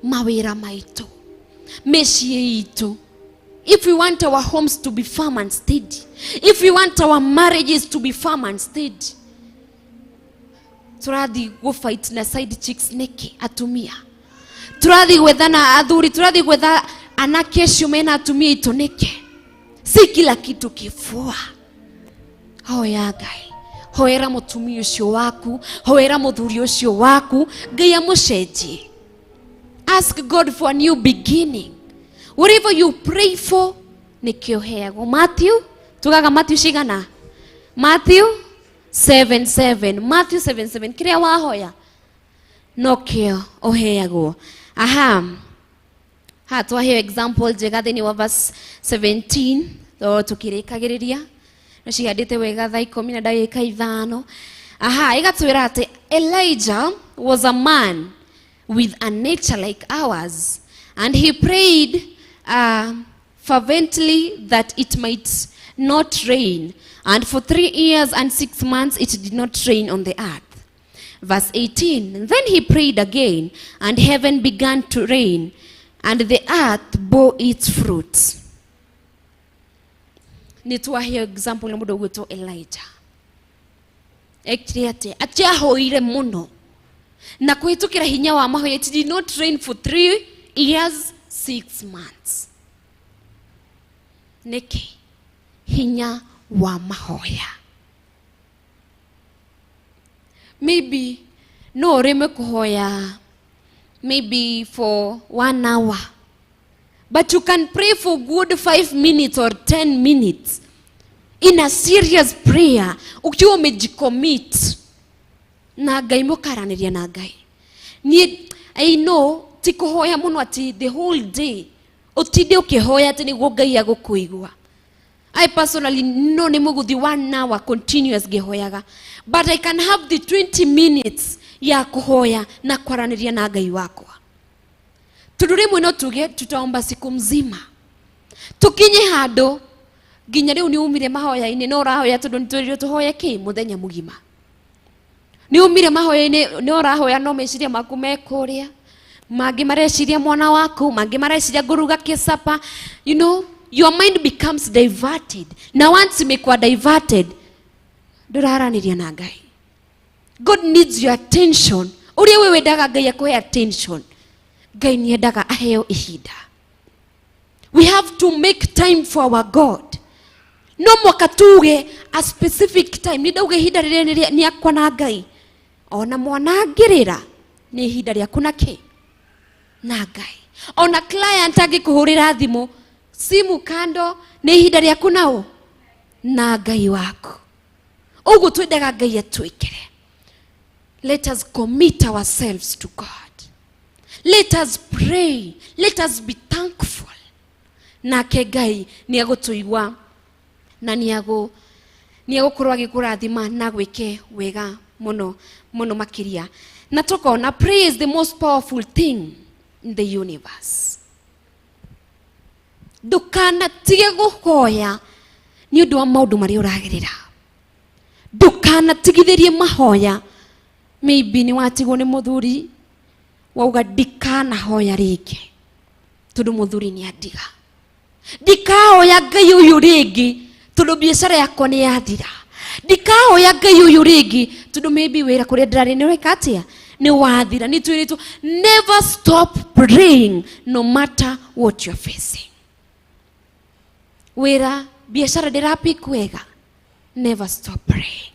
mawĩra maitũ, mĩciĩ itũ. If we want our homes to be firm and steady, if we want our marriages to be firm and steady, tũrathiĩ gũ fight na side chicks nĩkĩ atumia? Tũrathiĩ gwetha na athuri, tũrathiĩ gwetha anake acio mena atumia itũ nĩkĩ? Si kila kitu kifua. Hoya Ngai, hoera mũtumia ũcio waku, hoera mũthuri ũcio waku, Ngai amũcenjie. Ask God for a new beginning. Whatever you pray for, nĩkĩo heagwo. Matthew, tugaga Matthew cigana? Matthew 7:7. Matthew 7:7. Kĩrĩa wahoya nokĩo ũheagwo. Aha. Ha, twaheo example njega thĩinĩ wa verse 17 to tukĩrĩkagĩrĩria no cihandĩte wega thaa ikũmi na ndagĩka ithano. Aha, ĩgatwĩra atĩ Elijah was a man with a nature like ours, and he prayed fervently that it might not rain, and for 3 years and 6 months it did not rain on the earth. Verse 18, then he prayed again, and heaven began to rain, and the earth bore its fruit. Nĩ twaheo example nĩ mũndũ ũgwĩtwo Elijah. Ekire atĩa? Atiahoire mũno na kũhĩtũkĩra hinya wa mahoya. It did not rain for 3 years 6 months. Nĩkĩ? Hinya wa mahoya. Maybe no ũreme kũhoya maybe for 1 hour, but you can pray for good 5 minutes or 10 minutes in a serious prayer ukiwa umejicommit na Ngai, mũkaranĩria na Ngai. Niĩ I know ti kũhoya mũno atĩ the whole day ũtinde ũkĩhoya atĩ nĩguo Ngai agũkũigua. I personally no nĩ mũgũthi 1 hour continuous ngĩhoyaga, but I can have the 20 minutes ya kũhoya na kwaranĩria na Ngai wakwa. Tondũ rĩmwe no tuge tutaomba siku mzima, tukinye handũ nginya rĩu nĩ umire mahoya-inĩ no ũrahoya tondũ nĩ twĩrirwo tũhoye kĩ mũthenya mũgima. Nĩ umire mahoya-inĩ nĩ ũrahoya no meciria maku me kũrĩa, mangĩ mareciria mwana waku, mangĩ mareciria ngũruga kĩcapa. You know, your mind becomes diverted, na once imekuwa diverted ndũraranĩria na Ngai. God needs your attention. Ũrĩa we wendaga Ngai akũhe attention, Ngai nĩ endaga aheo ihinda. We have to make time for our God. No mwaka tuge a specific time. Nĩ ndauga ihinda rĩrĩa nĩ akwa na Ngai. Ona mwana angĩrĩra nĩ ihinda rĩaku na kĩ? Na Ngai. Ona client angĩkũhũrĩra thimũ, simu kando, nĩ ihinda rĩaku nao na Ngai waku. Ũguo twendaga Ngai atwĩkĩre. Let us commit ourselves to God. Let us pray. Let us be thankful. Nake Ngai nĩ agũtũigua na nĩ agũkorwo agĩkũrathima na gwĩke wega mũno mũno makĩria. Na tũkona prayer is the most powerful thing in the universe. Ndũkanatige gũhoya nĩ ũndũ wa maũndũ marĩa ũragerera. Ndũkanatigithĩrie mahoya. Maybe nĩ watigwo nĩ mũthuri wauga ndikanahoya rĩngĩ tondũ mũthuri nĩ andiga. Ndikahoya Ngai ũyũ rĩngĩ tondũ biacara yakwa nĩ yathira. Ndikahoya Ngai ũyũ rĩngĩ tondũ maybe wĩra kũrĩa ndĩrarĩ nĩ ũreka atĩa? Nĩ wathira. Nĩ twĩrĩtwo never stop praying no matter what you're facing. Wĩra biacara ndĩrapick wega, never stop praying.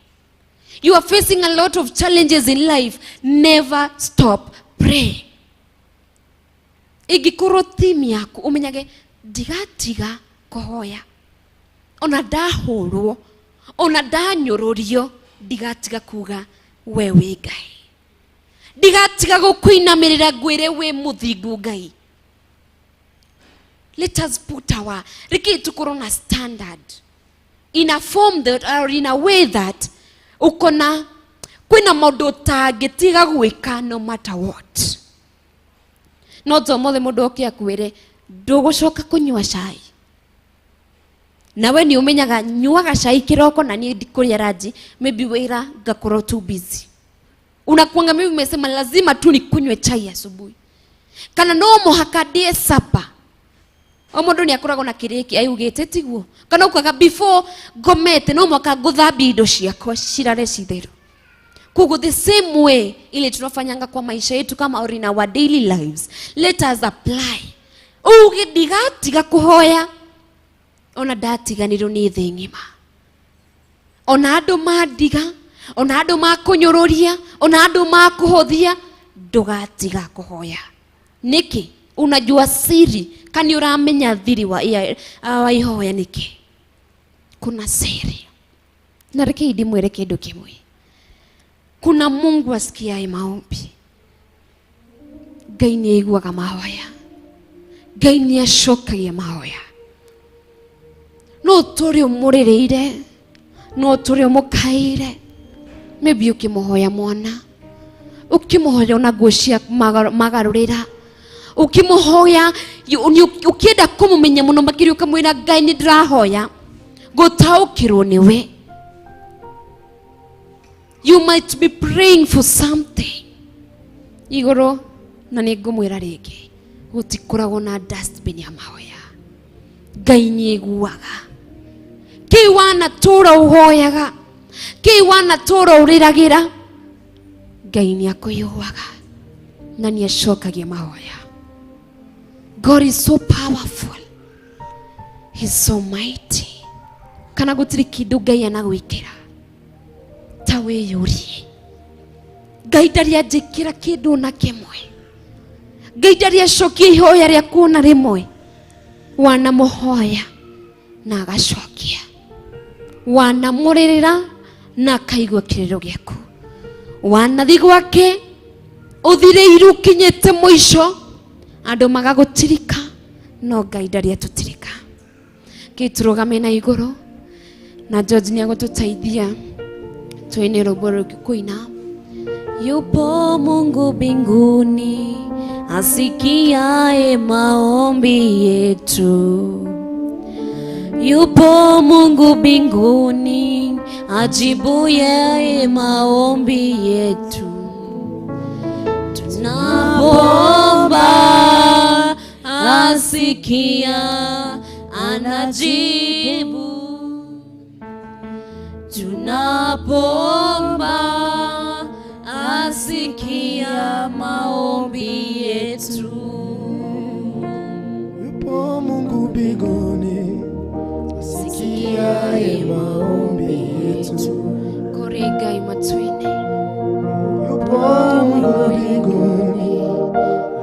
You are facing a lot of challenges in life, never stop praying. Ingĩkorwo team yaku ũmenyage ndigatiga kũhoya, ona ndahũrwo, ona ndanyũrũrio, ndigatiga kuga We wĩ Ngai. Ndigatiga gũkũinamĩrĩra ngwĩre wĩ mũthingu Ngai. Let us put our reke tukorwo na standard in a form that or in a way that ukona kwĩna maũndũ ũtangĩtiga gwĩka no matter what. No to ũmũthĩ mũndũ oke akwĩre ndũgũcoka kũnyua cai, nawe nĩ ũmenyaga nyuaga cai kĩroko na niĩ ndikũrĩa ranji, maybe wĩra ngakorwo too busy, unakuanga maybe umesema lazima tu nikunywe chai asubuhi kana no mũhaka ndĩe supper. O mũndũ nĩ akoragwo na kĩrĩki augĩte tiguo, kana ukaga before ngomete no mũhaka ngũthambie indo ciakwa cirare citheru. Koguo the same way ile tunafanyanga kwa maisha yetu kama or in our daily lives, let us apply. Uge ndigatiga kũhoya ona ndatiganĩrwo nĩ thĩ ng'ima, ona andũ mandiga, ona andũ makũnyũrũria, ona andũ makũhũthia, ndũgatiga kũhoya. Nĩkĩ? Unajua siri kani ũramenya thiri wa wa ihoya nĩkĩ? Kuna siri. Na reke ndimwĩre kĩndũ kĩmwe, kuna Mungu asikiaye maombi. Ngai nĩ aiguaga mahoya, Ngai nĩ acokagia mahoya. No ũtũre ũmũrĩrĩire, no ũtũre ũmũkaĩire, maybe ũkĩmũhoya mwana, ũkĩmũhoya ona nguo cia magarũrĩra, ũkĩmũhoya ũkĩenda kũmũmenya mũno makĩria, ũkamwĩra Ngai nĩ ndĩrahoya gũtaũkĩrwo nĩwe. You might be praying for something igũrũ, na nĩ ngũmwĩra rĩngĩ gũtikoragwo na dustbin ya mahoya. Ngai nĩ aiguaga kĩu wanatũra ũhoyaga, kĩu wanatũra ũrĩragĩra, Ngai nĩ akũiguaga na nĩ acokagia mahoya. God is so powerful, he's so mighty. Kana gũtirĩ kĩndũ Ngai anagwĩkĩra ta wĩyũrie. Ngai ndarĩ anjĩkĩra kĩndũ ona kĩmwe, Ngai ndarĩ acokia ihoya rĩaku ona rĩmwe. Wanamũhoya na agacokia, wanamũrĩrĩra na akaigua kĩrĩro gĩaku, wanathi gwake ũthirĩire ũkinyĩte mũico, andũ magagũtirika, no Ngai ndarĩ atũtirika. Kĩtũrũgame na igũrũ na George nĩ agũtũteithia twine rwĩmbo rũngĩ kũina. Yupo Mungu mbinguni asikiaye maombi yetu. Yupo Mungu mbinguni ajibuye maombi yetu. Tunapoomba asikia anajibu. Tunapoomba asikia maombi yetu. Yupo Mungu mbinguni asikiaye maombi yetu. Kore Ngai matwine. Yupo Mungu mbinguni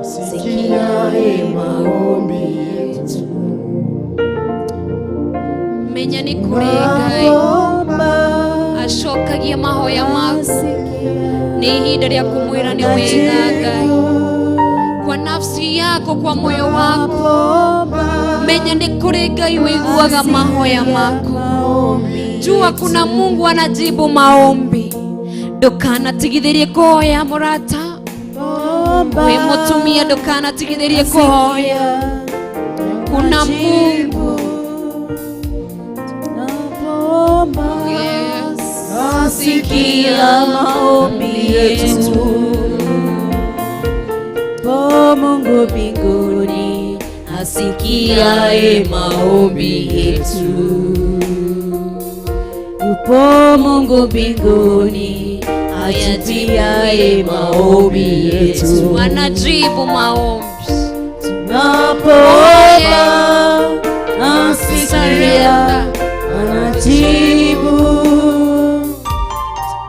asikiaye maombi yetu. Menya nĩ kũrĩ Ngai acokagia mahoya maku. Nĩ ihinda rĩa kũmwĩra nĩ wega Ngai, kwa nafsi yako, kwa moyo wako. Menya nĩ kũrĩ Ngai wĩiguaga mahoya maku. Jua kuna Mungu anajibu maombi. Ndũkanatigithĩrie kũhoya mũrata, wĩ mũtumia, ndũkanatigithĩrie kũhoya. Kuna Mungu. Yes. Asikia maombi yetu. Po Mungu mbinguni asikiaye maombi yetu. Yupo Mungu mbinguni ajibiaye maombi yetu. Anajibu maombi. Tunapoomba asikia anajibu.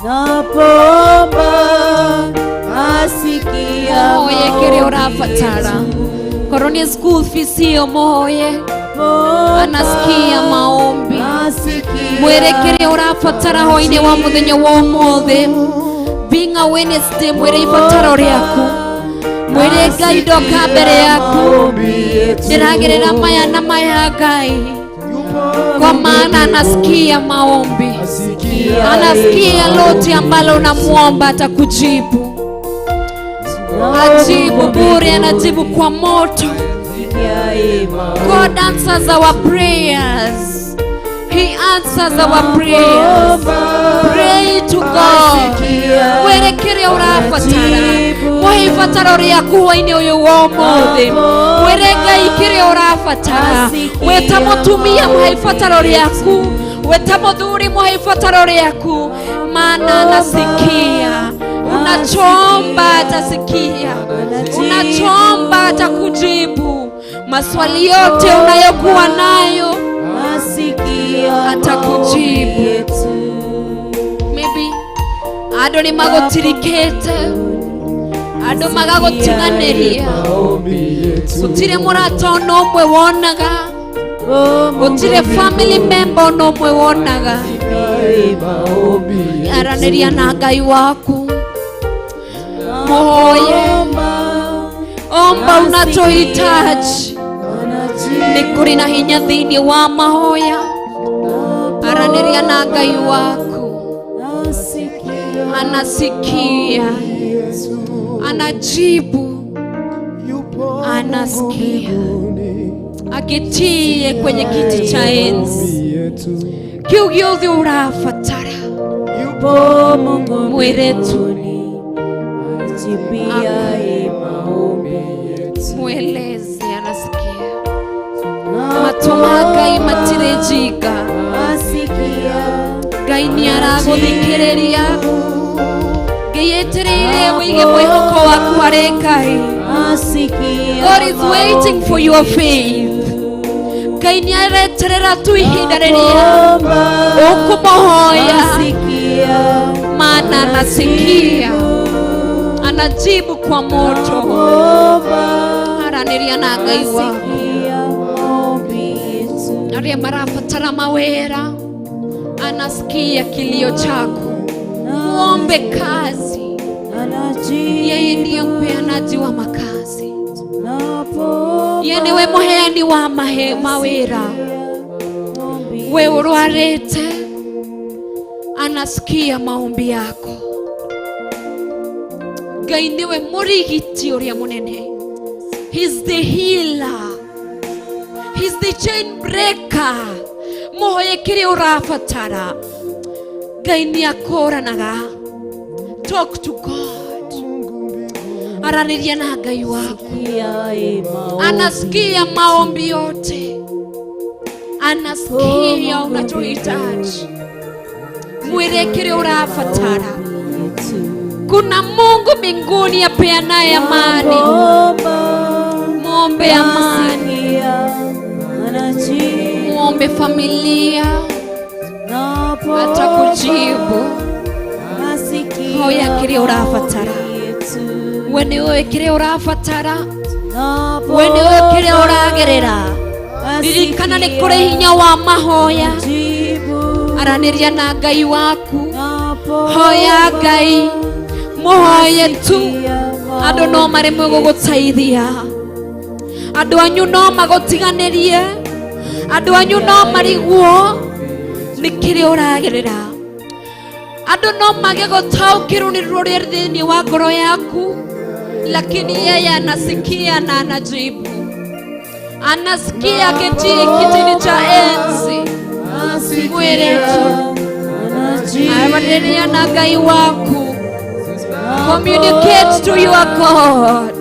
Tunapoomba asikia Mũhoye kĩrĩa ũrabatara. Korwo nĩ school fees hiyo mũhoye, anasikia maombi. Mwĩre kĩrĩa ũrabatara hwaĩ-inĩ wa mũthenya wa ũmũthĩ. Being a Wednesday, mwĩre ibataro rĩaku, mwĩre Ngai ndoka mbere yaku, ndĩragerera maya na maya Ngai, kwa maana anasikia maombi, anasikia lote ambalo unamuomba, atakujibu. Ajibu bure, anajibu kwa moto. God answers our prayers. He answers our prayers. Pray to God. Mwĩre kĩrĩa ũrabatara, mũhe ibataro rĩaku hwainĩ ũyũ wa ũmũthĩ. Mwĩre Ngai kĩrĩa ũrabatara. Wĩta mũtumia, mũhe ibataro rĩaku. Wĩta mũthuri, mũhe ibataro rĩaku, maana anasikia. Unachoomba atasikia, unachoomba atakujibu. Maswali yote unayokuwa nayo atakujibu. Maybe andũ nĩ magũtirikĩte, andũ magagũtiganĩria, gũtirĩ mũrata ona ũmwe wonaga, gũtirĩ family member ona ũmwe wonaga. Aranĩria na Ngai waku, mũhoye, omba unachohitaji. Nĩ kũrĩ na hinya thĩinĩ wa mahoya. Aranĩria na Ngai waku, anasikia, anajibu, anasikia. Akitie kwenye kiti cha enzi, kiu gĩothe ũrabatara, mwĩre tu, mweleze, anasikia. Matũ ma Ngai matirĩ njinga. Ngai nĩ aragũthikĩrĩria. Ngai etereire wĩige mwĩhoko waku harĩ Ngai. God is waiting for your faith. Ngai nĩ areterera tu ihinda rĩrĩa ũkũmũhoya, maana anasikia, anajibu kwa moto. Aranĩria na Ngai waku. Arĩa marabatara mawĩra, anasikia kilio chako. Muombe kazi, yeye ndiye mpeanaji wa makazi, yeye niwe mũheani wa mawĩra. We ũrwarĩte, anasikia maombi yako. Ngai niwe mũrigiti ũrĩa mũnene. He's the healer. He's the chain breaker. Mũhoye kĩrĩa ũrabatara. Ngai nĩ akũranaga. Talk to God. Aranĩria na Ngai waku. Anasikia maombi yote, anasikia unachohitaji. Mwĩre kĩrĩa ũrabatara. Kuna Mungu mbinguni apeanaye amani. Muombe amani, muombe familia, atakujibu. Hoya kĩrĩa ũrabatara. We nĩũĩ kĩrĩa ũrabatara, we nĩũĩ kĩrĩa ũragerera. Ririkana nĩ kũrĩ hinya wa mahoya. Aranĩria na Ngai waku, hoya Ngai, mũhoye tu. Andũ no maremwe gũgũteithia, andũ anyu no magũtiganĩrie, andũ anyu no mariguo nĩ kĩrĩa ũragerera. Andũ no mage gũtaũkĩrwo nĩ ruo rũrĩa thĩinĩ wa ngoro yaku, lakini yeye anasikia na anajibu. Anasikia aketi kitini cha enzi. Mwĩre tu, aranĩria na Ngai waku. Communicate to your God.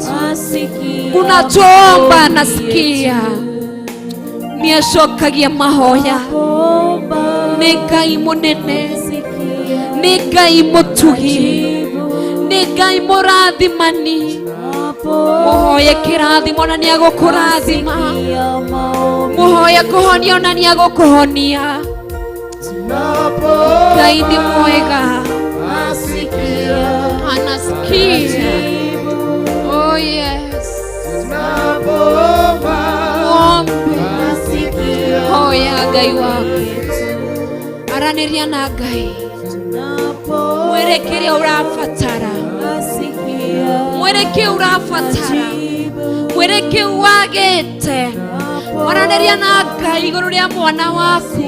Unachoomba anasikia. Nĩacokagia mahoya. Nĩ Ngai mũnene, nĩ Ngai mũtugi, nĩ Ngai mũrathimani. Mũhoye kĩrathimo na nĩagũkũrathima. Mũhoye kũhonio na nĩagũkũhonia. Ngai nĩ mwega, anasikia. Oh yes. Muombe, hoya Ngai waku, aranĩria na Ngai, mwĩre kĩrĩa Kĩrĩa ũrabatara. Mwĩre kĩu ũrabatara. Mwĩre kĩu wagĩte. Aranĩria na Ngai igũrũ rĩa mwana waku.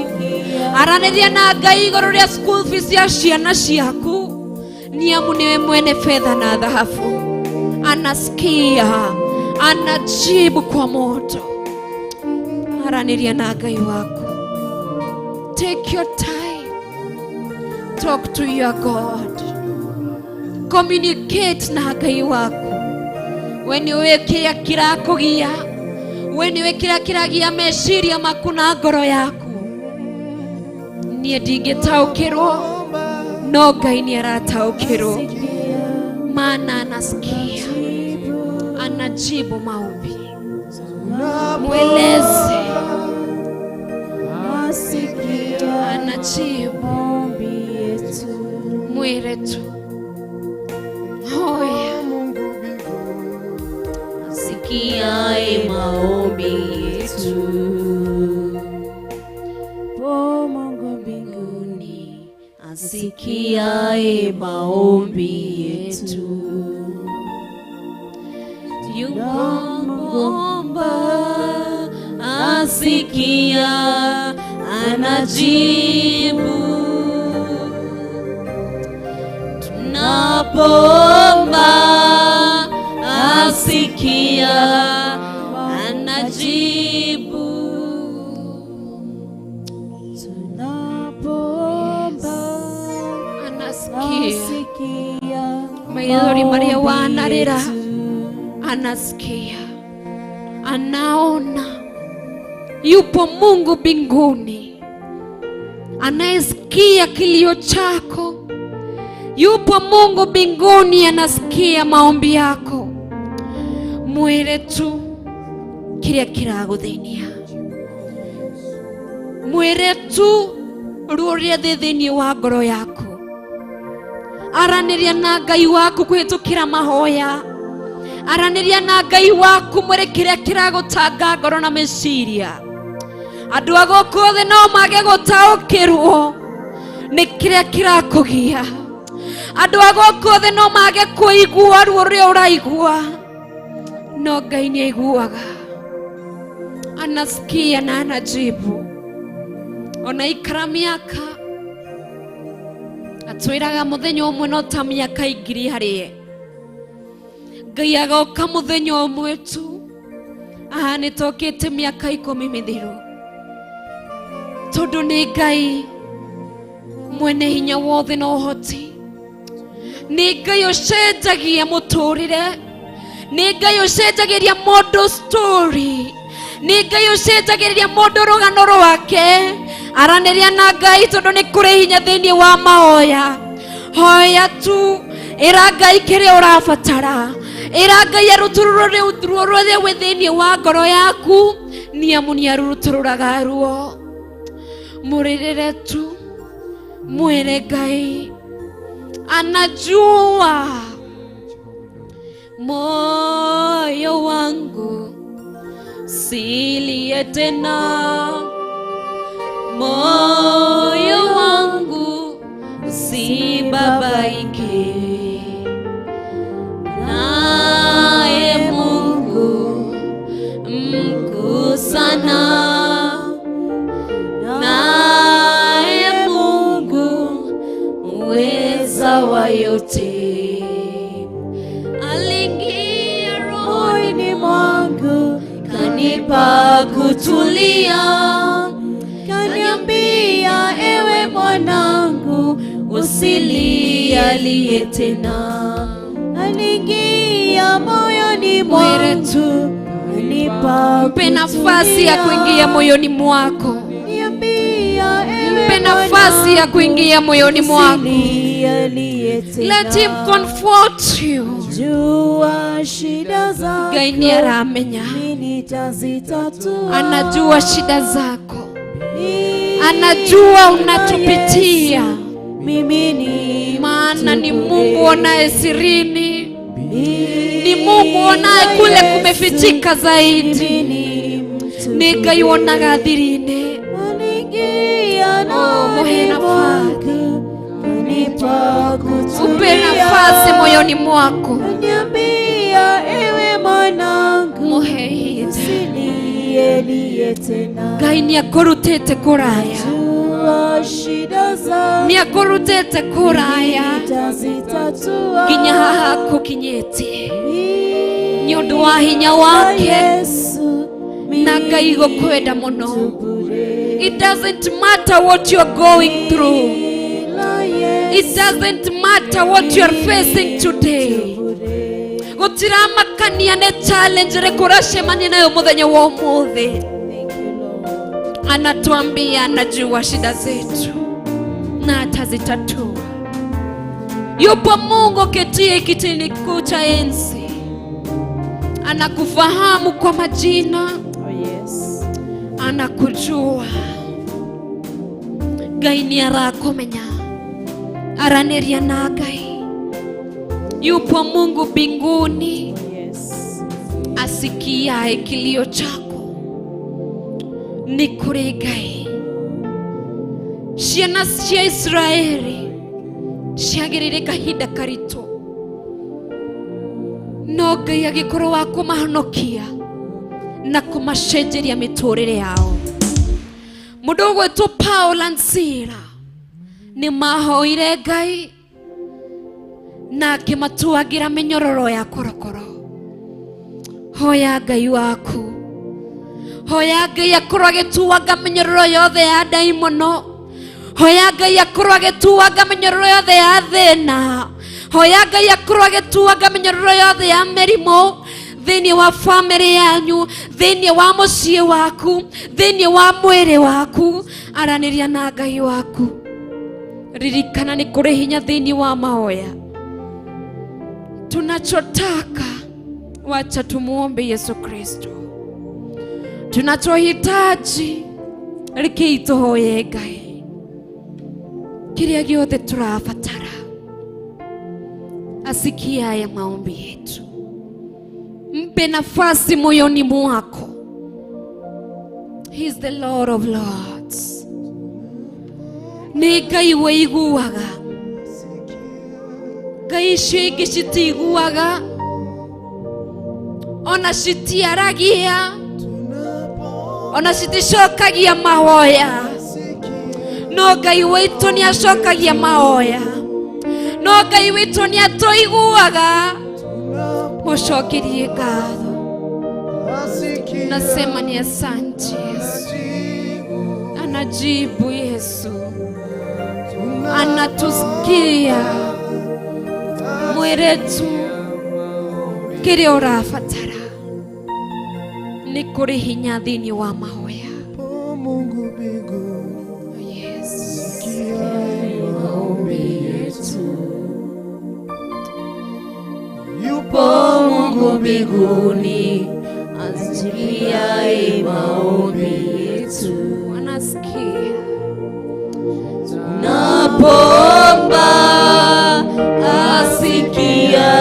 Aranĩria na Ngai igũrũ rĩa school fees ya ciana ciaku. Ni amu niwe mwene fedha na dhahabu. Anasikia, anajibu kwa moto. Aranĩria na Ngai waku. Take your time. Talk to your God. Communicate na Ngai waku. We nĩũĩ kĩrĩa kĩrakũgia. We nĩũĩ kĩrĩa kĩragia meciria maku na ngoro yaku. Niĩ ndingĩtaũkĩrwo, no Ngai nĩ arataũkĩrwo. Maana anasikia, anajibu maombi. Mweleze, anajibu. Mwĩre tu. Hoya. Sikiae maombi yetu. O Mungu mbinguni, asikiae maombi yetu. Yuomba, asikia, anajibu. Tunapoomba, asikia, anajibu. Tunapoomba, Anasikia. Maithori marĩa wanarĩra, anasikia, anaona. Yupo Mungu mbinguni anayesikia kilio chako. Yupo Mungu mbinguni anasikia maombi yako. Mwĩre tu kĩrĩa kĩragũthĩnia. Mwĩre tu ruo rũrĩa thĩ thĩinĩ wa ngoro yaku. Aranĩria na Ngai waku kũhĩtũkĩra mahoya. Aranĩria na Ngai waku, mwĩre kĩrĩa kĩragũtanga ngoro na meciria. Andũ a gũkũ thĩ no mage gũtaũkĩrwo nĩ kĩrĩa kĩrakũgia. Andũ a gũkũ thĩ no mage kũigua ruo rũrĩa ũraigua, no Ngai nĩ aiguaga. Anasikia na anajibu. Ona ikara mĩaka, atwĩraga mũthenya ũmwe no ta mĩaka 1000 harĩe. Ngai agoka mũthenya ũmwe tu, aha nĩtokĩte mĩaka 10 mĩthiru. Tondũ nĩ Ngai mwene hinya wothe na ũhoti. Nĩ Ngai ũcenjagia mũtũrĩre. Nĩ Ngai ũcenjagĩria mũndũ story. Nĩ Ngai ũcenjagĩria mũndũ rũgano rwake. Aranĩria na Ngai tondũ nĩ kũrĩ hinya thĩinĩ wa mahoya. Hoya tu, ĩra Ngai kĩrĩa ũrabatara. Ĩra Ngai arutũrũre ruo rũrĩa wĩ thĩinĩ wa ngoro yaku. Nĩ amu nĩ arutũrũraga ruo. Mũrĩrĩre tu, mwĩre Ngai anajua moyo wangu silie tena, moyo wangu usibabaike, naye Mungu mkuu sana, naye Mungu muweza wa yote. Aliingia rohoni mwangu, kanipa kutulia, kaniambia ewe mwanangu usilialie tena. Aliingia moyoni mwangu, kanipa Mpe nafasi ya kuingia moyoni mwako. Mpe nafasi ya kuingia moyoni mwako. Let him comfort you. Jua shida zako, Ngai nĩ aramenya. nitazitatua. Anajua shida zako, anajua unachopitia. Mimi ni Maana ni Mungu onaye sirini, ni Mungu onaye kule kumefichika zaidi. Ni Ngai wonaga thiri-inĩ. Oh, muhe nafasi. mahali pa kutulia. Upe nafasi moyoni mwako. Niambia ewe mwanangu, Muhe ihinda. usilie lie tena. Ngai nĩ akũrutĩte kũraya. Jua shida zako Nĩ akũrutĩte kũraya nitazitatua. nginya haha akũkinyĩtie nĩ ũndũ wa hinya wake Yesu, na Ngai gũkwenda mũno. bure. It doesn't matter what you're going through. Ila Yesu, It doesn't matter what you're facing today. bure. Gũtiramakania nĩ challenge ĩrĩkũ ũracemania nayo mũthenya wa ũmũthĩ. Thank you, Lord. Anatuambia anajua shida zetu na atazitatua. Yupo Mungu ketie kitini kikuu cha enzi, anakufahamu kwa majina, Oh, yes. anakujua. Ngai nĩ arakumenya, aranĩria na Ngai. Yupo Mungu mbinguni Oh, yes. asikiaye kilio chako. Nĩ kũrĩ Ngai. Ciana cia Israeli ciagĩrĩire kahinda karitũ, no Ngai agĩkorwo wa kũmahonokia na kũmacenjeria mĩtũrĩre yao. Mũndũ ũgwĩtwo Paul and Sila nĩ mahoire Ngai na akĩmatuagĩra mĩnyororo ya korokoro. Hoya Ngai waku, hoya Ngai akorwo agĩtuanga mĩnyororo yothe ya ndaimono. Hoya Ngai akorwo agĩtuanga mĩnyororo yothe ya thĩna. Hoya Ngai akorwo agĩtuanga mĩnyororo yothe ya mĩrimũ thĩinĩ wa bamĩrĩ yanyu, thĩinĩ wa mũciĩ waku, thĩinĩ wa mwĩrĩ waku. Aranĩria na Ngai waku. Ririkana nĩ kũrĩ hinya thĩinĩ wa mahoya. Tunachotaka, wacha tumuombe Yesu Kristo. Tunachohitaji, rekei tũhoye Ngai. Kĩrĩa gĩothe tũrabatara, asikiaye maombi yetu. Mpe nafasi moyoni mwako. He is the Lord of Lords. Nĩ Ngai wĩiguaga. Ngai icio ingĩ citiguaga, ona citiaragia, ona citicokagia mahoya. No Ngai witũ nĩ acokagia mahoya. No Ngai witũ nĩ atũiguaga. Mũcokerie ngatho. Nasema ni asante Yesu. Anajibu Yesu, anatusikia. Mwĩre tu kĩrĩa ũrabatara. Nĩ kũrĩ hinya thĩinĩ wa mahoya. Mungu mbinguni, Yes. sikia maombi yetu. Yupo Mungu mbinguni asikiaye maombi yetu. Anasikia. Tunapoomba asikia,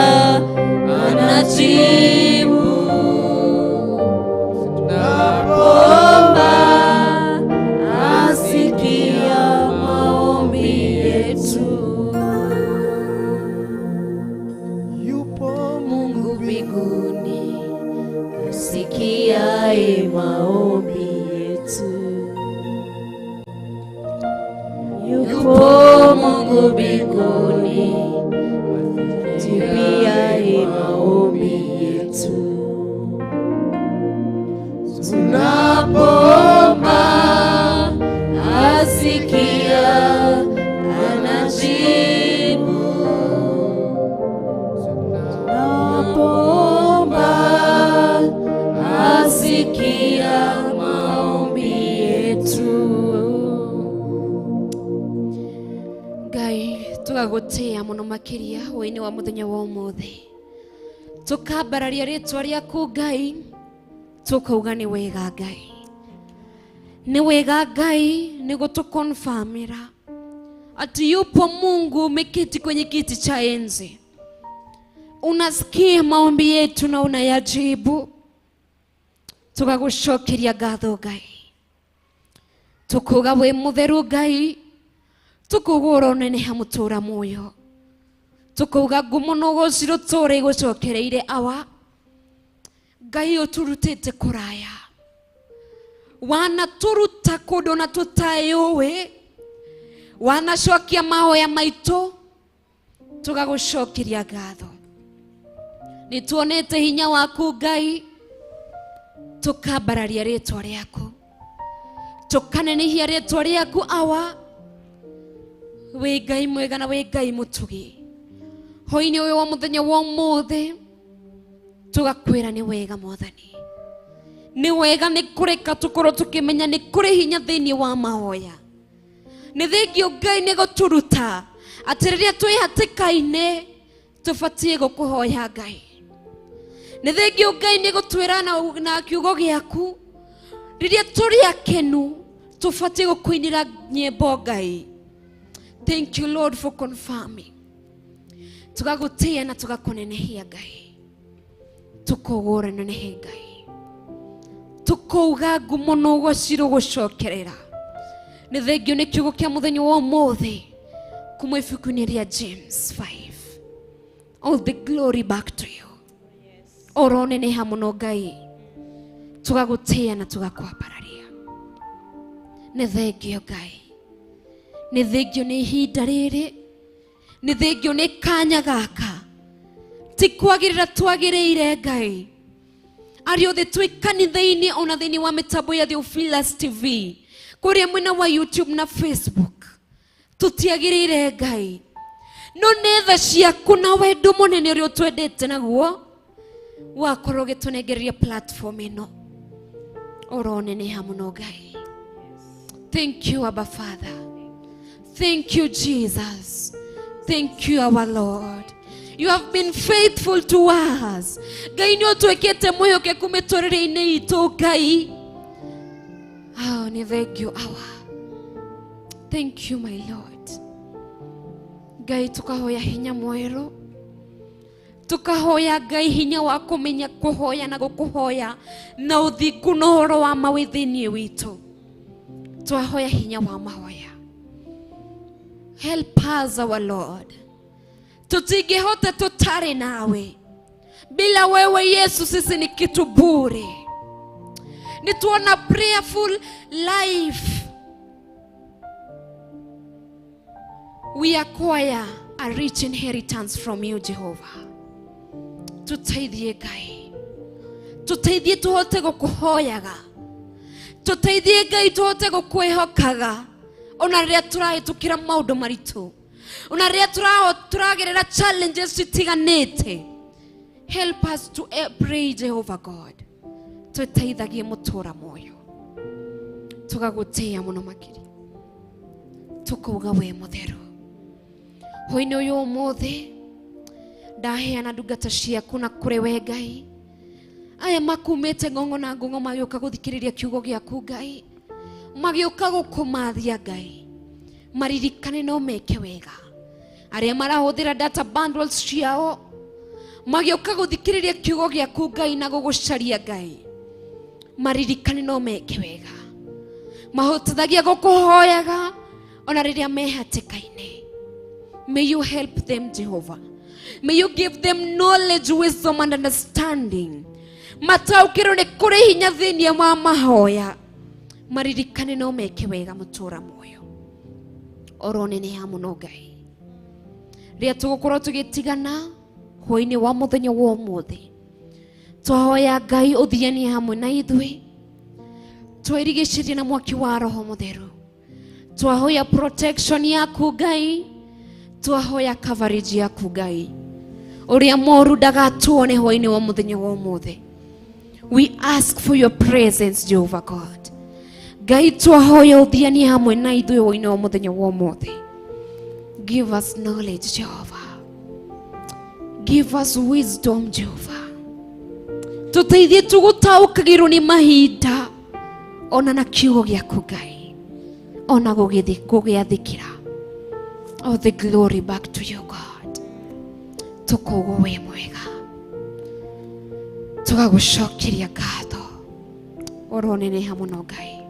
anajibu. Tunapoomba asikia maombi yetu. Yupo Mungu mbinguni asikiaye maombi yetu. Yupo Mungu mbinguni asikiaye maombi yetu. Tunapoomba asikia, anajibu. Tunapoomba asikia maombi yetu. Ngai tũgagũtĩĩa mũno makĩria hwaĩ-inĩ wa mũthenya wa ũmũthĩ. Tũkambararia rĩtwa rĩaku Ngai, tũkauga nĩ wega Ngai. Nĩ wega Ngai nĩ gũtũkonfamĩra ati yupo Mungu umeketi kwenye kiti cha enzi. Unasikia maombi yetu na unayajibu. Tũgagũcokeria ngatho Ngai. Tũkuga wĩ mũtheru Ngai. Tukauga ũroneneha mũtũra muoyo. Tukauga ngumo na ũgoci rũtũũre igũcokereire awa. Ngai ũtũrutĩte kũraya. Wanatũruta kũndũ na tũtaĩũĩ. Wanacokia mahoya maitũ tũgagũcokeria ngatho. Nĩ tuonete hinya waku Ngai, tũkambararia rĩtwa rĩaku, tũkanenehia rĩtwa rĩaku awa. Wĩ Ngai mwega na wĩ Ngai mũtugi. Hwaĩ-inĩ ũyũ wa mũthenya wa ũmũthĩ tũgakwĩra nĩ wega Mwathani, nĩ wega nĩ kũreka tũkorwo tũkĩmenya nĩ kũrĩ hinya thĩinĩ wa mahoya. Nĩ thengio Ngai nĩ gũtũruta atĩ rĩrĩa twĩ hatĩka-inĩ tũbatiĩ gũkũhoya Ngai. Nĩ thengio Ngai nĩ gũtwĩra na kiugo gĩaku rĩrĩa tũrĩ akenu tũbatiĩ gũkũinĩra nyĩmbo Ngai. Thank you Lord for confirming. Tũgagũtĩĩa na tũgakũnenehia Ngai, tũkũgũra nenehe Ngai, tũkauga ngumo na ũgoci rũgũcokerera. Nĩ thengio nĩ kiugo kĩa mũthenya wa ũmũthĩ kuma ibuku-inĩ rĩa James 5. All the glory back to you. Ũroneneha mũno Ngai, tũgagũtĩĩa na tũgakwambararia. Nĩ thengio Ngai, nĩ thengio nĩ ihinda rĩrĩ, nĩ thengio nĩ kanya gaka. Ti kwagĩrĩra twagĩrĩire Ngai, arĩa othe twĩ kanitha-inĩ ona thĩinĩ wa mĩtambo ya Theophilus TV kũrĩa mwena wa YouTube na Facebook, tũtiagĩrĩire Ngai, no nĩ tha ciaku na wendo mũnene ũrĩa ũtwendete naguo wakorwo ũgĩtũnengereria platform ĩno. Ũroneneha mũno Ngai. Thank you Abba Father. Thank you Jesus. Thank you our Lord. You have been faithful to us. Ngai nĩ ũtuĩkĩte mwĩhokeku mĩtũrĩre-inĩ itũ Ngai. Oh, nĩ thank you our. Thank you my Lord. Ngai tukahoya hinya mwerũ, tukahoya Ngai hinya wa kũmenya kũhoya na gũkũhoya na ũthingu na ũhoro wa ma wĩ thĩinĩ witũ. Twahoya hinya wa mahoya. Help us our Lord. Tutingĩhota tũtarĩ nawe. Bila wewe Yesu sisi ni kitu bure. Ni tuona prayerful life. We acquire a rich inheritance from you Jehovah. Tuteithie Ngai, tuteithie tuhote gũkũhoyaga, tuteithie Ngai tuhote gũkwĩhokaga ona rĩrĩa tũrahĩtũkĩra maũndũ maritũ, ona rĩrĩa tũragerera challenges citiganĩte. Help us to pray Jehovah God. Tũteithagie mũtũra muoyo, tũgagũtĩĩa mũno makĩria, tũkauga we mũtheru. Hwaĩ-inĩ ũyũ ũmũthĩ ndaheana ndungata ciaku na kũrĩ we Ngai, aya makumĩte ng'ong'o na ng'ong'o magĩũka gũthikĩrĩria kiugo gĩaku Ngai, magĩũka gũkũmathia Ngai, maririkane no meke wega. Arĩa marahũthĩra data bundles ciao magĩũka gũthikĩrĩria kiugo gĩaku Ngai na gũgũcaria Ngai, maririkane no meke wega. Mahotithagia gũkũhoyaga ona rĩrĩa me hatĩka-inĩ. May you help them Jehovah. May you give them knowledge, wisdom and understanding. Mataũkĩrwo nĩ kũrĩ hinya thĩinĩ wa mahoya, maririkane no meke wega mũtũra muoyo. Ũroneneha mũno Ngai. Rĩrĩa tũgũkorwo tũgĩtigana hwaĩ-inĩ wa mũthenya wa ũmũthĩ, twahoya Ngai ũthianie hamwe na ithuĩ, twairigicĩrie na mwaki wa Roho Mũtheru, twahoya protection yaku Ngai, twahoya coverage yaku Ngai, ũrĩa moru ndagatuone hwaĩ-inĩ wa mũthenya wa ũmũthĩ. We ask for your presence Jehovah God. Ngai twahoya ũthianie hamwe na ithuĩ hwaĩ-inĩ wa mũthenya wa ũmũthĩ. Give us knowledge Jehovah. Give us wisdom Jehovah. Tũteithie tũgũtaũkagĩrwo nĩ mahinda ona na kiugo gĩaku Ngai, ona gũgĩathĩkĩra. All the glory back to you God. Tũkauga wĩ mwega, tũgagũcokeria ngatho. Ũroneneha mũno Ngai.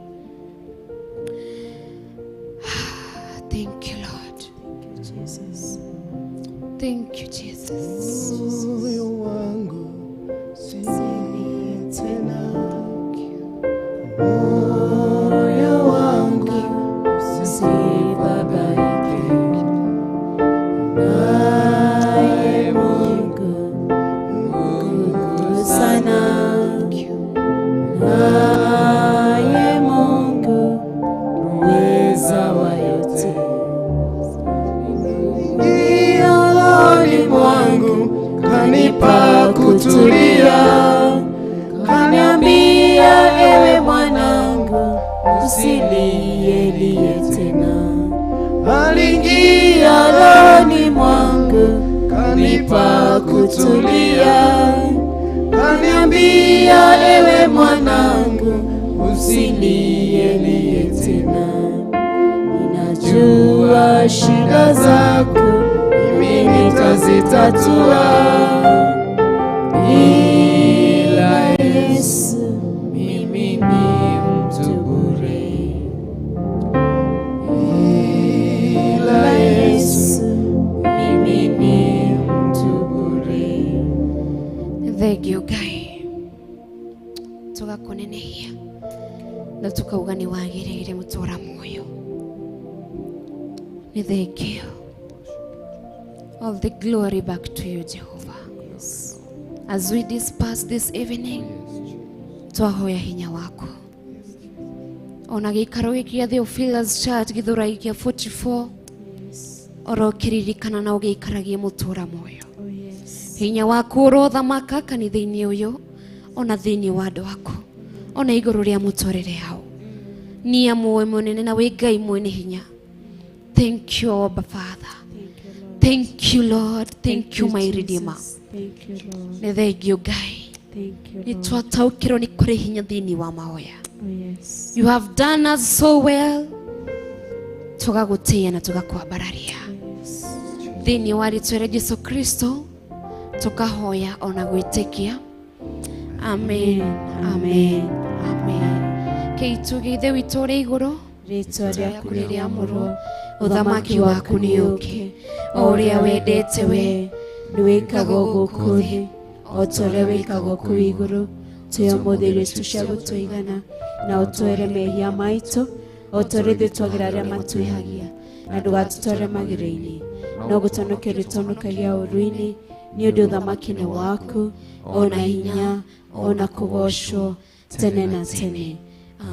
Thank you Lord. Moyo wangu usifadhaike, naye Mungu mkuu sana, naye Mungu muweza wa yote. Ingia rohoni mwangu, kanipa kutulia, Kaniambia, ewe mwanangu, usilielie tena. Aliingia Rohoni mwangu kanipa kutulia, kaniambia, ewe mwanangu, usilielie tena. Ninajua shida zako, mimi nitazitatua, ila Yesu Mimi ni mtu bure, ila Yesu mimi ni mtu bure. Thengio Ngai, tũgakũnenehia na tũkauga nĩ wagĩrĩire mũtũra muoyo. Nĩ thengio. All the glory back to you, Jehovah. As we disperse this evening, twahoya hinya waku ona gĩikaro gĩkĩ gĩa Theophilus Church Gĩthũrai kĩa 44 oro kĩririkana na ũgĩikaragie mũtũra muoyo. Oh yes. Hinya waku ũrothamaka kanitha-inĩ ũyũ ona thĩinĩ wa andũ aku ona igũrũ rĩa mũtũrĩre yao. Nĩ amu wĩ mũnene na wĩ Ngai mwene hinya. Thank you, Abba Father. Thank you, Lord. Thank you, Lord. Thank you, my Jesus. Redeemer. Thank you, Lord. Nĩ thengio Ngai. Thank you, Nĩ Lord. twataũkĩrwo nĩ kũrĩ hinya thĩinĩ wa mahoya. Oh yes. You have done us so well. Tũgagũtĩĩa na tũgakwambararia thĩinĩ wa rĩtwa rĩa Jesu Kristo tũkahoya ona gwĩtĩkia. Amen, amen, amen. Kĩituge Ithe witũ ũrĩ igũrũ, Rĩtwa rĩaku rĩaku nĩrĩamũrwo, ũthamaki waku nĩũke, o ũrĩa wendete we nĩ wĩkagwo gũkũ thĩ o ta ũrĩa wĩkagwo kũu igũrũ. Tũhe ũmũthĩ irio citũ cia gũtũigana, na ũtwere mehia maitũ o ta ũrĩa ithuĩ twagĩra arĩa matwĩhagia, na ndũgatũtware magerio-inĩ, no gũtũhonokia ũrĩtũhonokagia ũũru-inĩ, nĩ ũndũ ũthamaki nĩ waku, ona hinya, ona kũgoocwo tene na tene.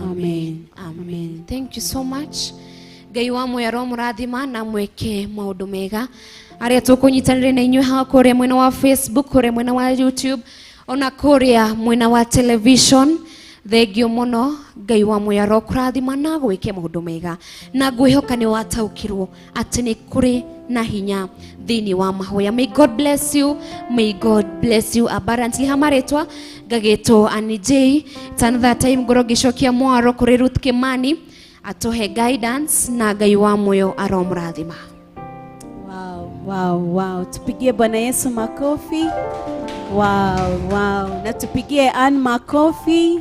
Amen, amen. Thank you so much. Ngai wa muoyo aromũrathima na mwĩke maũndũ mega. Arĩa tũkũnyitanĩire na inyuĩ haha kũrĩa mwena wa Facebook, kũrĩa mwena wa YouTube, ona kũrĩa mwena wa television, thengio mũno. Ngai wa muoyo arokũrathima na gwĩke maũndũ mega, na ngwĩhoka nĩ wataũkĩrwo atĩ nĩ kũrĩ na hinya thĩinĩ wa mahoya. May God bless you, may God bless you abundantly. Hamarĩtwa ngagĩtwo Annie J. It's another time ngorwo ngĩcokia mwaro kũrĩ Ruth Kimani atuhe guidance, na Ngai wa muoyo aromũrathima. Wow. Tupigie Bwana Yesu makofi. Wow. Na tupigie Ann makofi.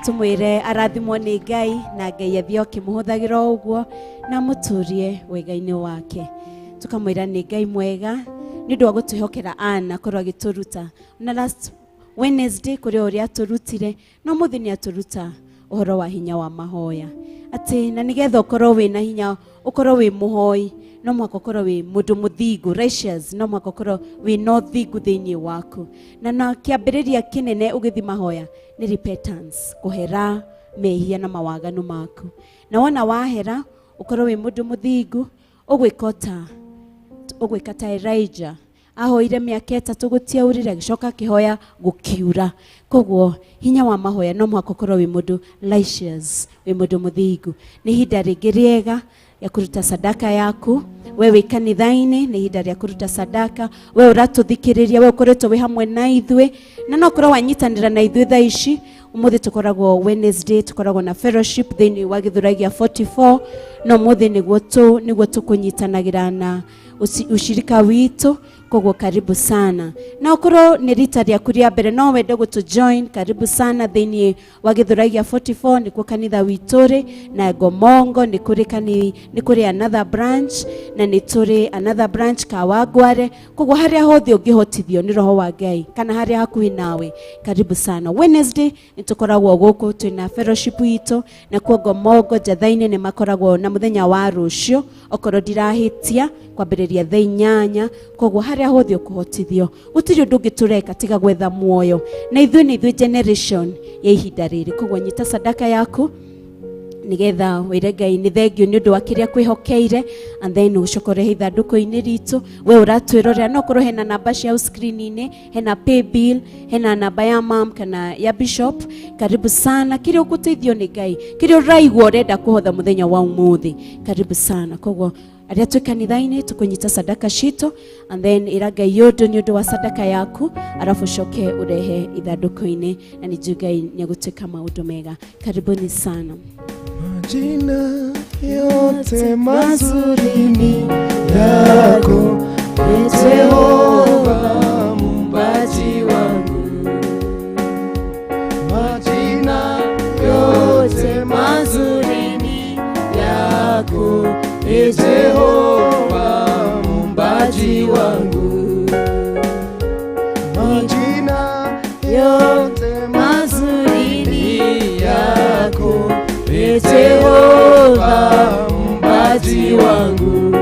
Tumwire arathimwo nĩ Ngai, na Ngai athiĩ akĩmũhũthagĩra o ũguo na mũtũrie wega-inĩ wake. Tukamwĩra nĩ Ngai mwega nĩ ũndũ wa gũtwĩhokera Ann akorwo agĩtũruta. Na last Wednesday kũrĩ o ũrĩa atũrutire, no mũthĩ nĩ atũruta ũhoro wa hinya wa mahoya. Atĩ na nĩgetha ũkorwo wĩna hinya, ũkorwo wĩ mũhoi, no mũhaka ũkorwo wĩ mũndũ mũthingu, righteous, no mũhaka ũkorwo wĩna ũthingu thĩinĩ waku. Na kĩambĩrĩria kĩnene ũgĩthiĩ mahoya nĩ repentance, kũhera mehia na mawaganu maku. Na wona wahera, ũkorwo wĩ mũndũ mũthingu, ũgwĩka ta Elijah. Ahoire mĩaka 3 gũtiaurire, agĩcoka akĩhoya gũkiura. Koguo hinya wa mahoya no mũhaka ũkorwo wĩ mũndũ righteous, wĩ mũndũ mũthingu. Nĩ ihinda rĩngĩ rĩega ya kũruta sadaka yaku. We wĩ kanitha-inĩ, nĩ ihinda rĩa kũruta sadaka. We ũratũthikĩrĩria, we ũkoretwo wĩ hamwe na ithuĩ, na no ũkorwo wanyitanĩra na ithuĩ thaa ici. Ũmũthĩ tũkoragwo Wednesday, tũkoragwo na fellowship thĩinĩ wa Gĩthũrai gĩa 44, no ũmũthĩ nĩguo tũkũnyitanagĩra na ushirika witũ. Koguo karibu sana, na okorwo nĩ rita rĩaku rĩa mbere no wende gũtũ join, karibu sana thĩinĩ wa Gĩthũrai gĩa 44 nĩkuo kanitha witũ rĩ, na Ngomongo nĩ kũrĩ nĩ kũrĩ another branch, na nĩ tũrĩ another branch Kawangware. Koguo harĩa hothe ũngĩhotithio nĩ roho wa Ngai kana harĩa hakuhĩ nawe, karibu sana. Wednesday nĩ tũkoragwo gũkũ twĩna fellowship itũ, nakuo Ngomongo Njatha-inĩ nĩ makoragwo na mũthenya wa rũciũ okorwo ndirahĩtia kwambĩrĩria thaa 8. Koguo harĩa hothe ũkũhotithio, gũtirĩ ũndũ ũngĩ tũreka tiga gwetha muoyo, na ithuĩ nĩ ithuĩ generation ya ihinda rĩrĩ. Koguo nyita sadaka yaku nigetha wĩre Ngai nĩ thengio nĩ ũndũ wa kĩrĩa kwĩhokeire, and then ũcoke ũrehe ithandũkũ-inĩ ritũ. We ũratwĩrorera, no korwo hena namba cia screen-inĩ, hena pay bill, hena namba ya mam kana ya bishop. Karibu sana, kĩrĩa ũgũteithio nĩ Ngai, kĩrĩa ũraigua ũrenda kũhotha mũthenya wa ũmũthĩ, karibu sana. Koguo arĩa twĩ kanitha-inĩ tũkũnyita sadaka citũ, and then ĩra Ngai ũndũ nĩ ũndũ wa sadaka yaku, arabu ũcoke ũrehe ithandũkũ-inĩ, na nĩ njũĩ Ngai nĩ egũtuĩka maũndũ mega. Karibuni sana. Majina yote mazuri ni yako, Jehova muumbaji wangu. Majina yote mazuri ni yako, Jehova muumbaji wangu. Majina yote mazuri ni yako, Jehova muumbaji wangu.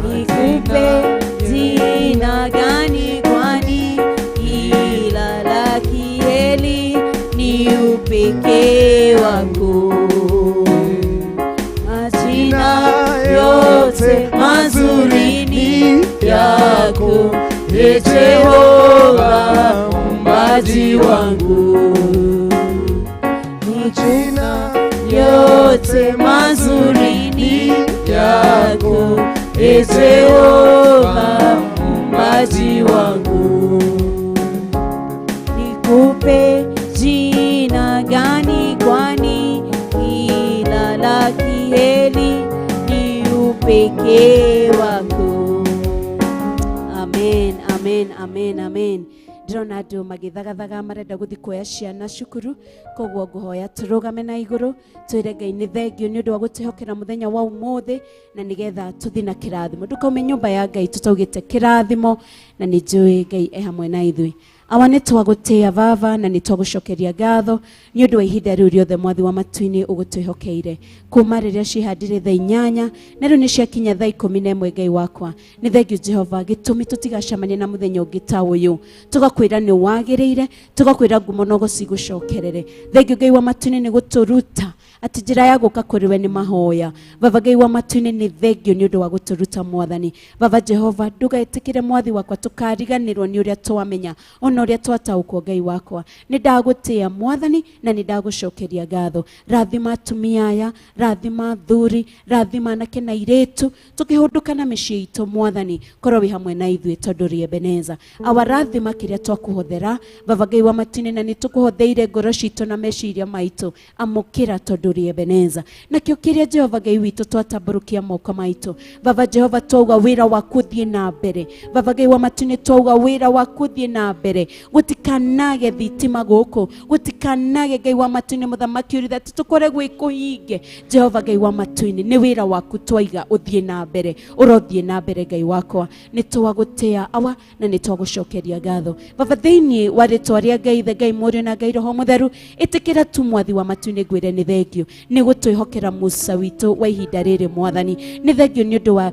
Nikupe jina gani kwani ila la kieli ni upekee wako. Majina yote mazuri ni yako, Jehova muumbaji wangu. Majina yote mazuri ni yako, Jehova muumbaji wangu. Nikupe jina gani kwani ila la kieli ni upekee wako. Amen, amen, amen, amen. Ndĩrona andũ magĩthagathaga marenda gũthiĩ kuoya ciana cukuru, koguo ngũhoya tũrũgame na igũrũ twĩre Ngai nĩ thengio nĩ ũndũ wa gũtwĩhokera mũthenya wa ũmũthĩ, na nĩgetha tũthiĩ na kĩrathimo. Ndũkaume nyũmba ya Ngai tũtaugĩte kĩrathimo, na nĩ njũĩ Ngai e hamwe na ithuĩ. Awa nĩ twagũtĩĩa Baba, na nĩ twagũcokeria ngatho nĩ ũndũ wa ihinda rĩu rĩothe mwathi wa matu-inĩ ũgũtwĩhokeire, kuma rĩrĩa cihandire thaa 8 na rĩu nĩ ciakinya thaa 11. Ngai wakwa nĩ thengio Jehova, gĩtũmi tũtigacemania na mũthenya ũngĩ ta ũyũ, tũgakwĩra nĩ wagĩrĩire, tũgakwĩra ngumo no gũcigũcokerere. Thengio Ngai wa matu-inĩ nĩ gũtũruta atĩ njĩra ya gũka kũrĩ we nĩ mahoya. Baba Ngai wa matu-inĩ nĩ thengio nĩ ũndũ wa gũtũruta mwathani. Baba Jehova, ndũgetĩkĩre mwathi wakwa tũkariganĩrwo nĩ ũrĩa twamenya ona ũrĩa twataũkwo. Ngai wakwa nĩ ndagũtĩĩa mwathani, na nĩ ndagũcokeria ngatho. Rathima atumia aya, rathima athuri, rathima anake na airĩtu, tũkĩhũndũka na mĩciĩ itũ mwathani, korwo wĩ hamwe na ithuĩ tondũ ũrĩ Ebeneza. Awa, rathima kĩrĩa twakũhothera Baba Ngai wa matu-inĩ, na nĩ tũkũhotheire ngoro citũ na meciria maitũ, amũkĩra tondũ ũrĩ Ebeneza. Nakĩo kĩrĩa Jehova Ngai witũ twatambũrũkia moko maitũ, Baba Jehova, twauga wĩra waku ũthiĩ na mbere. Baba Ngai wa matu-inĩ, twauga wĩra waku ũthiĩ na mbere, gũtikanage thitima gũkũ, gũtikanage Ngai wa matu-inĩ mũthamaki ũrĩ atĩ tũkore gwĩ kũhinge. Jehova Ngai wa matu-inĩ, nĩ wĩra waku twaiga ũthiĩ na mbere, ũrothiĩ na mbere Ngai wakwa. Nĩ twagũtĩĩa Awa, na nĩ twagũcokeria ngatho Baba thĩinĩ wa rĩtwa rĩa Ngai Ithe, Ngai Mũriũ na Ngai Roho Mũtheru. Ĩtĩkĩra tu mwathi wa matu-inĩ ngwĩre nĩ thengio nĩ gũtwĩhokera Musa witũ wa ihinda rĩrĩ mwathani. Nĩ thengio nĩ ũndũ wa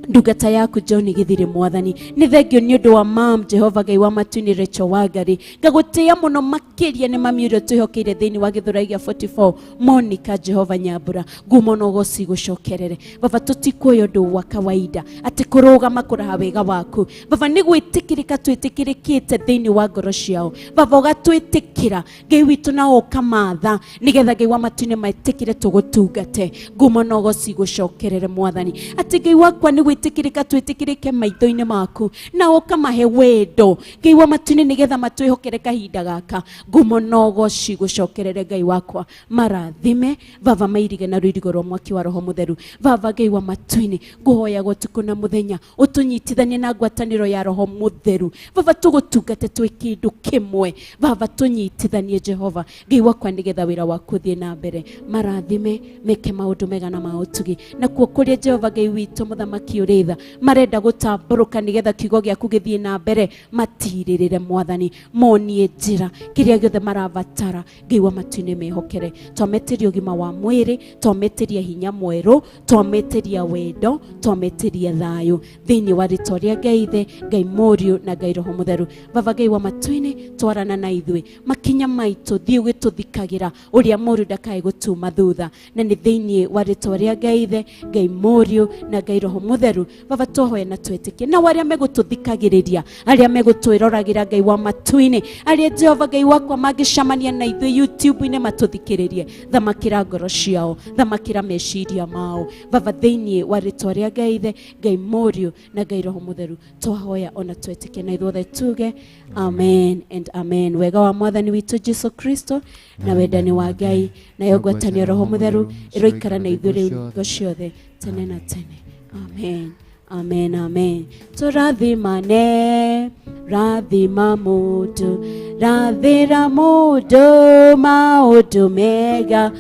ndungata yaku John Githiri mwathani. Nĩ thengio nĩ ũndũ wa mam Jehova Ngai wa matu-inĩ Rachel Wangari. Ngagũtĩĩa mũno makĩria nĩ mami ũrĩa twĩhokeire thĩinĩ wa Gĩthũrai gĩa 44 Monica Jehova Nyambura. Ngumo no gũcigũcokerere Baba. Tũtikuoya ũndũ wa kawaida atĩ kũrũgama kũraha wega waku Baba, nĩ gwĩtĩkĩrĩka twĩtĩkĩrĩkĩte thĩinĩ wa ngoro ciao Baba, ũgatwĩtĩkĩra Ngai witũ na ũkamatha nĩgetha Ngai wa matu-inĩ metĩkĩre tũgũtungate. Ngumo no gũcigũcokerere mwathani, atĩ Ngai wakwa nĩ Gwĩtĩkĩrĩka twĩtĩkĩrĩke maitho-inĩ maku, na ũkamahe wendo Ngai wa matu-inĩ, nĩgetha matwĩhokere kahinda gaka. Ngumo na ũgoci gũcokerere Ngai wakwa, marathime baba, mairige na rũirigo rwa mwaki wa Roho Mũtheru. Baba Ngai wa matu-inĩ, ngũhoyaga ũtukũ na mũthenya ũtũnyitithanie na ngwatanĩro ya Roho Mũtheru. Baba, tũgũtungate twĩ kĩndũ kĩmwe. Baba, tũnyitithanie Jehova Ngai wakwa, nĩgetha wĩra waku ũthiĩ na mbere. Marathime meke maũndũ mega na ma ũtugi, nakuo kũrĩa Jehova Ngai witũ mũthamaki ũrĩ tha marenda gũtambũrũka nĩgetha kiugo gĩaku gĩthiĩ na mbere, matirĩrĩre Mwathani, monie njĩra kĩrĩa gĩothe marabatara. Ngai wa matu-inĩ, mehokere. Twametĩria ũgima wa mwĩrĩ, twametĩria hinya mwerũ, twametĩria wendo, twametĩria thayũ thĩinĩ wa rĩtwa rĩa Ngai Ithe, Ngai Mũriũ na Ngai Roho Mũtheru. Baba Ngai wa matu-inĩ, twarana na ithuĩ makinya maitũ, thiĩ ũgĩtũthikagĩra, ũrĩa mũru ndakae gũtuma thutha, na nĩ thĩinĩ wa rĩtwa rĩa Ngai Ithe, Ngai Mũriũ na Ngai Roho Mũtheru, Baba, twahoya na twĩtĩkie. Na arĩa megũtũthikagĩrĩria, arĩa megũtwĩroragĩra, Ngai wa matu-inĩ, arĩa Jehova Ngai wakwa mangĩcemania na ithuĩ YouTube-inĩ matũthikĩrĩrie, thamakĩra ngoro ciao, thamakĩra meciria mao. Baba, thĩinĩ wa rĩtwa rĩa Ngai Ithe, Ngai Mũriũ na Ngai Roho Mũtheru, twahoya ona twĩtĩkie, na ithuothe tuge amen and amen. Wega wa Mwathani witũ Jesu Kristo na wendani wa Ngai nayo ngwatanĩro Roho Mũtheru ĩroikara na ithuĩ rĩu hingo ciothe tene na tene. Amen, amen, amen. Tũrathimane, rathima mũndũ, rathĩra mũndũ maũndũ mega.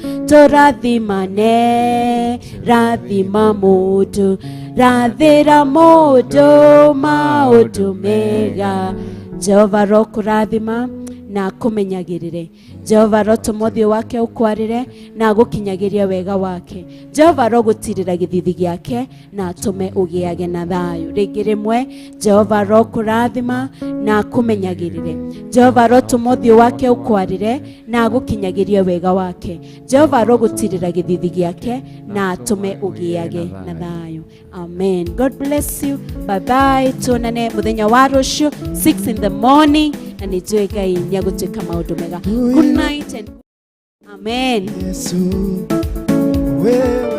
Tũrathimane, rathima mũndũ, rathĩra mũndũ maũndũ mega. Jehova rokũrathima na akũmenyagĩrĩre. Jehova arotũma ũthiũ wake ũkwarĩre na agũkinyagĩrie wega wake. Jehova arogũtirĩra gĩthithi gĩake na atũme ũgĩage na thayũ. Rĩngĩ rĩmwe, Jehova arokũrathima na akũmenyagĩrĩre. Jehova arotũma ũthiũ wake ũkwarĩre na agũkinyagĩrie wega wake. Jehova arogũtirĩra gĩthithi gĩake na atũme ũgĩage na thayũ. Amen. God bless you. Bye bye. Tuonane muthenya wa rũciũ 6 in the morning, na nĩ njũĩ Ngai nĩ agũtuĩka maũndũ mega. Good night and amen. Yesu, wewe.